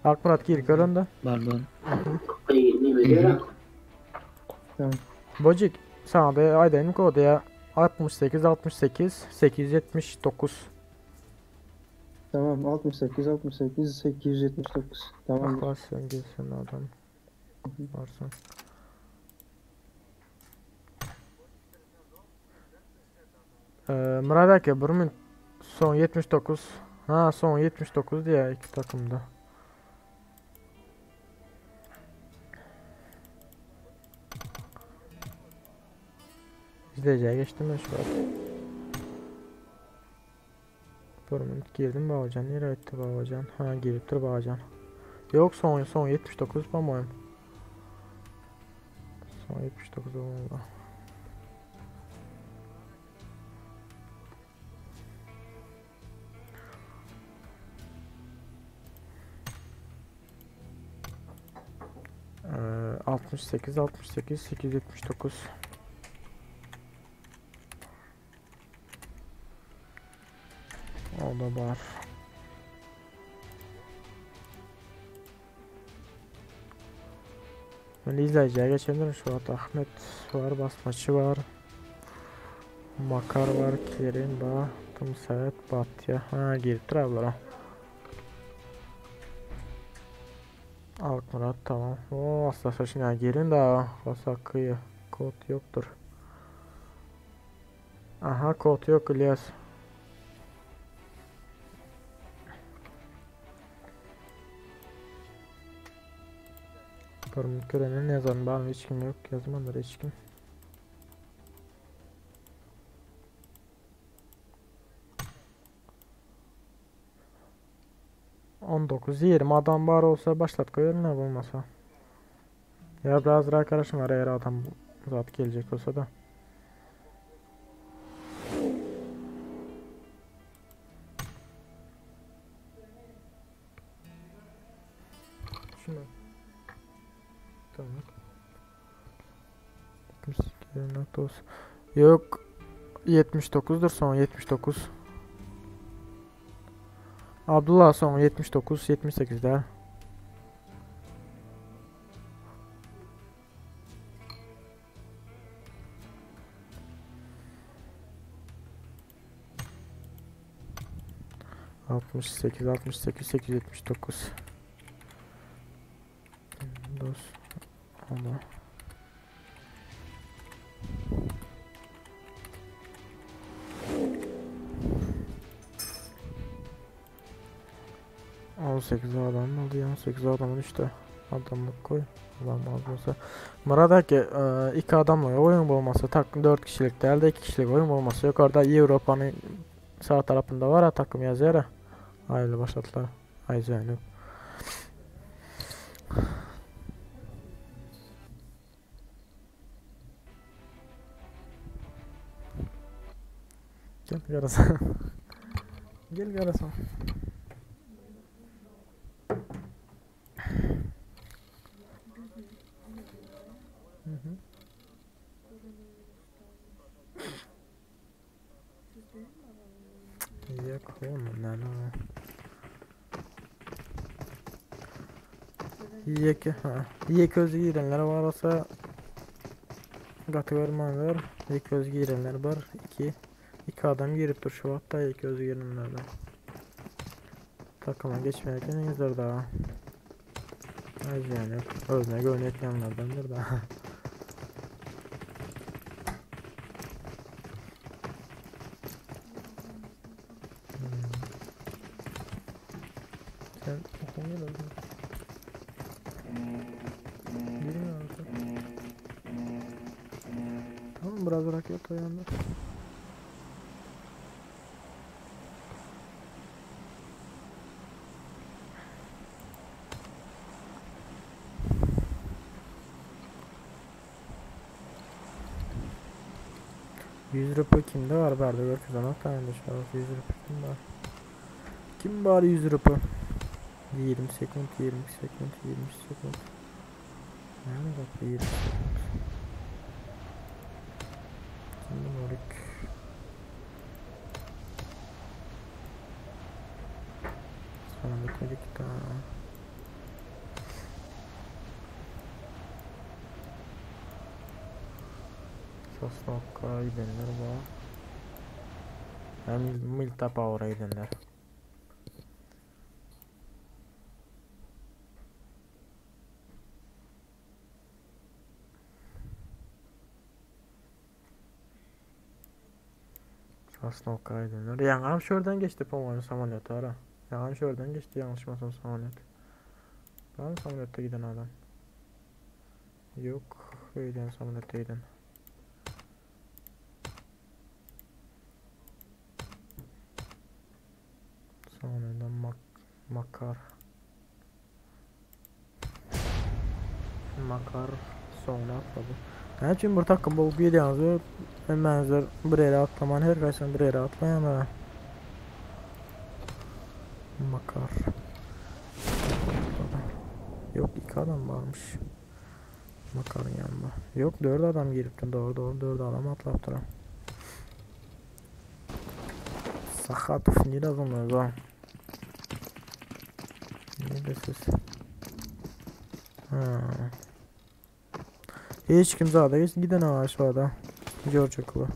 [SPEAKER 1] Akmurat gir göründe.
[SPEAKER 7] Boldy boldy.
[SPEAKER 2] Tamam.
[SPEAKER 1] Bojik sana da aýdaýyn kody ya 68 68 879.
[SPEAKER 2] Tamam 68 68 879. Tamam.
[SPEAKER 1] Bak sen girsin adam. Varsın. Murat aka bir minut Son 79. Ha son 79 diye iki takımda. İzleyiciye geçtim ben şu an. Bir minut girdim Babacan. Nereye gitti Babacan? Ha giripdir Babacan. Yok son son 79 по-моему. Son 79 olmalı. Ee, 68 68 879 O da var. Ben izleyiciye geçebilirim şu an. Ahmet var, Basmaçı var. Makar var, Kerim var, Tımsaet, Batya. Ha girip durar Alk Murat tamam. O asla şimdi girin daha. Basak kod yoktur. Aha kod yok İlyas. Görüm görenin yazan var mı? Hiç kim yok. Yazmadılar hiç kim. On dokuz, 20 adam var olsa başlat koyarım ne olmasa. Ya biraz arkadaşım var eğer adam zat gelecek olsa da. Şunu. Tamam. Yok 79'dur son 79. Abdullah son 79 78'de. ...68, 68, 879. Dos. Ama. 18 adam oldu ya 18 adamın işte adamlık koy adam az olsa Murad aka e, iki adamla oyun olmasa takım 4 kişilik değil de 2 kişilik oyun olmasa yukarıda Avrupa'nın sağ tarafında var ha takım yazıyor ha Hayırlı başlatlar Ay Zeynep Gel yarasa Gel yarasa Hı hı. Yok oğlum lan o. Yek ha. Yek özü girenler var olsa Gatı görmeler. Yek özü girenler var. 2 2 adam girip dur şu hatta yek özü girenlerden. Takıma geçmeyken izler daha. Az yani özüne güven etmeyenlerdendir daha. Sen okumuyor musun? Bilmiyorum sen. Tamam biraz bırak yat uyandı. Yüz rupi kimde var? Berde görürüz ama tane de şu an 100 rupi kim var? Kim var 100 rupi? 20 sekund, 20 sekund, 20 sekund. Näme zat 20 sekund. Kimde Morik? Sana bitmedik daha. Sosnovka gidenler var. Hem Milta Power'a gidenler. Sosnowka aýdymlar. Ýaňam şu ýerden geçdi po-moýmu samolýot ara. Ýaňam şu ýerden geçdi ýalňyşmasam samolýot. Barmy samolýotda giden adam? Ýok, öýden samolýotda giden. Sonunda mak makar. Makar soňuna atlady. Näme üçin bir takym bolup girýäňiz hemmäňizler bir ýere atlaman her haýsyň bir ýere atlaýaňyz. Makar. Yok iki adam varmış. Makarın yanında. Yok dört adam giripdir. Doğru doğru dört adam atlapdyr. Sahatov nirede bunlar? Neredesiniz? Ha. Hiç kimse ada hiç giden aşağıda. George okulu.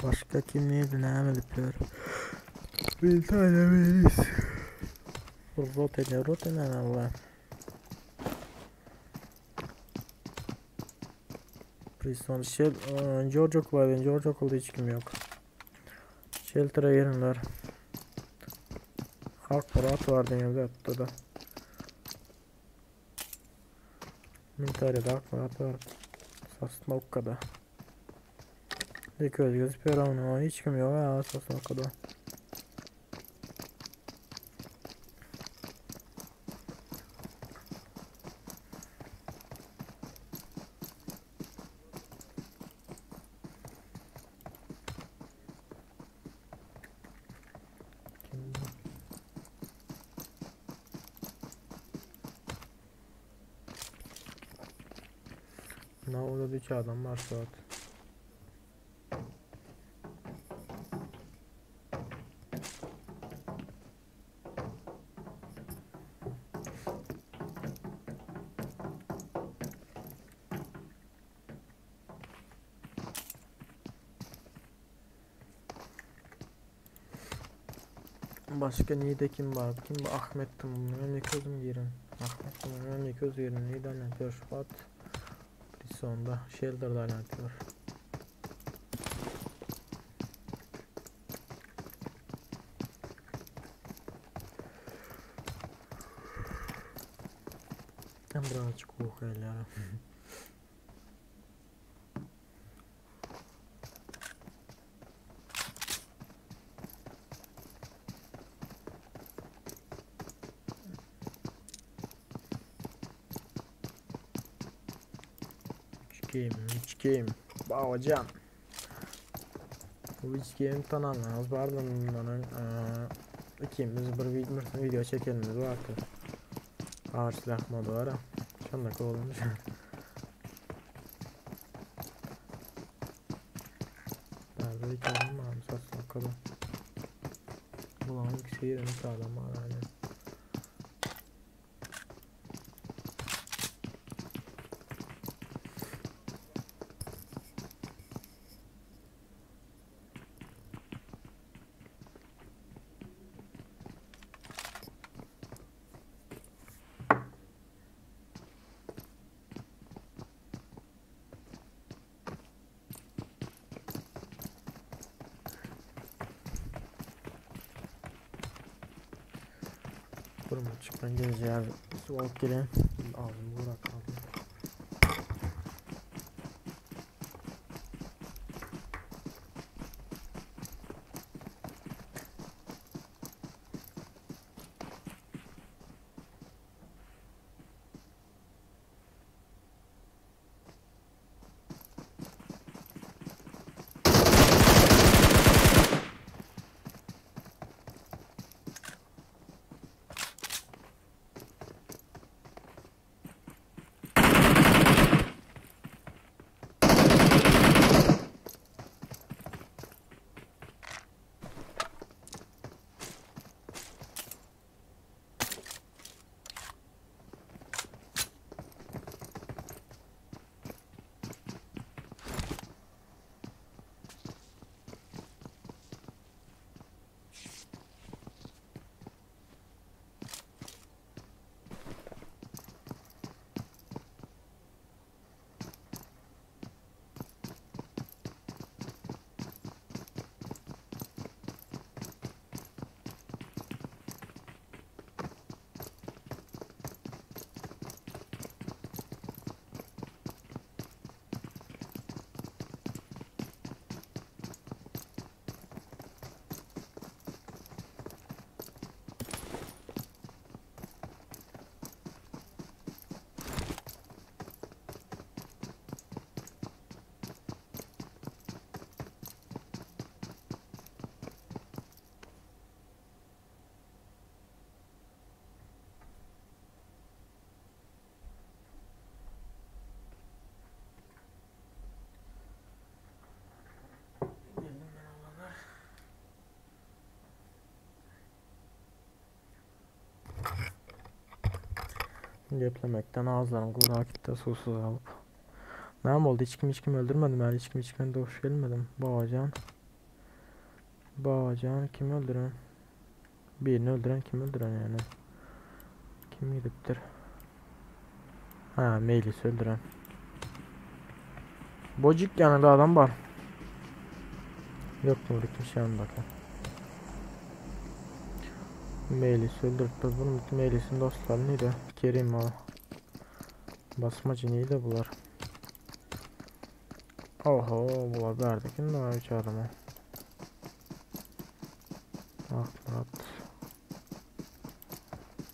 [SPEAKER 1] Başka kim neydi ne edip Bir tane veririz. Rote rote ne Allah. Prison Shell George Okul'a George Okul'da hiç kim yok. Shelter'a girinler. Halk Murat var denizde attı da. Military'de Halk Murat var. Sosnovka'da. İlk öz gözüküyor ama hiç kim yok ha Sosnovka'da. Ne orada iki adam var saat. Başka neyde kim var? Kim bu? Ahmet bunun ne közüm girin. Ahmet bunun ne köz girin. Neyden yapıyor? Şubat. Prison'da. Shelter'da yapıyor. Ben birazcık okuyayım. Üç game, Babacan. Bu üç game tanımaz. Pardon bunların ikimiz bir video çekenimiz vardı. Ağır silah modu var. Şunda olmuş. Nerede iki adam var mı? Saçma kadar. Ulan ikisi yerine sağlam var aynen. Çıkman geleceği su alıp gelin. Ağzımı bırak abi. Geplemekden ağızlarım gurak gitdi susuz galyp. Näme boldy hiç kim hiç kimi öldürmedim häli hiç kim hiç kime duş gelmedim. Babajan. Babajan kimi öldüren? Birini öldüren kimi öldüren yani? Kim gidipdir? Ha Meylis öldüren. Bocuk yanında adam var. Yok mu bitmiş yanındaki. Meylis öldürüp bunun Meylis'in dostları neydi? Kerim o. Basmacı neydi bular? Oho bular berdeki ne üç adamı. Akmurat.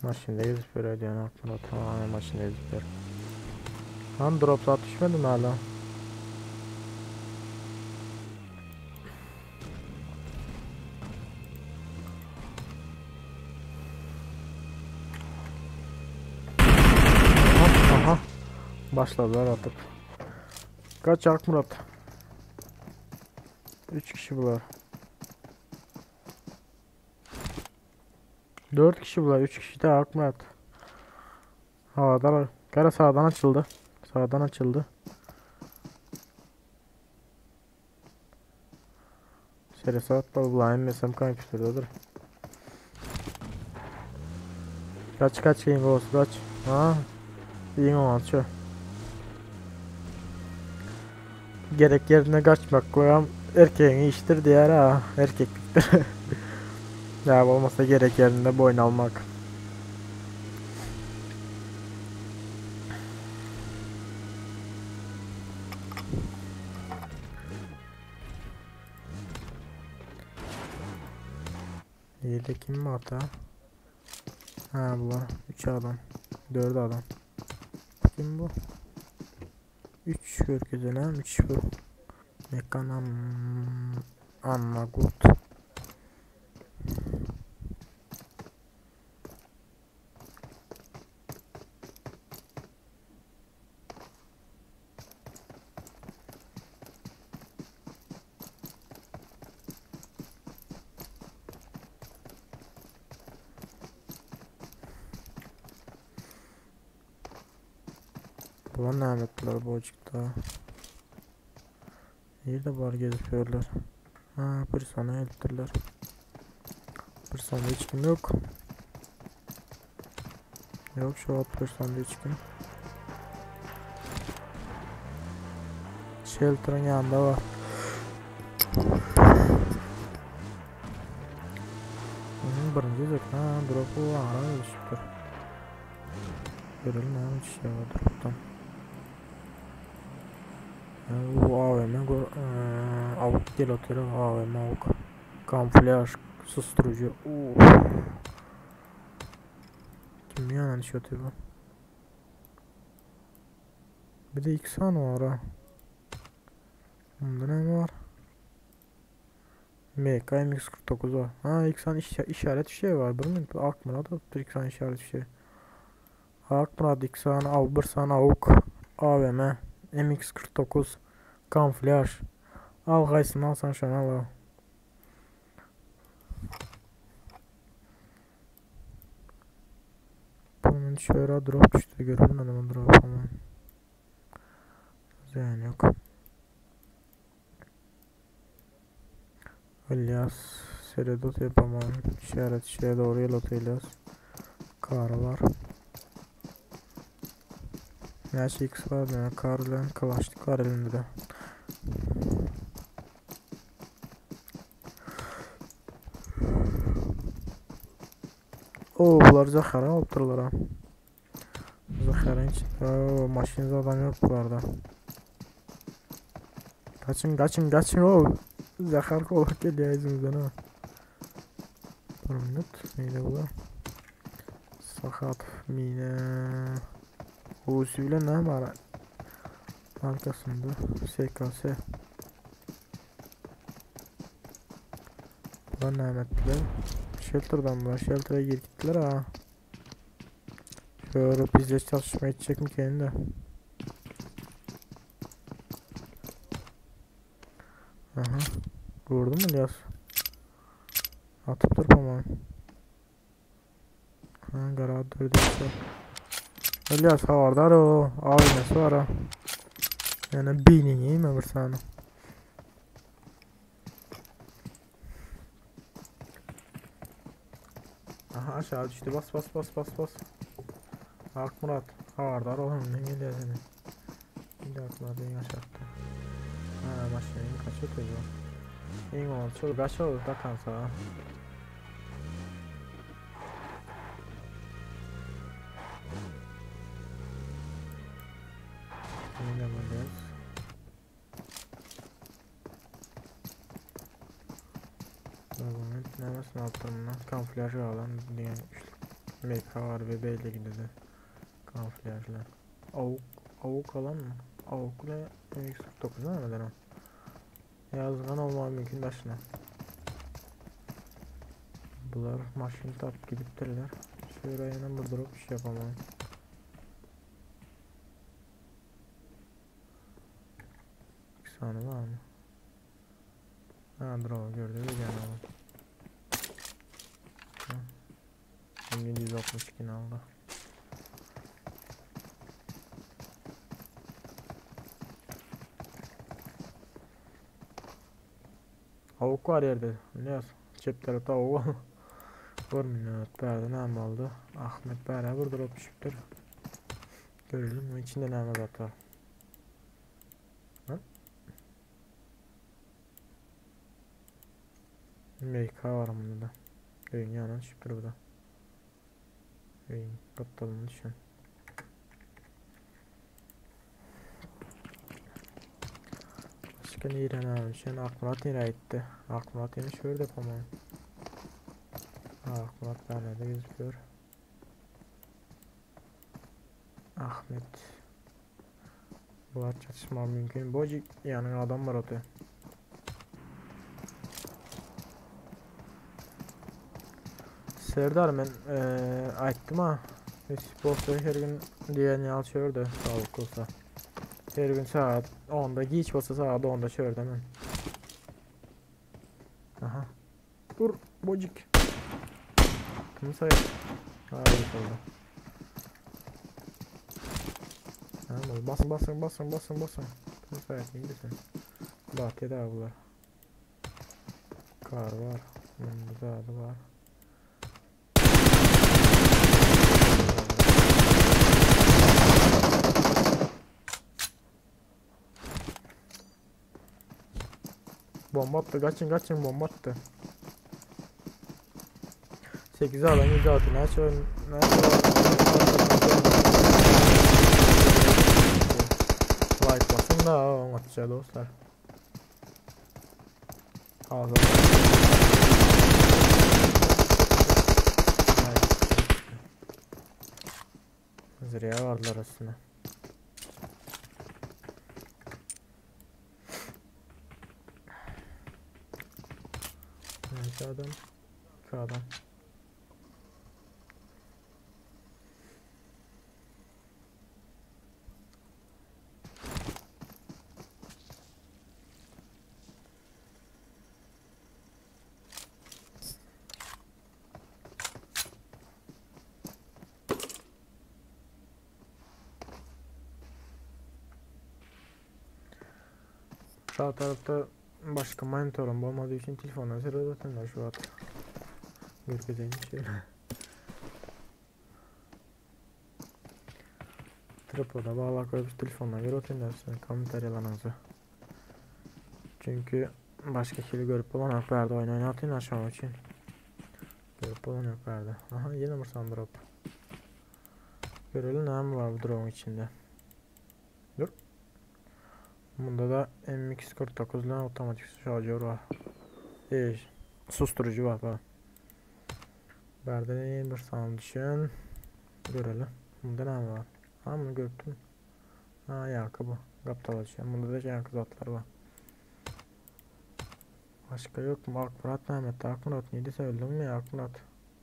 [SPEAKER 1] Maşında gezip böyle diyen Akmurat. Ha maşında gezip böyle. Lan drop saat düşmedi mi hala? Aha, aha. Başladılar atıp. Kaç Akmurat? 3 kişi bular. 4 kişi bular. 3 kişi de Akmurat. Havadalar. Kara sağdan açıldı. Sağdan açıldı. Seresat da inmesem kompüterdedir. Kaç kaç yiyin olsun kaç. Ha? Yiyin olsun. Gerek yerine kaçmak koyam erkeğin iştir diğer ha erkekliktir. Ya olmasa gerek yerinde boyun almak. İyi de kim var da? Ha bu var. 3 adam. 4 adam. Kim bu? 3 görgüzüne 3 bu. Mekanam Anna Gut. Bular näme etdiler bu acıkta? Nerede bar gezip Ha bir sana elittirler. Bir sana hiç kim yok. Yok şu an bir sana hiç kim. Shelter'ın yanında var. Birinci zek ha drop'u var düşüptür. Görelim ne şey var drop'tan. Bu AVM gör, avuk gel oturuyor AVM avuk. Kamuflaj susturucu. Uf. Kim yanan iş atıyor bu? Bir de Xan var ha. Bunda ne var? MK MX49 var. Ha Xan iş, işaret şey var. Bunun Akmurat Xan işaret şey. Akmurat Xan av bir sana avuk AVM MX49 kamuflaj. Al qaysını alsan şunu al. Bunun şöyle drop düştü görünmedi mi drop ama. Ziyan yok. İlyas Seredot yapamam. İşaret şeye doğru yol atıyor İlyas. Kar var. Gerçi X var ya. Kar ile kalaşlık var elinde de. Oo bunlar Zaxara alıpdırlar ha. Zaxarın içinde o maşınız adam yok bunlarda. Kaçın kaçın kaçın o. Zaxar kolak geliyor izimizden ha. Bir minut neydi bu da? Sakat mine. Uzi bilen ne var? Arkasında SKS. Bunlar ne ettiler? Shelter'dan var. Shelter'a gir gittiler ha. Şöyle bizle çalışmaya gidecek mi kendi? Aha. Vurdu mu İlyas? Atıp dur ama. Ha, gara dördü işte. Ilyas habardar o. Aynası var ha. Yani beynini yeme bir saniye. Aha aşağı düştü. Bas bas bas bas bas. Akmurat. Habardar oğlum ne geliyor seni. Bir de Akmurat en aşağıda. Ha maşının kaç ötüyor. En oldu. Kaç oldu da kansa. Ne yapacağız? Moment nemesini attım lan? Kamuflaj alan diyen MK var ve B ile gidildi. Kamuflajlar. Avuk, avuk alan mı? Avuk ile MX-49 ne neden o? Yazgan olmağı mümkün başına. Bular maşın tap gidiptirler. Şuraya yana bir drop iş yapamam. İki saniye var mı? Ha drop gördü bir gene alalım. 762 aldı. Avuk var yerde. Ne yaz? Çep tarafta avuk var. Bir minut bärde näme boldy? Ahmet bärä bir drop düşüpdir. Görelim içinde näme zat var. Ha? MK var bunda da. Öýün ýanyna düşüpdir bu da. Öýün gapdalyna düşen. Başka nire näme düşen? Akmurat nire gitdi? Akmurat ýene şu ýerde pomam. Akmurat bärde gözüküyor. Ahmet. Bular çatışma mümkün. Bocik yani adam var orada. Serdar ben ee, aytdım ha. Hiç bolsa her gün diyen yal çördü sağlık olsa. Her gün saat 10'da geç bolsa saat 10'da çördü hemen. Aha. Dur bocik. Kim sayar? Ha evet oldu. Tamam basın basın basın basın basın. Kim sayar neydi sen? Bahçe daha bunlar. Kar var. Bunda da var. Bomba attı. Kaçın kaçın bomba attı. 8 alan 100 altı. Ne açıyorum? Ne Like basın da atacağız dostlar. Ağzına. Zırıya vardılar aslında. Neyse adam. Şu adam. Sağ tarafta başka monitorum olmadığı için telefondan seyrediyorum şu an. Görkezeyim şöyle. Tripoda bağla koyup telefondan görüyorum kommentaryalarınızı. Çünkü başka kili görüp olan yok verdi oyun oynatayım aşağı için. Görüp olan yok verdi. Aha yine bir drop. Görelim ne var bu drop'un içinde. Dur. Bunda da MX-49 ile otomatik şarjör var. Susturucu var falan. Berde bir saniye düşün. Görelim. Bunda ne var? Ha bunu gördüm. Ha yankı bu. Kaptal düşen. Bunda da yankı zatlar var. Başka yok mu? Akmurat Mehmet. Akmurat neydi söyledim mi? Akmurat.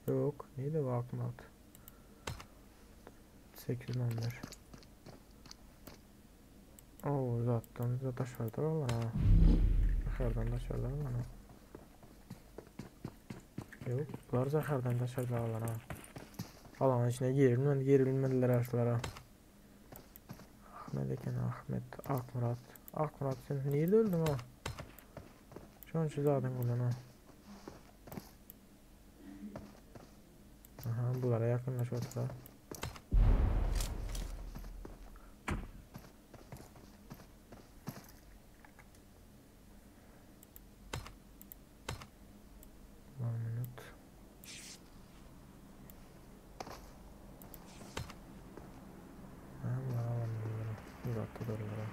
[SPEAKER 1] Yok. Neydi bu Akmurat? 811. Oo zaten da dışarıda var ha. Dışarıdan dışarıda var ha. Yok, bunlar zahardan dışarıda var ha. Alanyň içine girilmedi, girilmediler aşlara. Ahmet eken Ahmet, Akmyrat. Akmyrat sen nirde öldün ha? Şonça zadyň bilen ha. Aha, bulara yakınlaş otura. One minute. Ha, bulara alamıyorum. Uzakta dururlar.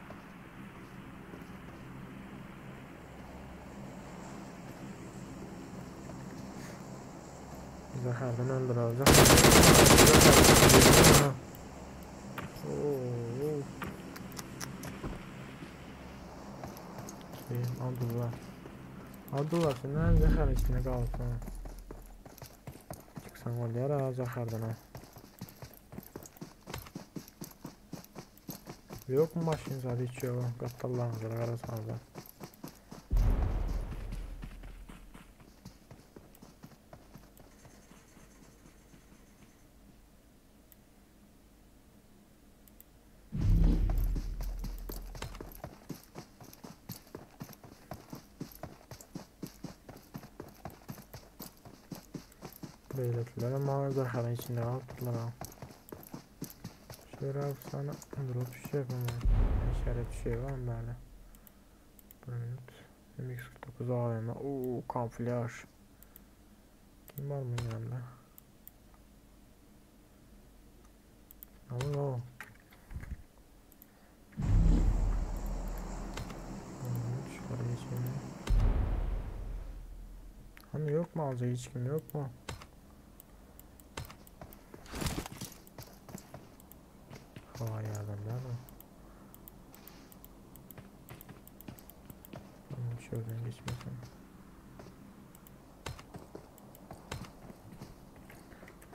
[SPEAKER 1] Zahardan öldür abi. Zahardan. Oo. Kim? Abdullah. Abdullah sen ne zahar içinde kalsın. Çıksan oluyor ha zahardan ha. Yok mu maşın zaten hiç yok. Kattallarınıza karasanıza. Beýlekiler ama zaharın içinde alıpdyrlar ha. Şöyle sana drop düşecek ama işaret düşüyor var mı böyle? Bir minut. MX-49 AVM. Oo kamuflaj. Kim var mı yanında? Allah. Şöyle geçelim. Hani yok mu alacak hiç kim yok mu? Hava yardım değil mi? Tamam şuradan geçmesin.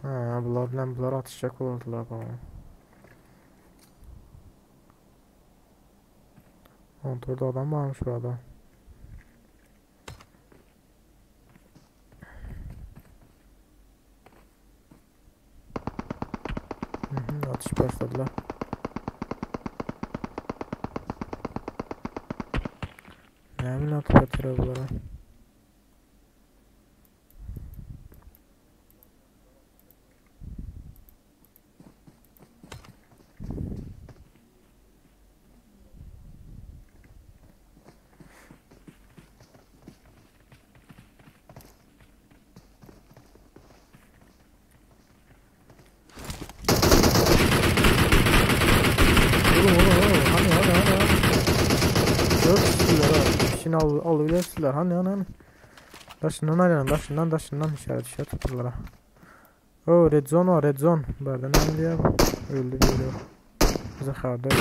[SPEAKER 1] Ha bunlar bilen bunlar atışacak oldular bana. Orada adam varmış burada. Hı hı, atış başladılar. Ne atıp atıyor bunlara? Oğlum oğlum oğlum hani hani hani hani. 4 kişiler ha. İkisini al, alabilirsinler. Hani hani hani. Daşından aynen daşından daşından işaret işaret tuturlar ha. Oh red zone var red zone. Berden ne diyor? Öldü bir yok. Zaharda öldü.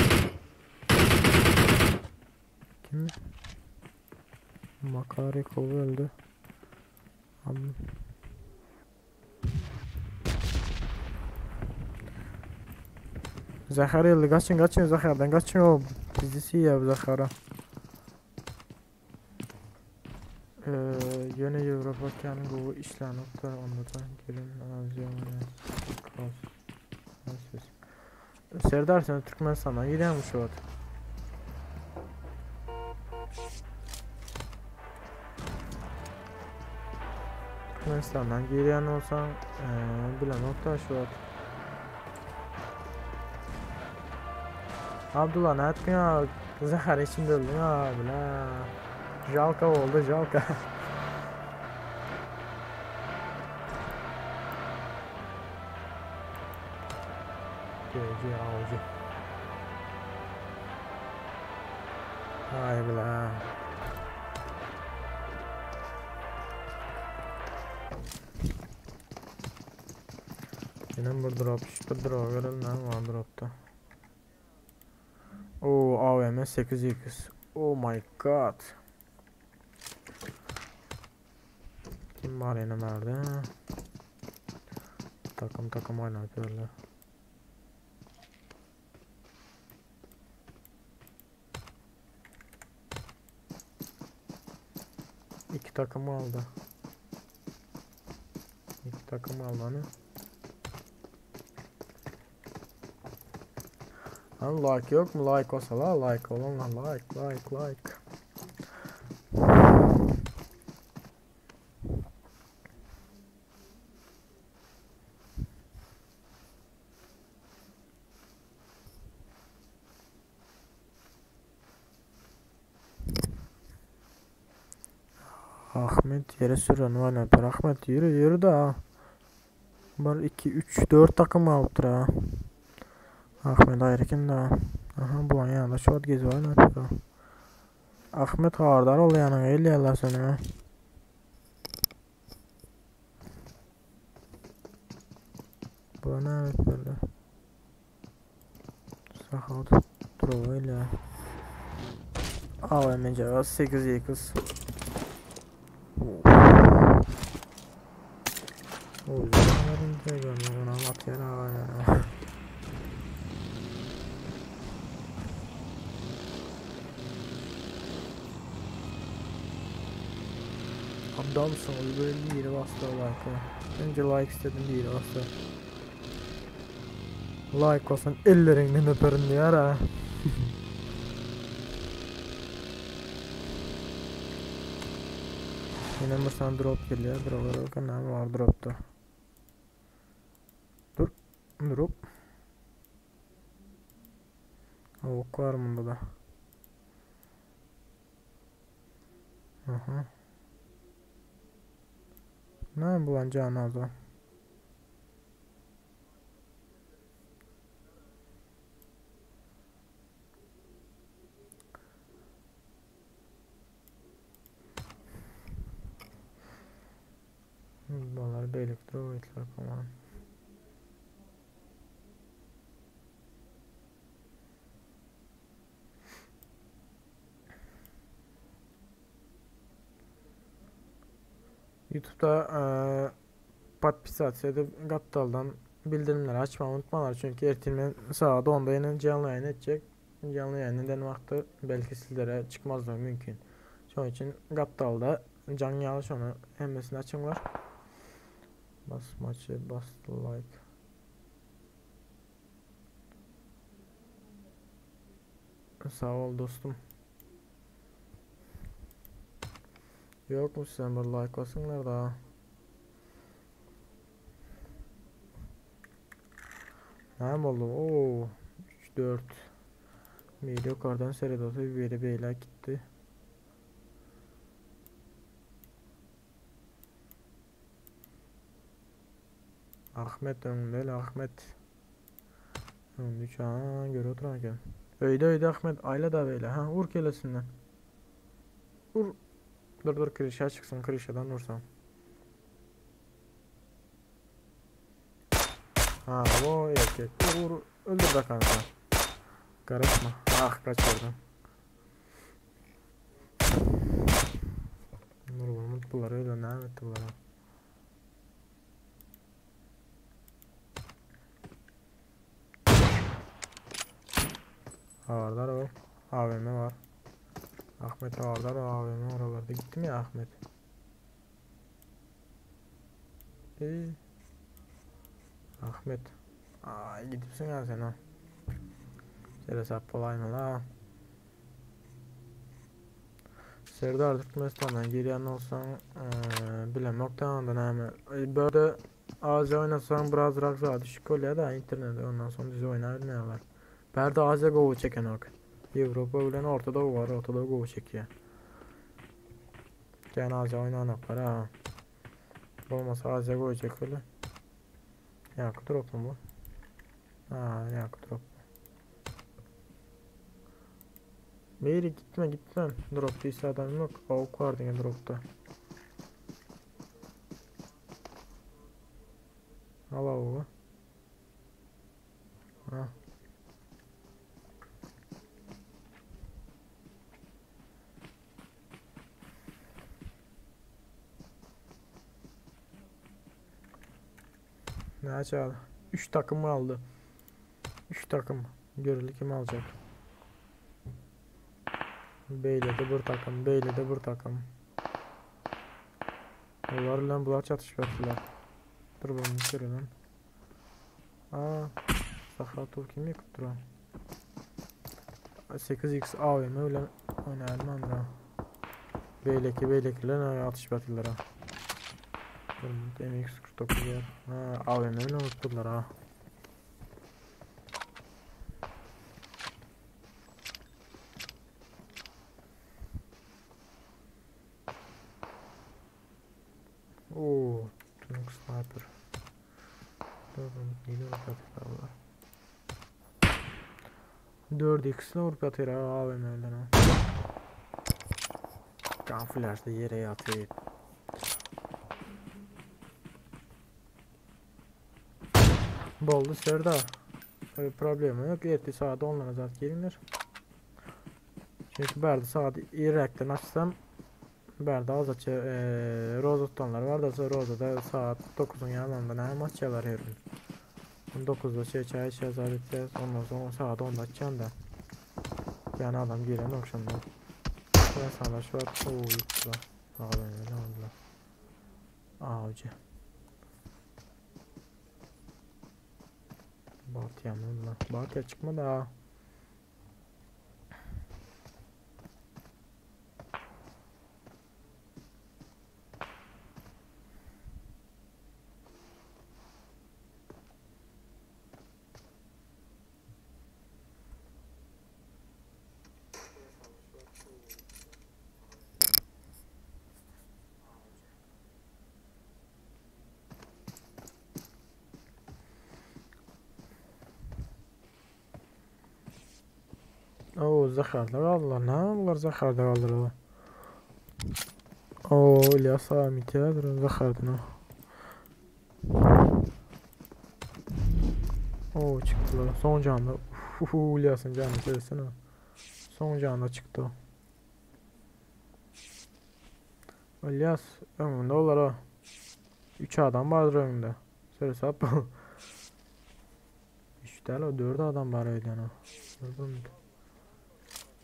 [SPEAKER 1] Kim? Makarikov öldü. Am Zahar öldü. Kaçın kaçın Zahar'dan kaçın o. Bizi ya bu Zahar'a. Yine Avropa kendi qovu işlenip de ondan gelin Aziya Serdar sen Türkmenistan'dan gidiyormuş şu an. Türkmenistan'dan giren olsan bilen nokta şu an. Abdullah ne ettin ya? Zahar içinde öldün ha bile. Jalka oldu jalka. GG avcı. Hay bile. Yine bir drop, bir drop verelim ne var dropta. Oo AVM 8x. Oh my god. Kim var yine nerede? Takım takım oynatıyorlar. İki takım aldı. İki takım aldı hani. Lan like yok mu? Like olsa la like olan la like like like. Ahmet yere süren oynatır. Ahmet yürü yürü da. 1 2 3 4 takım alıpdyr ha. Ahmet aýry da. Aha bu ýanda şot gezi oynatdy. Ahmet hardar ol ýanyňa elýärler seni. Bu ne böyle? Sahat öyle. AVM cevap 8 yıkız. Adamsın böyle bir yere bastı like'ı. Önce like istedim bir yere bastı. Like olsun ellerinden öperim diyor ha. Yine bir sana drop geliyor. Drop'a bakın ne var drop'ta. Dur. Drop. Ok var bunda da. Aha. Ne bu lan canaza? Bunlar beylik droidler falan. YouTube'da eee podpisasiya edip Gapdaldan bildirimleri açmayı unutmalar. Çünkü ertelmen saat 10'da yine canlı yayın edecek. Canlı yayın eden vakti belki sizlere çıkmazlığı mümkün. Şunun için Gapdalda can yağış onu hemmesini açın var. Bas maçı bas like. Sağ ol dostum. Yok mu sen bir like basınlar da. Ne oldu? Oo, 3 4. Bir yukarıdan seyredildi, bir beyler gitti. Ahmet önünde Ahmet. Önünde ha göre oturarken. Öyde öyde Ahmet aile da böyle ha vur kelesinden. Vur. Dur dur krişe çıksın krişeden vursam. Ha o erkek. Vur vur öldür de kanka. Karışma. Ah kaçırdım. Dur vurmut bunları öyle ne etti bunlara. Ağırdar o. AVM var. Ahmet Ağardar o AVM oralarda. Gitti mi ya Ahmet? Ee, Ahmet. Ay gidipsin ya sen ha. Şöyle sap olayım la. Serdar Türkmenistan'dan girýän olsaň, eee, bilemok da ondan näme. Böyle Aziya oynasaň biraz daha düşük bolýar da internette ondan sonra düz oýnabilmeýärler. Bärde Aziya gowy çekenok. Ýewropa bilen Orta Doğu var, Orta Doğu gowy çekýär. Gene Aziya oýnanoklar ha. Bolmasa Aziya gowy çekmeli. Ýa drop mu bu? Ha, ýa drop. Meyri gitme gitme. Drop değilse adam yok. Avuk vardı yine dropta. Al avuğu. Ha. Ne açalım? 3 takım aldı. 3 takım. Göreli kim alacak? Beyle de bir takım, Beyle de bir takım. Olar bilen bular çatışmadılar. Dur bunu görelim. Aa, Sahatov kim yıkıp duran? 8x AWM bilen oýnaýarman da. Beýleki beýlekiler atyşyp ýatyrlar ha. MX49 ýer. Ha, AWM bilen urupdyrlar ha. Oo, Tunuk sniper. Yine vurup yatırlar bunlar. 4x'le vurup yatıyor ha AVM'den ha. Kamuflajda yere yatıyor. Boldy Serdar. Öyle problemi yok. Ertesi saat 10'lara zat gelinir. Çünkü bärde saat irräkden açsam bärde azaça e, Rozotdanlar var da Rozada saat 9'un yanında näme açýarlar her gün. 9'da şey çay içeceğiz edeceğiz. Ondan sonra saat 10'da açacağım da. Yani adam giren akşamdan. Ben sana şu var. Oo yıktılar. Abi ne oldular. Avcı. Batya mı lan? Batya çıkmadı ha. Oo zaharda kaldılar. Ne yaptılar zaharda kaldılar. Oo İlyas abi zaharda. Oo çıktılar. Son canlı. Uhu İlyas'ın canı söylesene. Son canlı çıktı o. İlyas önünde olar o. 3 adam vardır önünde. Söylese hap. 3 tane o 4 adam var öyle o.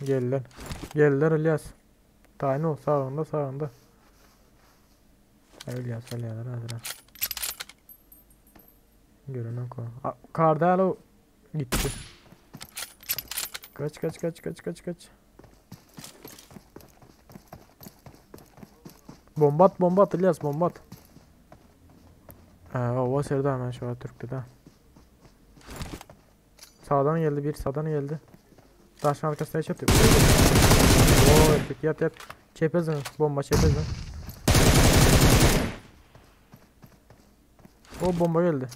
[SPEAKER 1] Geldiler. Geldiler İlyas. Tayin ol sağında sağında. İlyas ölüyorlar hadi lan. Görünen ko. Kardalo gitti. Kaç kaç kaç kaç kaç kaç. Bomba at bomba at İlyas bomba at. O Serdar hemen şu an Türk'te de. Sağdan geldi bir sağdan geldi. Taşın arkasına çarptı. Oo erkek yat yat. Çepezin bomba çepezin. O bomba geldi.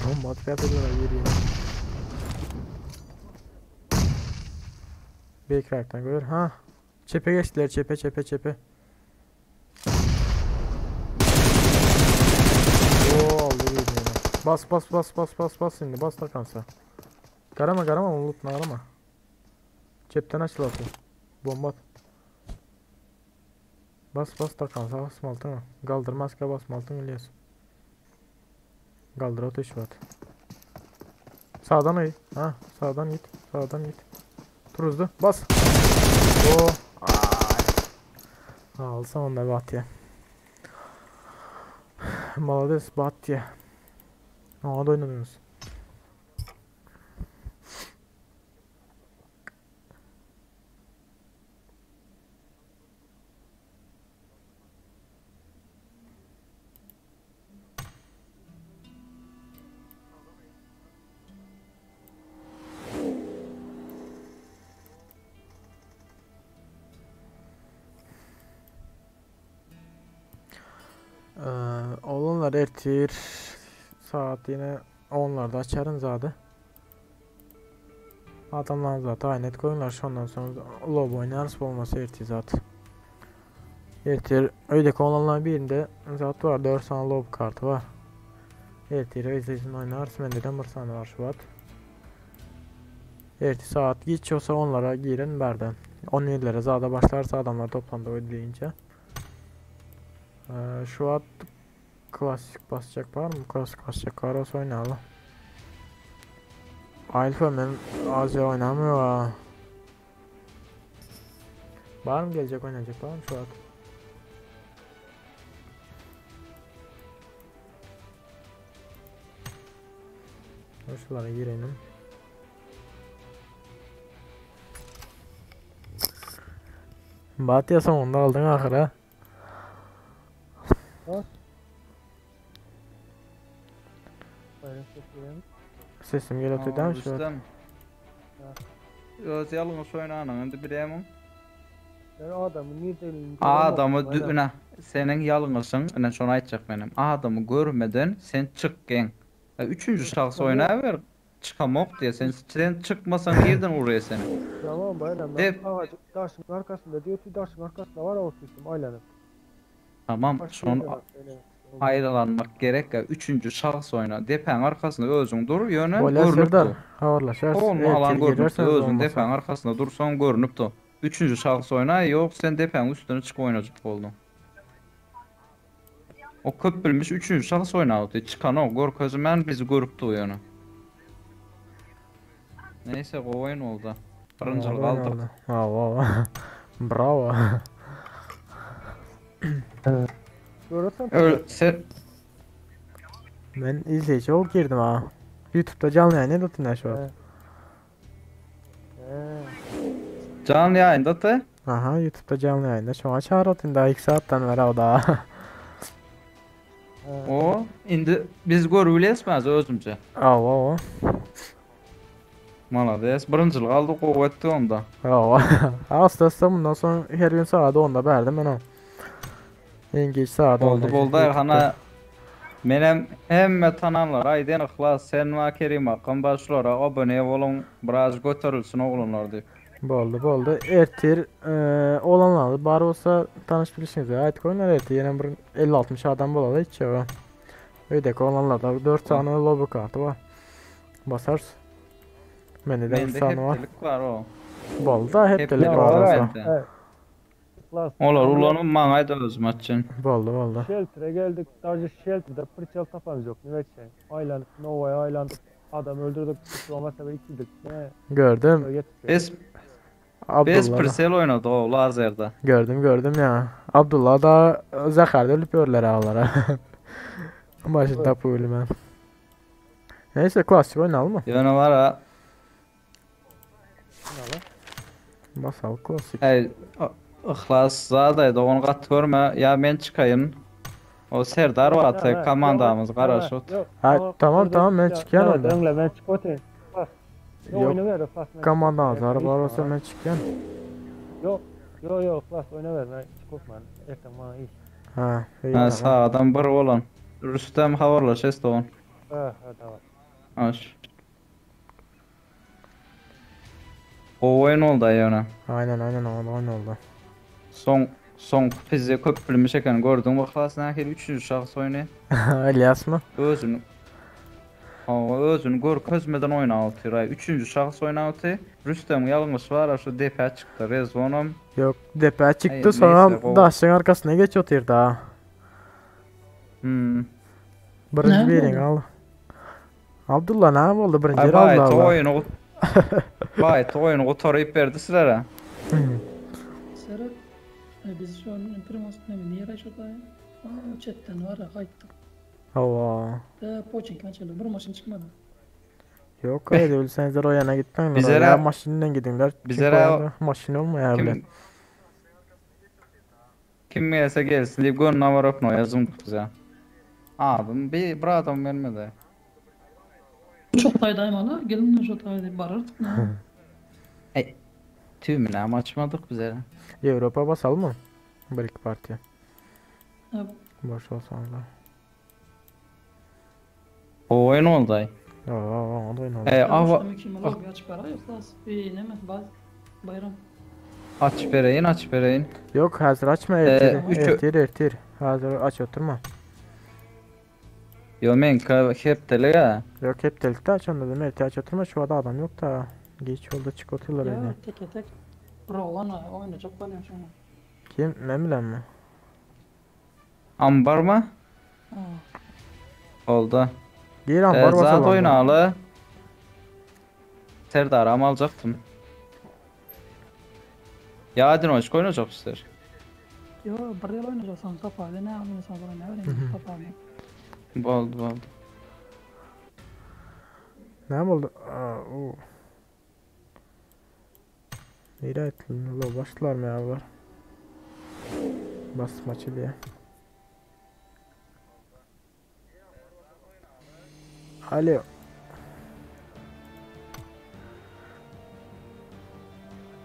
[SPEAKER 1] Bomba atıp yapıyorlar yeri. Bir ekrandan görür. Ha. Çepe geçtiler çepe çepe çepe. Oo aldı bir Bas bas bas bas bas bas şimdi bas takansa. Karama karama onu unutma karama. Cepten açıl atı. Bomba at. Bas bas takansa basma altına. Kaldırmaz ki basma altına İlyas. Kaldır ateş var. Sağdan ay. Ha sağdan git. Sağdan git. Tur Bas. Oo. Ay. Alsam onda Batya. Malades Batya. Aa da oynadınız. Olanlar ertir saat yine 10'larda açarım zaten. Adamlar zaten aynet koyunlar ondan sonra lob oynarız olmasa ertir zaten. Ertir öyle olanlar birinde zaten var 4 tane lob kartı var. Ertir öyle oynarız mende de bir tane var şu at. Ertir saat geç olsa onlara girin berden. 17'lere zaten başlarsa adamlar toplandı öyle deyince. Şu at klasik basacak var mı? Klasik basacak var olsa oynayalım. Alfa ben Azya oynamıyor ha. Var mı gelecek oynayacak var mı şu at? Şulara girelim. Batya sonunda aldın ahıra. Sesim geliyor değil mi şu an?
[SPEAKER 11] Rüstem. Öz ýalňyş oýnanyň indi bilýämiň?
[SPEAKER 5] Ben adamı niye
[SPEAKER 11] Adamy düne seniň ýalňyşyň, ine şony aýtjak menem. Adamy görmeden sen çyk geň. Üçünji şahs oýnaber, çykamok diýe. Sen sen çykmasaň nirden urýar seni?
[SPEAKER 5] Tamam bayram ben
[SPEAKER 11] Dep
[SPEAKER 5] ağacın taşın arkasında diyor ki taşın arkasında var oturdum aylanıp.
[SPEAKER 11] Tamam,
[SPEAKER 5] Başka
[SPEAKER 11] şony
[SPEAKER 5] yerde bak, öyle.
[SPEAKER 11] aýralanmak gerek ya. Üçünji şahs oýna. Depäň arkasynda özüň dur, ýöne
[SPEAKER 1] Bolýar
[SPEAKER 11] görnüp
[SPEAKER 1] Serdar.
[SPEAKER 11] dur.
[SPEAKER 1] Habarlaşarys.
[SPEAKER 11] Olma alan
[SPEAKER 1] Ertir
[SPEAKER 11] görnüp dur.
[SPEAKER 1] girersen
[SPEAKER 11] Özüň
[SPEAKER 1] olmasa.
[SPEAKER 11] depäň arkasynda dursaň görnüp dur. Üçünji şahs oýna, ýok sen depäň üstüne çykyp oýnajak bolduň. O köp bilmiş üçünji şahs oýnapdy. Çykan o görkezmän bizi görüp dur ýöne. Neyse o oyun oldu. Birinci
[SPEAKER 1] Oldu,
[SPEAKER 11] aldık.
[SPEAKER 1] oldu. Bravo. Bravo.
[SPEAKER 5] Görürsen
[SPEAKER 11] Öl sen
[SPEAKER 1] Ben izleyici olup girdim ha. YouTube'da canlı yayın edildi şu an.
[SPEAKER 5] He.
[SPEAKER 11] canlı yayında da
[SPEAKER 1] Aha YouTube'da canlı yayında şu an çağırdı daha 2 saatten beri o da.
[SPEAKER 11] o indi biz görübilesmez özümce.
[SPEAKER 1] Avo.
[SPEAKER 11] Malades birincilik aldık o etti onda.
[SPEAKER 1] Avo. Aslında bundan sonra her gün saat 10'da berdim ben o. En geç saat 10'da.
[SPEAKER 11] Boldy boldy Erhana Menem hemme tananlar Aydın Ihlas, Senma Kerim Akın başlara abone olun biraz götürülsün oğlunlar diýip.
[SPEAKER 1] Boldy boldy. Ertir e, olanlar bar olsa tanış bilişiniz. Ait koyunlar ertir. Yine bir 50-60 adam bolalı hiç yok. Öydeki olanlarda 4 tane lobi kartı var. Basarsın. Mende de bir
[SPEAKER 11] Mende
[SPEAKER 1] tane var.
[SPEAKER 11] hepdelik var o.
[SPEAKER 1] Boldy da hepdelik
[SPEAKER 11] Hepdelik
[SPEAKER 1] var
[SPEAKER 11] var
[SPEAKER 1] olsa.
[SPEAKER 11] bende.
[SPEAKER 5] Evet. Klas.
[SPEAKER 11] Olar ulanıp maňa da özüm açın.
[SPEAKER 1] Boldy boldy.
[SPEAKER 5] Shelter'e geldik. Sadece Shelter'da pırçal tapanız yok. Ne şey. Aylandık, Nova'ya aylandık. Adam öldürdük. Olmazsa ikiydik. Ne?
[SPEAKER 1] Gördüm.
[SPEAKER 11] Biz biz
[SPEAKER 1] Abdullah da.
[SPEAKER 11] Prisel oynadı o lazerde.
[SPEAKER 1] Gördüm gördüm ya. Abdullah da Zaxarda ölüp görürler ağlara. Başını tapı ölüme. Neyse klasik oynayalım mı?
[SPEAKER 11] Ýöne var ha.
[SPEAKER 1] Basal klasik.
[SPEAKER 11] Ey Ihlas zadaydı onu gat görme ya men çıkayın. O Serdar var komandamız garaşot.
[SPEAKER 1] Ha, tamam tamam ben çıkıyorum onda.
[SPEAKER 5] Öyle ben çık otur. Bas. Yok
[SPEAKER 1] Yok.
[SPEAKER 5] oyna ver. Bas.
[SPEAKER 1] Komanda azar var olsa ben çıkıyorum.
[SPEAKER 5] Yok. Yok yok. Bas oyna ver. Ben çık okman. Erken bana iş.
[SPEAKER 1] Ha, iyi
[SPEAKER 11] Ha
[SPEAKER 1] tamam.
[SPEAKER 11] sağdan bir olan. Rüstem habarlaş Esdoğan.
[SPEAKER 5] Ha ha tamam.
[SPEAKER 11] Aş. O oyun oldu ýöne.
[SPEAKER 1] Aynen aynen o oyun oldu.
[SPEAKER 11] Son son bizi köp bilmiş eken gördün mü Ihlas nähili üçüncü şahs oyunu.
[SPEAKER 1] İlyas mı?
[SPEAKER 11] Özünü Hawa özünü görkezmeden oýnap otyr. Üçüncü şahs oýnap otyr. Rüstem ýalňyş var şu depe çykdy. Rezonum.
[SPEAKER 1] Yok depe çıktı
[SPEAKER 11] Ay,
[SPEAKER 1] sonra
[SPEAKER 11] neyse, o-
[SPEAKER 1] daşın arkasına geç oturdu ha.
[SPEAKER 11] Hmm.
[SPEAKER 1] Birinci
[SPEAKER 10] Ne
[SPEAKER 1] birini
[SPEAKER 10] oldu?
[SPEAKER 1] al. Abdullah ne oldu birinci
[SPEAKER 11] Ay
[SPEAKER 1] yeri aldı
[SPEAKER 11] bay
[SPEAKER 1] Allah.
[SPEAKER 11] oyunu Bay oyunu gotaryp berdi sizlere.
[SPEAKER 10] Serhat, e, biz şu an Primus ne mi? Niye raşot ay? Aa, chatten var ya kayıttık.
[SPEAKER 1] Hava.
[SPEAKER 10] De poçink açıldı. Bir maşın çıkmadı.
[SPEAKER 1] Yok öyle ölseniz o yana gitmeyin.
[SPEAKER 11] Bizlere-
[SPEAKER 1] Ya maşinle gidinler. Çünkü
[SPEAKER 11] Bizlere-
[SPEAKER 1] o yanda maşin olmuyor bile.
[SPEAKER 11] Kim Kim gelse gelsin diýip gönlüne baryp no yazım bize. Adım bir bir adam vermedi.
[SPEAKER 10] Çok taydayım hala. Gelin şu taydı barırdık. Ne?
[SPEAKER 11] Ey tümüne ama açmadık bize.
[SPEAKER 1] Avrupa basalım mı? Bir iki parti.
[SPEAKER 10] Evet.
[SPEAKER 1] Boş olsan da.
[SPEAKER 11] O oyun oldu ay.
[SPEAKER 1] Aa, o da oyun oldu.
[SPEAKER 11] E, ava
[SPEAKER 10] Kim aç para yok las. İyi ne mi? Baz. Bayram.
[SPEAKER 11] aç bereyin aç bereyin.
[SPEAKER 1] Yok hazır açma
[SPEAKER 11] Ee,
[SPEAKER 1] ertir.
[SPEAKER 11] üç-
[SPEAKER 1] Ertir ertir. Hazır aç oturma.
[SPEAKER 11] Yo men hepteli ya.
[SPEAKER 1] Yok hep delikte aç onu dedim. Ertir aç oturma şu anda adam yok da. Geç oldu çık otururlar
[SPEAKER 10] Ya
[SPEAKER 1] öyle.
[SPEAKER 10] tek tek. Rolan oynayacak ben ya şunu.
[SPEAKER 1] Kim? Ne bilen mi?
[SPEAKER 11] Ambar mı?
[SPEAKER 10] Aa.
[SPEAKER 11] Oldu.
[SPEAKER 1] Gir ambar
[SPEAKER 11] Ee,
[SPEAKER 1] basalım.
[SPEAKER 11] zat oynalı. Serdar ama alacaktım. Ya hadi hoş oynayacak ister.
[SPEAKER 10] Yo bir yıl oynayacaksan kapalı ne yapıyorsun sonra ne vereyim kapalı.
[SPEAKER 11] Boldu boldu.
[SPEAKER 1] Näme boldy? Aa, u. Nirä etdiler? Lo başlarmy ýa bular? Basmaçy diýä. Alo.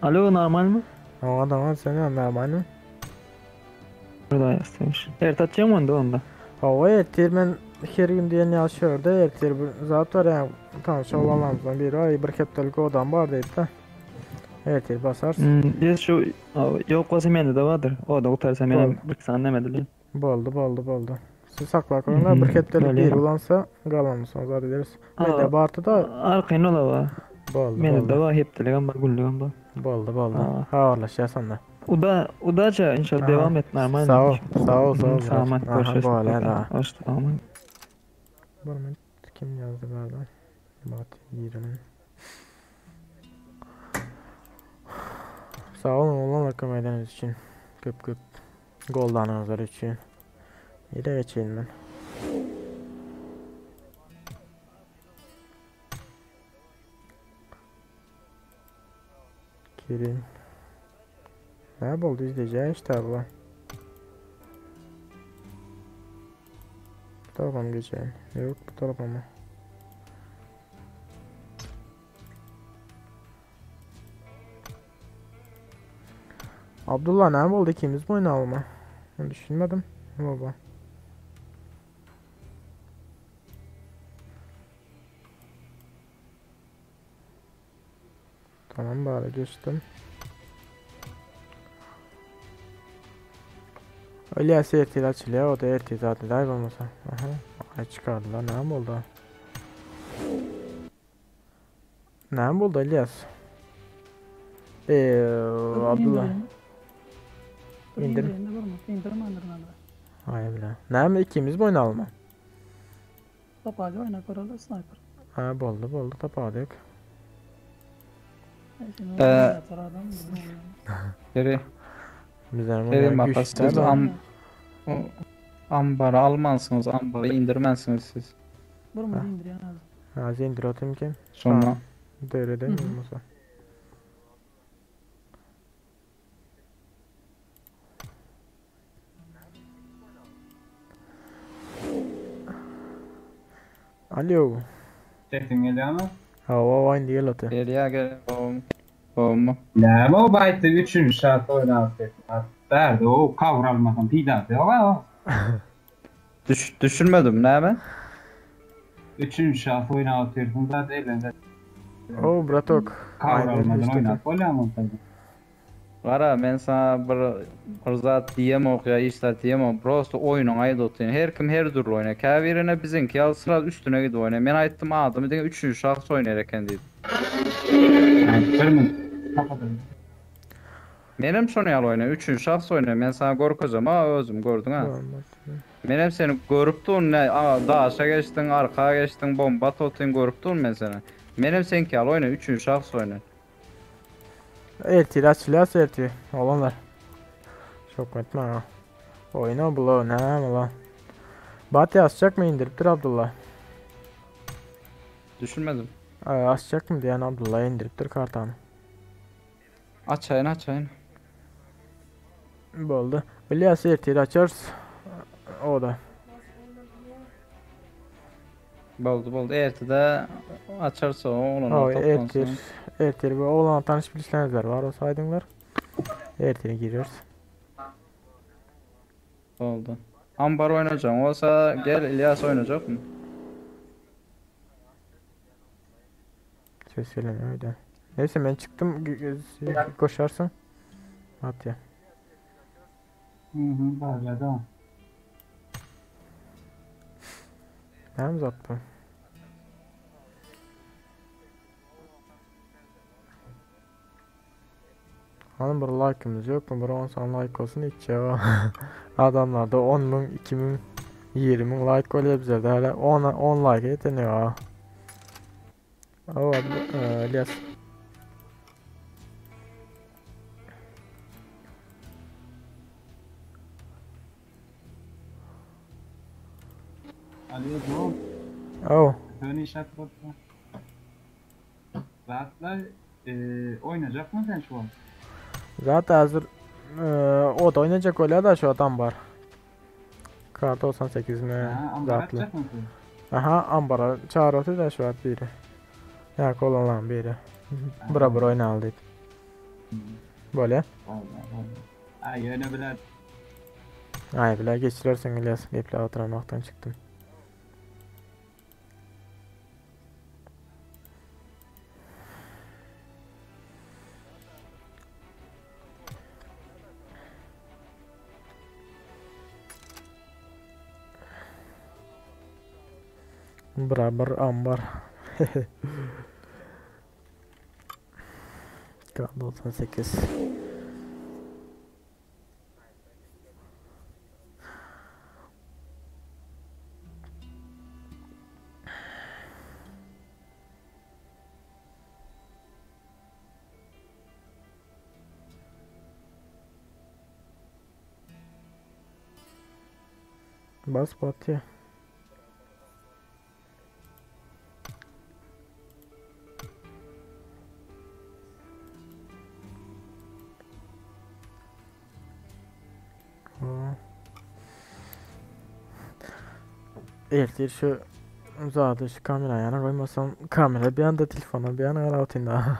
[SPEAKER 13] Alo normal mi?
[SPEAKER 1] Oňa da sen normal mi?
[SPEAKER 13] Burada istemiş. Erte atacağım onda onda.
[SPEAKER 1] Hawa ertir men her gün diýen ýaly şu ýerde ertir bir zat bar ýa tanyş oglanlarymyzdan biri aý bir hepdelik odam bar diýdi-de. Ertir basarys.
[SPEAKER 13] Hmm, yes şu yok bolsa mende de vardır. O da gutarsa menem bir sany neme dilim.
[SPEAKER 1] Boldy boldy boldy. Siz saklap goýuňlar bir hepdelik biri ulansa galanyn soň zat ederis. Mende bardy-da.
[SPEAKER 13] Arkaýyn ola bar.
[SPEAKER 1] Boldy
[SPEAKER 13] Mende de bar hepdeligem bar günlügem bar.
[SPEAKER 1] Boldy boldy. Habarlaşýas onda.
[SPEAKER 13] Uda udaça inşallah devam et normal.
[SPEAKER 1] Sag ol, sag ol, sag ol.
[SPEAKER 13] Sag ol, görüşürüz. Hoş sag ol.
[SPEAKER 1] Bir minut kim ýazdy bärde? Bat girelim. Sag olun oglanlar kömek edeniz üçin. Köp köp goldanyňyzlar üçin. Nirä geçeýin men? Kerim. Ne boldy izleyeceği işte abla. Bu tarafa mı geçeyim? Yok bu tarafa mı? Abdullah ne boldy ikimiz mi oýnalymy? Men düşünmedim. Baba. Tamam bari geçtim. İlyas ertir açılýar, o da ertir zaten day bolmasa. Aha, ay çykardylar, näme boldy? Näme boldy İlyas? Eee, Abdullah. İndir. Ay bile. Näme ikimiz mi oýnalymy?
[SPEAKER 10] Tapaga oýnap göreli sniper.
[SPEAKER 1] Ha boldy boldy tapadyk.
[SPEAKER 11] Ee, Biri.
[SPEAKER 1] Bizler
[SPEAKER 11] Biri baka siz am ambara almansyňyz, ambara indirmensiňiz siz.
[SPEAKER 10] Bir mi indirýän hazır.
[SPEAKER 1] Ha indir atayım kim?
[SPEAKER 11] Sonra.
[SPEAKER 1] Derede mi olmasa? Alo.
[SPEAKER 14] Sesin gelýärmi?
[SPEAKER 1] Hawa, hawa indi gel oty.
[SPEAKER 11] Gelýär gel. Gowmy?
[SPEAKER 14] Näme o baýtda üçünji şart oýnap Bärde o cover almasaň peýdasy ýok a.
[SPEAKER 11] Düş düşünmedim näme?
[SPEAKER 14] Üçünji şart oýnap otyrsyň zat elinde.
[SPEAKER 1] O bratok.
[SPEAKER 14] Cover almadan oýnap bolýarmy onsoň?
[SPEAKER 11] Gara men saňa bir bir zat diýemok ýa hiç zat diýemok prosto oýnuňy aýdyp otyryn her kim her dürli oýnaýar käbirine biziňki ýaly sraz üstüne gidip oýnaýar men aýtdym adamy diňe üçünji şahs oýnaýar eken diýdim.
[SPEAKER 14] Bir minut kapadyň.
[SPEAKER 11] Menem şony ýaly oýnaýan üçünji şahs oýnaýan men saňa görkezem a özüm gördüň a menem seni görüp durun ne daşa geçdiň arka geçdiň bomba atyp otyryn görüp durun men seni menem seňki ýaly oýnaýan üçünji şahs oýnaýan.
[SPEAKER 1] Ertir açylýar ertir. Oglanlar. Şok etme ha. Oýna bula näme la. Bat açjak mı indiripdir Abdullah.
[SPEAKER 11] Düşünmedim.
[SPEAKER 1] Açjak mı diýen Abdullah indiripdir kartany.
[SPEAKER 11] Açaýyn açaýyn.
[SPEAKER 1] Boldy. İlyas ertir açarys. O da.
[SPEAKER 11] Boldy boldy ertede açarsa oglanlar
[SPEAKER 1] Hawa ertir.
[SPEAKER 11] toplansyn.
[SPEAKER 1] Ertir bu oglan tanyş bilişlerinizler var olsa aýdyňlar. Ertir giriyoruz.
[SPEAKER 11] Boldy. Ambar oýnajaň bolsa gel İlyas oýnajak mı?
[SPEAKER 1] Ses gelemiyor öyle. Neyse ben çıktım. Koşarsın. At ya.
[SPEAKER 14] Hı hı barýar
[SPEAKER 1] Näme zat bu? Hanım bir like'ımız yok mu? Bir 10 san like olsun hiç ya. Adamlarda 10 müň, 2 müň, 20 müň like bolýar bizlerde hala 10 10 like ýeteniyor ha. Oh, İlyas.
[SPEAKER 14] Alo bro.
[SPEAKER 1] Oh.
[SPEAKER 14] Dön iş at bro. Zatlar oýnajakmy sen şu wagt?
[SPEAKER 1] Zat hazır o da oynayacak öyle da şu adam var. Kar 98 mi? Zatly. Aha ambara çağırdı da şu wagt biri. Ya kolalan biri. Bura bura oynaly diýip. Bolýa.
[SPEAKER 14] Ay ýöne biler.
[SPEAKER 1] Ay bile geçirersiň İlyas. Gepläp oturan wagtdan çykdym. Birabar ambar. K 98. Bas batýa. Ertir şu zady şu kamera ýana goýmasam kamera bir ýanda telefona bir ýana garap otyryn da.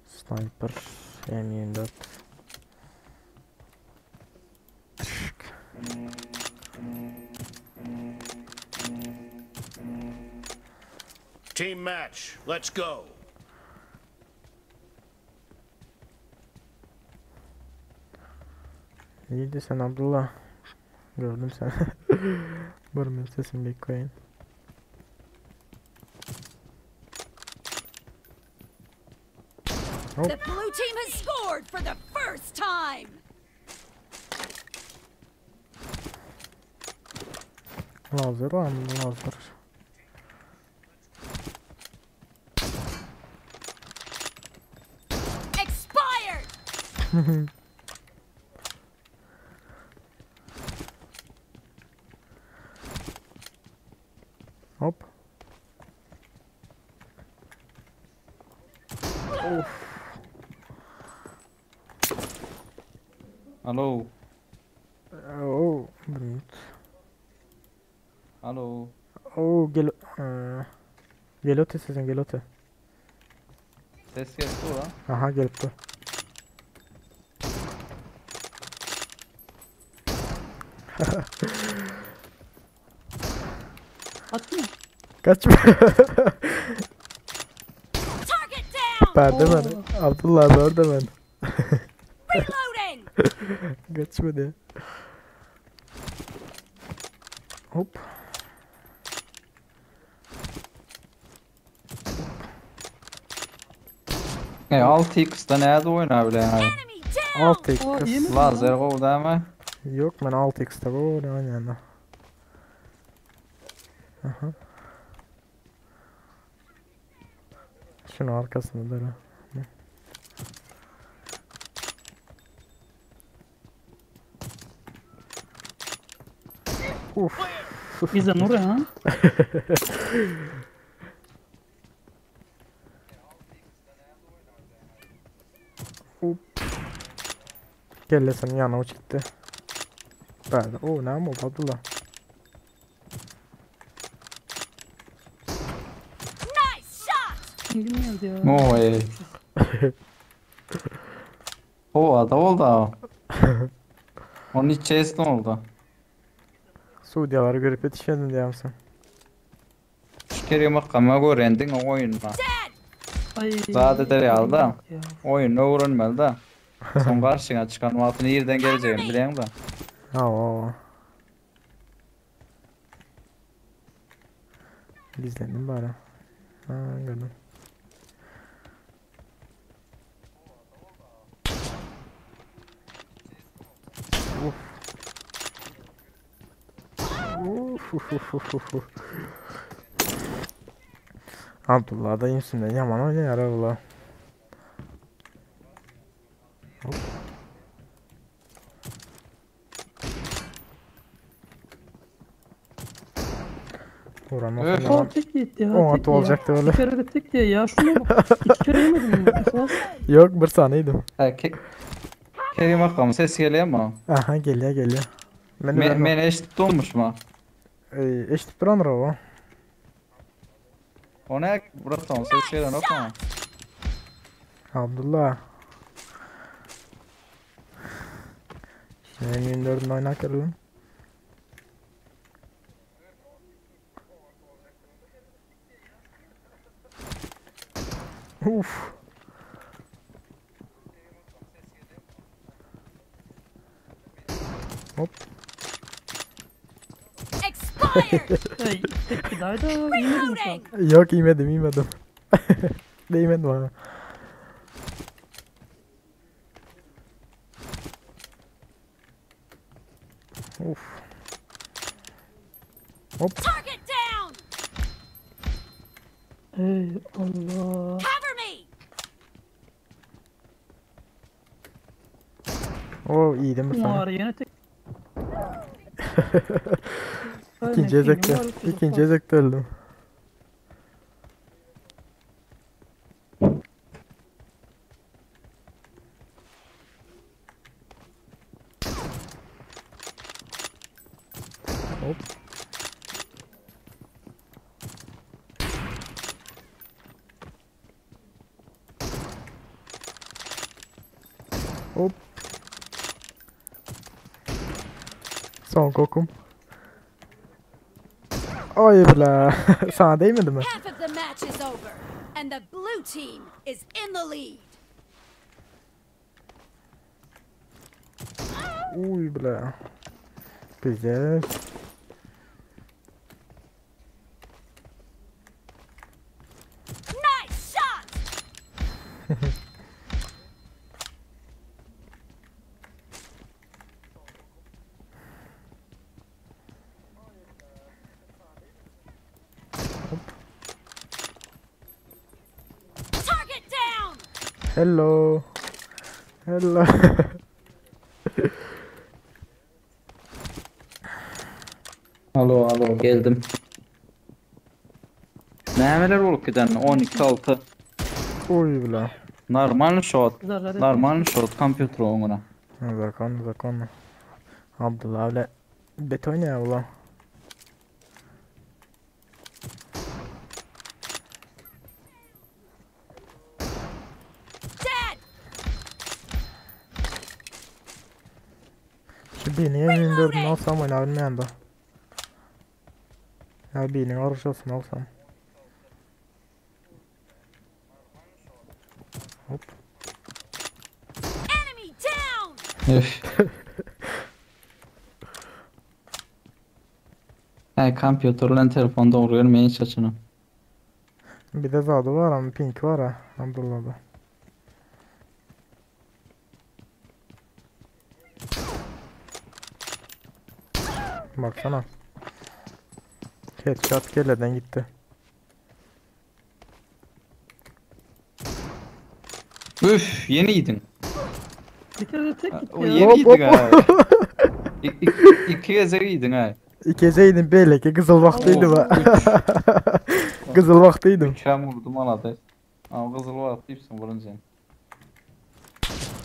[SPEAKER 1] Sniper M24.
[SPEAKER 3] Team match, let's go.
[SPEAKER 1] İyiydi sen Abdullah. Gördüm seni. Bur men sesimi beýik goýaýyn.
[SPEAKER 4] The blue team has scored for the first time.
[SPEAKER 1] Lazer barmy lazer.
[SPEAKER 4] Expired.
[SPEAKER 1] Hop. Of.
[SPEAKER 11] Alo.
[SPEAKER 1] Oh, bir minut.
[SPEAKER 11] Alo.
[SPEAKER 1] Oh, gel. Gel öte sesin gel öte.
[SPEAKER 11] Ses geldi ora.
[SPEAKER 1] Aha gelipdi.
[SPEAKER 10] Atma.
[SPEAKER 1] Kaçma.
[SPEAKER 4] Target down.
[SPEAKER 1] Perde ben. Abdullah orada ben.
[SPEAKER 4] Reloading.
[SPEAKER 1] Kaçma diye. Hop.
[SPEAKER 11] E 6x'da näde oýnar bilen?
[SPEAKER 1] 6x.
[SPEAKER 11] Lazer gowy dämi?
[SPEAKER 1] Yok men 6x'de gowy oýnaýan. Aha. Şunun arkasında dur. Uf.
[SPEAKER 10] Bize nur ha?
[SPEAKER 1] Hop. Kellesinin yanına uç gitti. Bärde. O näme oldu Abdullah?
[SPEAKER 4] Nice shot.
[SPEAKER 10] Kim geldi ya?
[SPEAKER 11] Oy. O ada oldu. Onun içerisinde oldu.
[SPEAKER 1] Suudiyaları görüp yetişemedin diýýärmisin?
[SPEAKER 11] Şu kere makama görendin o oyunda.
[SPEAKER 10] Ay.
[SPEAKER 11] Zat eder ýaly da. Oýuny öwrenmeli da. Soň garşyňa çykan wagty nirden gelecegini bilýäň da.
[SPEAKER 1] Hawa. Gizlendim bari. Ha gördüm. Uf. Uf, uf, uf, uf, uf, uf. Abdullah da üstünden yaman oynuyor Abdullah. Vuran
[SPEAKER 11] Öf.
[SPEAKER 10] O tek yetti ya.
[SPEAKER 1] Oňat
[SPEAKER 10] tek ya.
[SPEAKER 1] boljakdy öyle.
[SPEAKER 10] Bir kere de tek ye ya. Şuna bak. İki kere yemedim mi? Esas.
[SPEAKER 1] Yok bir saniydim.
[SPEAKER 11] Ha, ke Kerim akam ses geliyor mu?
[SPEAKER 1] Aha geliyor geliyor. Men
[SPEAKER 11] Me
[SPEAKER 1] men
[SPEAKER 11] men eşitip durmuş mu?
[SPEAKER 1] Ey, eşitip durandyr o.
[SPEAKER 11] O ne? Burası ses gelen yok mu?
[SPEAKER 1] Abdullah. Şimdi M24'ünü oynak gelelim. Uf. Hop.
[SPEAKER 4] Expired.
[SPEAKER 10] Ey, tek bir daha da yemedim şu an.
[SPEAKER 1] Yok yemedim yemedim. Değmedi bana. Uf. Hop.
[SPEAKER 4] Target down.
[SPEAKER 10] Ey Allah.
[SPEAKER 4] Cover me.
[SPEAKER 1] Oo iyiydim bu
[SPEAKER 10] Var
[SPEAKER 1] sene.
[SPEAKER 10] yine tek.
[SPEAKER 1] İkinci ezekte. İkinci ezekte öldüm. Hop. Hop. Son kokum. Oy bla. Sana değmedi mi?
[SPEAKER 4] Half of the match is over, and the blue team is in the lead.
[SPEAKER 1] Uy bla. Güzel.
[SPEAKER 4] Nice shot. Target down.
[SPEAKER 1] Hello. Hello.
[SPEAKER 11] Alo alo geldim. Nämeler bolup giden 12 6.
[SPEAKER 1] Uy bla.
[SPEAKER 11] Normal shot.
[SPEAKER 10] Zarar
[SPEAKER 11] Normal shot kompýuter oňuna.
[SPEAKER 1] Zakon zakon. Abdullah bile bet oynuyor ulan.
[SPEAKER 4] Dead.
[SPEAKER 1] Şu birinin M24'ünü alsam oynar da. Ya birinin arışasını alsam. Hop.
[SPEAKER 4] Enemy down.
[SPEAKER 11] Üf. Hey kompýuter bilen telefon dogry gelmeýin hiç açyna.
[SPEAKER 1] Bir de zadı var ama pink var ha Abdullah'da. Baksana. Headshot keleden gitti.
[SPEAKER 11] Üf yeni yedin.
[SPEAKER 10] Bir kere de tek gitti
[SPEAKER 11] O
[SPEAKER 10] ya.
[SPEAKER 11] yeni
[SPEAKER 1] Hop,
[SPEAKER 11] yedin
[SPEAKER 1] hop.
[SPEAKER 11] ha. İki gezek yedin ha.
[SPEAKER 1] İkeceydim belki kızıl vaktiydi
[SPEAKER 11] Oh,
[SPEAKER 1] be. Kızıl vaktiydim.
[SPEAKER 11] Üçem vurdum aladı. Ama kızıl vakt deyipsin vurunca.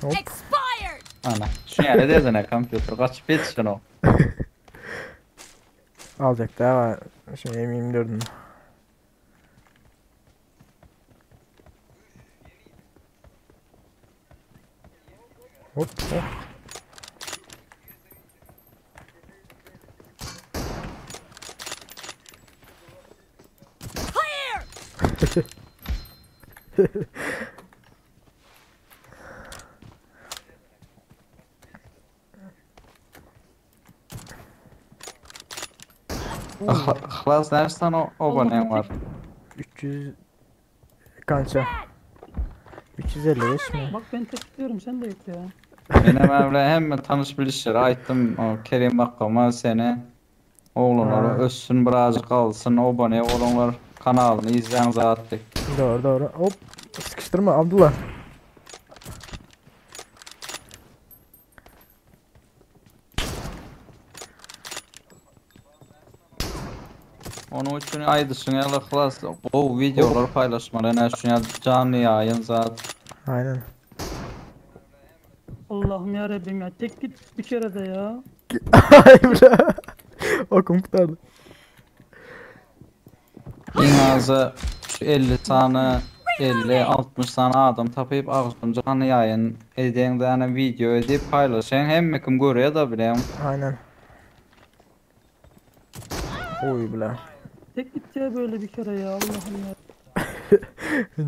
[SPEAKER 1] Hop.
[SPEAKER 4] Expired.
[SPEAKER 11] Ana. Şu yani desene kompýuter kaçıp yetişen o.
[SPEAKER 1] Alacak daha var. Şimdi M24'ünü. Hop hop.
[SPEAKER 4] Clear.
[SPEAKER 11] Ihlas nereden o abonen var?
[SPEAKER 1] 300 kança? 355 mi?
[SPEAKER 10] Bak ben tek diyorum sen de yok ya.
[SPEAKER 11] Benim evle hem tanış bilişler aytdım o Kerim Akkama seni oğlunlar
[SPEAKER 1] Ha.
[SPEAKER 11] össün birazcık alsın abone olunlar kanalını izleyen zattık.
[SPEAKER 1] Doğru doğru. Hop. Sıkıştırma Abdullah.
[SPEAKER 11] Onuň üçin aýdyşyň ýaly yhlas gowy wideolar paýlaşmaly ene şuny ýaly janly ýaýyn zat.
[SPEAKER 1] Aynen.
[SPEAKER 10] Allah'ım ya Rabbim ya tek git bir kere de ya.
[SPEAKER 1] Ay bile. Okum kurtardı.
[SPEAKER 11] Iň azy şu 50 sany 50 60 sany adam tapyp agşam janly ýaýyn edeňde ene wideo edip paýlaşaň hemme kim görýär da bileň.
[SPEAKER 1] Aynen. Oy bile.
[SPEAKER 10] Tek git ya böyle bir kere ya Allah'ım ya.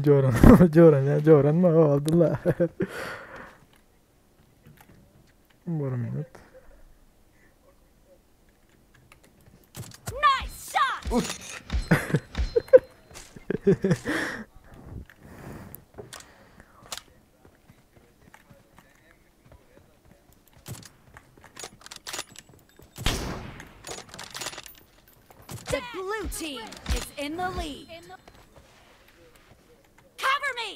[SPEAKER 1] Joran, Joran ya Joran mı? O Abdullah. Bir minut.
[SPEAKER 4] Nice shot! The blue team is in the lead. Cover me!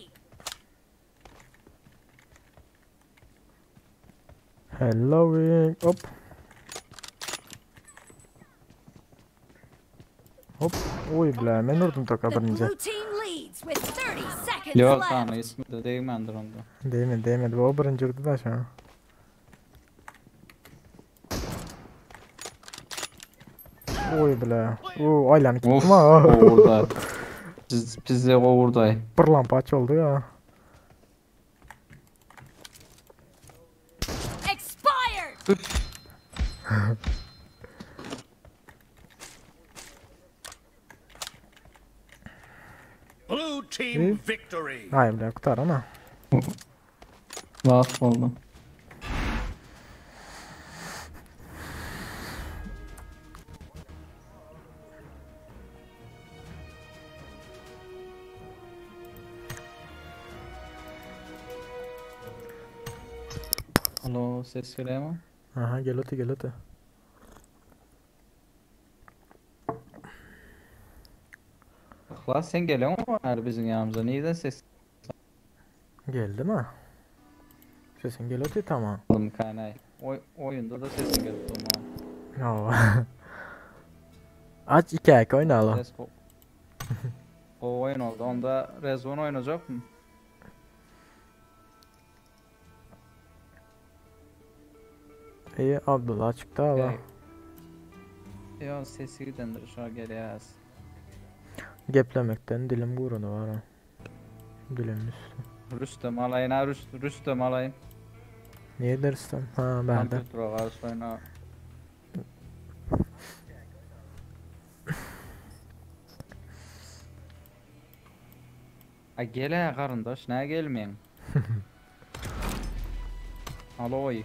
[SPEAKER 1] Hello, hop. Hop. Oy bile men vurdum toka
[SPEAKER 4] The
[SPEAKER 1] birinci.
[SPEAKER 4] blue team leads with 30 seconds
[SPEAKER 11] Ýok
[SPEAKER 4] left.
[SPEAKER 11] sana ismi de degmändir onda.
[SPEAKER 1] Değmedi değmedi. O birinci vurdu da şu an. Oy bile. Oo aylanıp
[SPEAKER 11] Of
[SPEAKER 1] gittim ha.
[SPEAKER 11] gowurday. Biz bizde gowurday.
[SPEAKER 1] Bir lampa aç oldu ya.
[SPEAKER 4] Expired!
[SPEAKER 3] Blue team victory.
[SPEAKER 1] Ay bile kurtar ana.
[SPEAKER 11] Wagt boldy. Alo ses gelýärmi?
[SPEAKER 1] Aha gel öte gel öte.
[SPEAKER 11] Yhlas sen geleňmi bari biziň ýanymyza? Nirden ses
[SPEAKER 1] Geldi mi? Sesin gel öte tamam.
[SPEAKER 11] aldım kanay? Oy oýunda da sesin gelip durma.
[SPEAKER 1] No. Aç iki ayak oynayalım.
[SPEAKER 11] Ses go. O oyun oldu. Onda Rezon oynayacak mı?
[SPEAKER 1] İyi Abdullah çıktı ama.
[SPEAKER 11] Hey. Yo sesi gidendir şu an gelýär.
[SPEAKER 1] Geplemekten dilim gurunu var ha. Dilim üstü.
[SPEAKER 11] Rüstem alayın ha Rüst Rüstem alayın.
[SPEAKER 1] Niye dersin? Ha ben de.
[SPEAKER 11] Kompýutere garşy oýna. A gele garyndaş, nä gelmeýin? Aloy.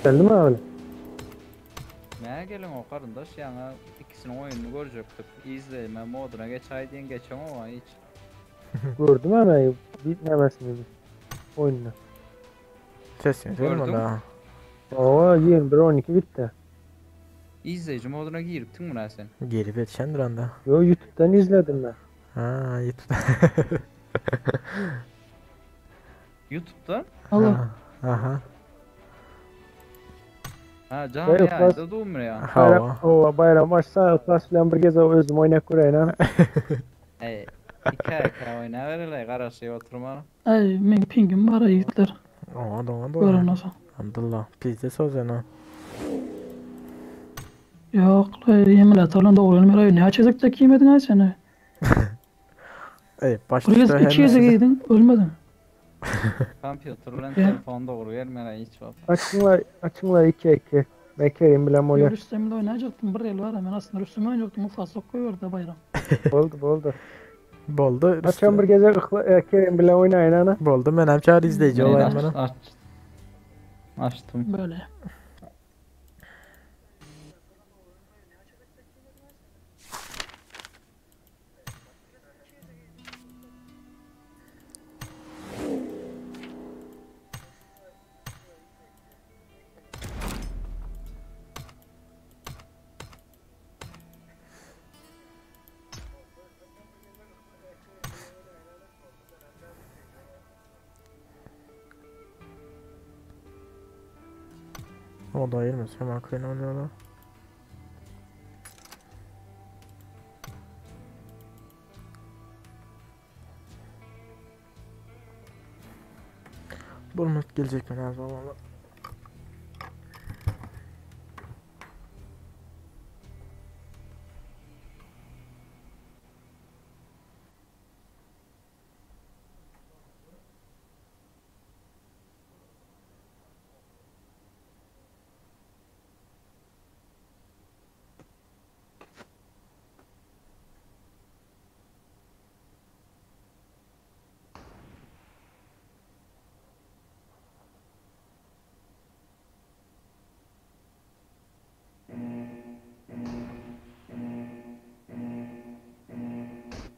[SPEAKER 2] Geldi mi abi?
[SPEAKER 11] Nä gelin o garyndaş ýaňa ikisiniň oýunyny görjekdik. Izleme moduna geçaý diýen geçen o hiç.
[SPEAKER 2] Gördüm ama bitmemesini oyunu.
[SPEAKER 1] Sesin
[SPEAKER 11] Gördün?
[SPEAKER 1] gelmedi ha.
[SPEAKER 2] Oo 21-12 bitti.
[SPEAKER 11] İzleyici moduna giripdiň mi sen?
[SPEAKER 1] Gelip yetişendir anda.
[SPEAKER 2] Yo YouTube'dan izledim ben.
[SPEAKER 1] Ha YouTube'da.
[SPEAKER 11] YouTube'da?
[SPEAKER 10] Allah.
[SPEAKER 1] Aha.
[SPEAKER 11] Ha
[SPEAKER 2] Ben
[SPEAKER 11] canlı
[SPEAKER 2] Yhlas
[SPEAKER 11] ýaýynda durmur ya.
[SPEAKER 2] bayram, o bayram başsa Yhlas bilen bir geze özüm oynak kurayın ha.
[SPEAKER 11] Ey, iki aýka oýna berele garaşyp oturma.
[SPEAKER 10] Ay men pingim var yiğitler.
[SPEAKER 1] Oňa doňa
[SPEAKER 10] Görün
[SPEAKER 1] doňa.
[SPEAKER 10] nasıl.
[SPEAKER 1] Abdullah pizde söz ha.
[SPEAKER 10] Yok emülatörle doğru ölmüyor. Ne açacak da giymedin ha seni.
[SPEAKER 1] Ey
[SPEAKER 10] Bir kez
[SPEAKER 1] başta
[SPEAKER 10] iki kez giydin ölmedin.
[SPEAKER 11] Kompýuter bilen
[SPEAKER 10] Ya.
[SPEAKER 11] telefon dogry gelmän hiç wagt.
[SPEAKER 2] Açınlar, açınlar 2-2. Ben Kerim bilen
[SPEAKER 10] Yo,
[SPEAKER 2] oynar.
[SPEAKER 10] Rüstem'le oynayacaktım. Bir el var hemen aslında Rüstem'le oynayacaktım. Ufak koyuyordu bayram.
[SPEAKER 2] Oldu oldu.
[SPEAKER 1] Boldy.
[SPEAKER 2] Açan bir geze Ihla- e, Kerim bilen oynayın ana.
[SPEAKER 1] Boldy men hem çağır izleyici
[SPEAKER 11] Men
[SPEAKER 1] olayım
[SPEAKER 11] aç,
[SPEAKER 1] bana.
[SPEAKER 11] aç, açtım.
[SPEAKER 10] Böyle.
[SPEAKER 1] O da ayırmasın hemen kıyın oluyorlar. Geljek men az bolmaly.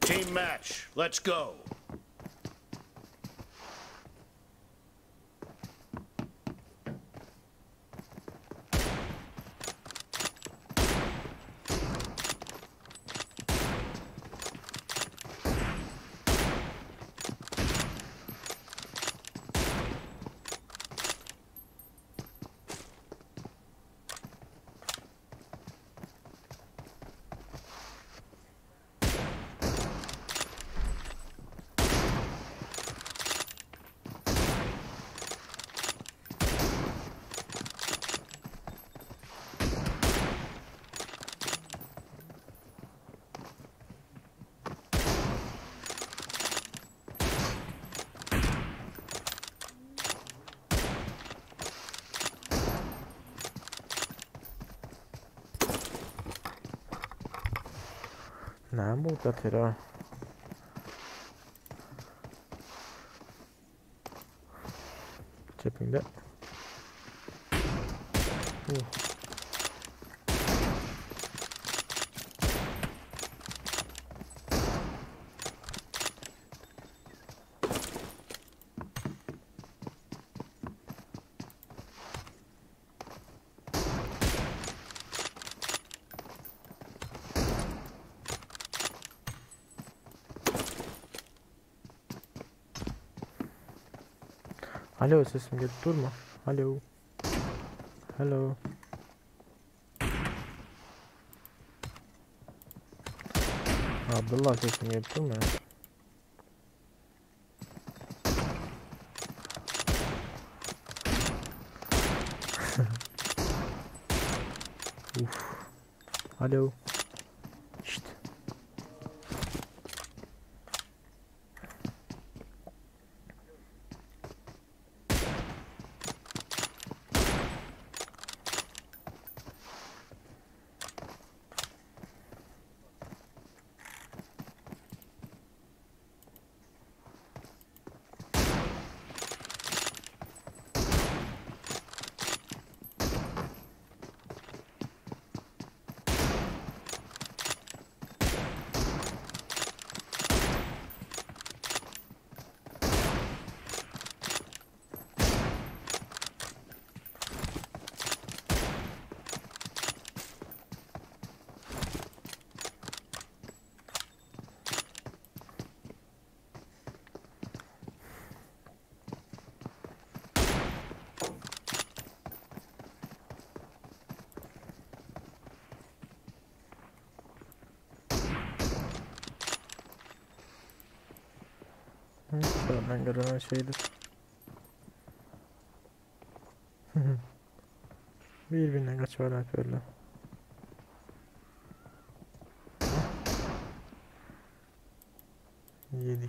[SPEAKER 3] Team match. Let's go.
[SPEAKER 1] Näme bolup ýatyr a? Çepiňde. Uh. Alo sesim gelip durma. Alo. Hello. Abdullah sesim gelip durma ya. Uf. Alo. Şşt. Şuradan görünen şeydir. Birbirinden kaçıyorlar böyle. 7-2.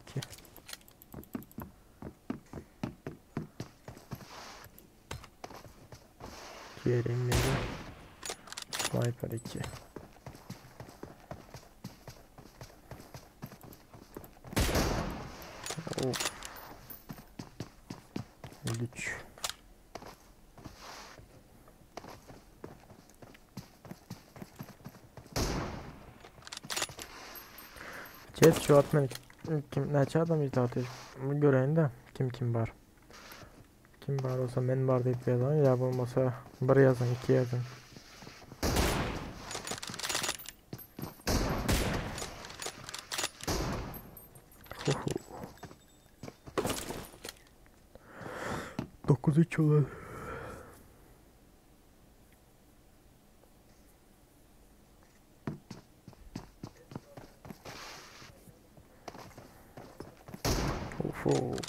[SPEAKER 1] Kerim 7. Sniper 2. Of. 3. Chat şu at men kim näçe adam izläp göreýin de kim kim bar. Kim bar olsa men bar diýip ýazan ýa bolmasa bir ýazyn iki ýazyn. Huhu. 9-3 olan. Of.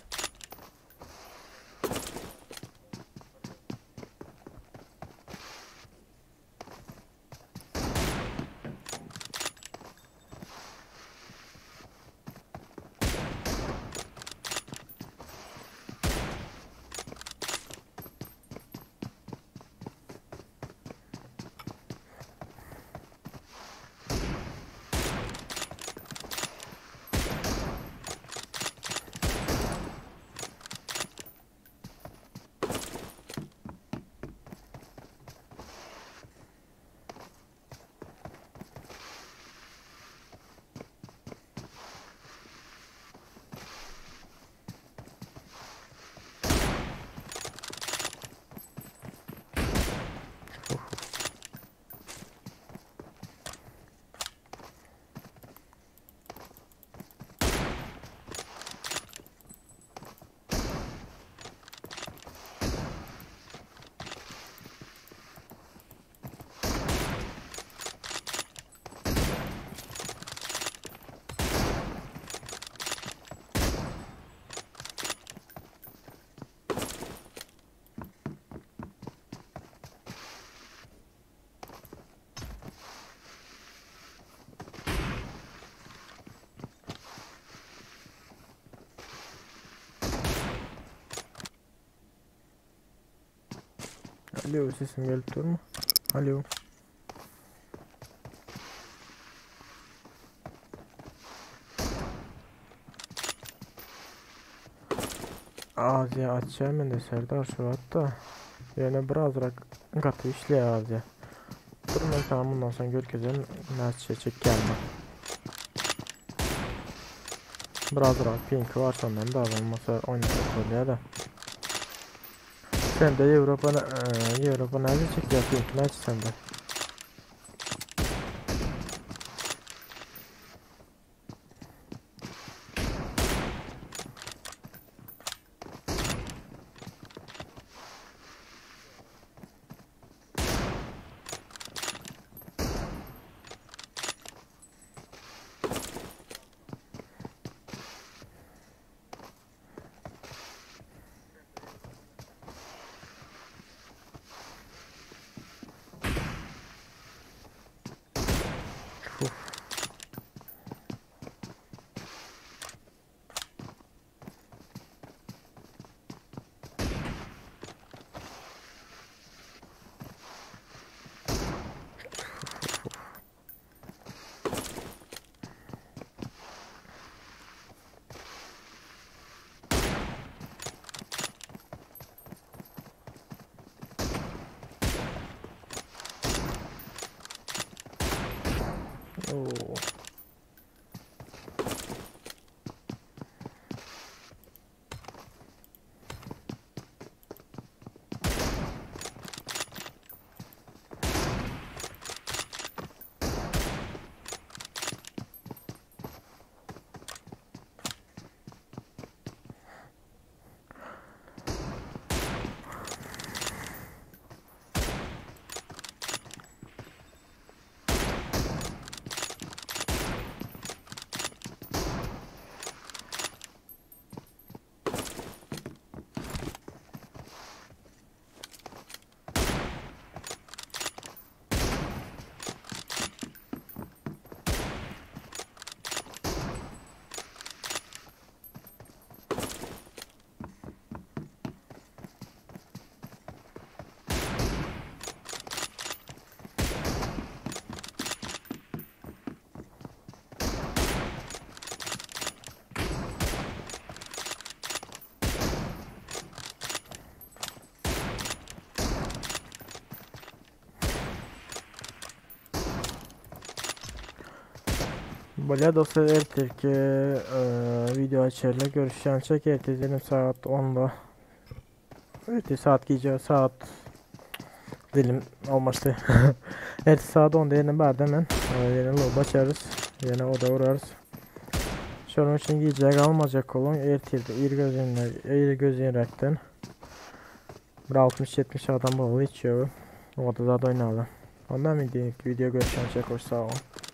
[SPEAKER 1] Alo sesim gelip durmy? Alo. Aziýa açýar mende Serdar şu wagtda. Ýöne birazrak gaty işleýär Aziýa. Dur men sana mundan soň görkezerin näçe çekýänimi. Birazrak pinki bar şondan da bolmasa oýnasak bolýar-da. Sende Ýewropa Ýewropa näçe çekýär pink näçe sende? Oo. Bolýar dostlar ertirki video açarla görüşýänçek ertir dilim saat 10-da. Ertir saat gije saat dilim olmaşdy. Ertir saat 10-da ýene barda men. Ýene lob açarys. Ýene oda urarys. Şonuň üçin gijä galmajak boluň. Ertirde ir gözünde, ir gözünräkden bir 60-70 adam bolaly hiç ýogy. Oda zat oýnaly. Onda men diýip video görüşýänçek hoş sag boluň.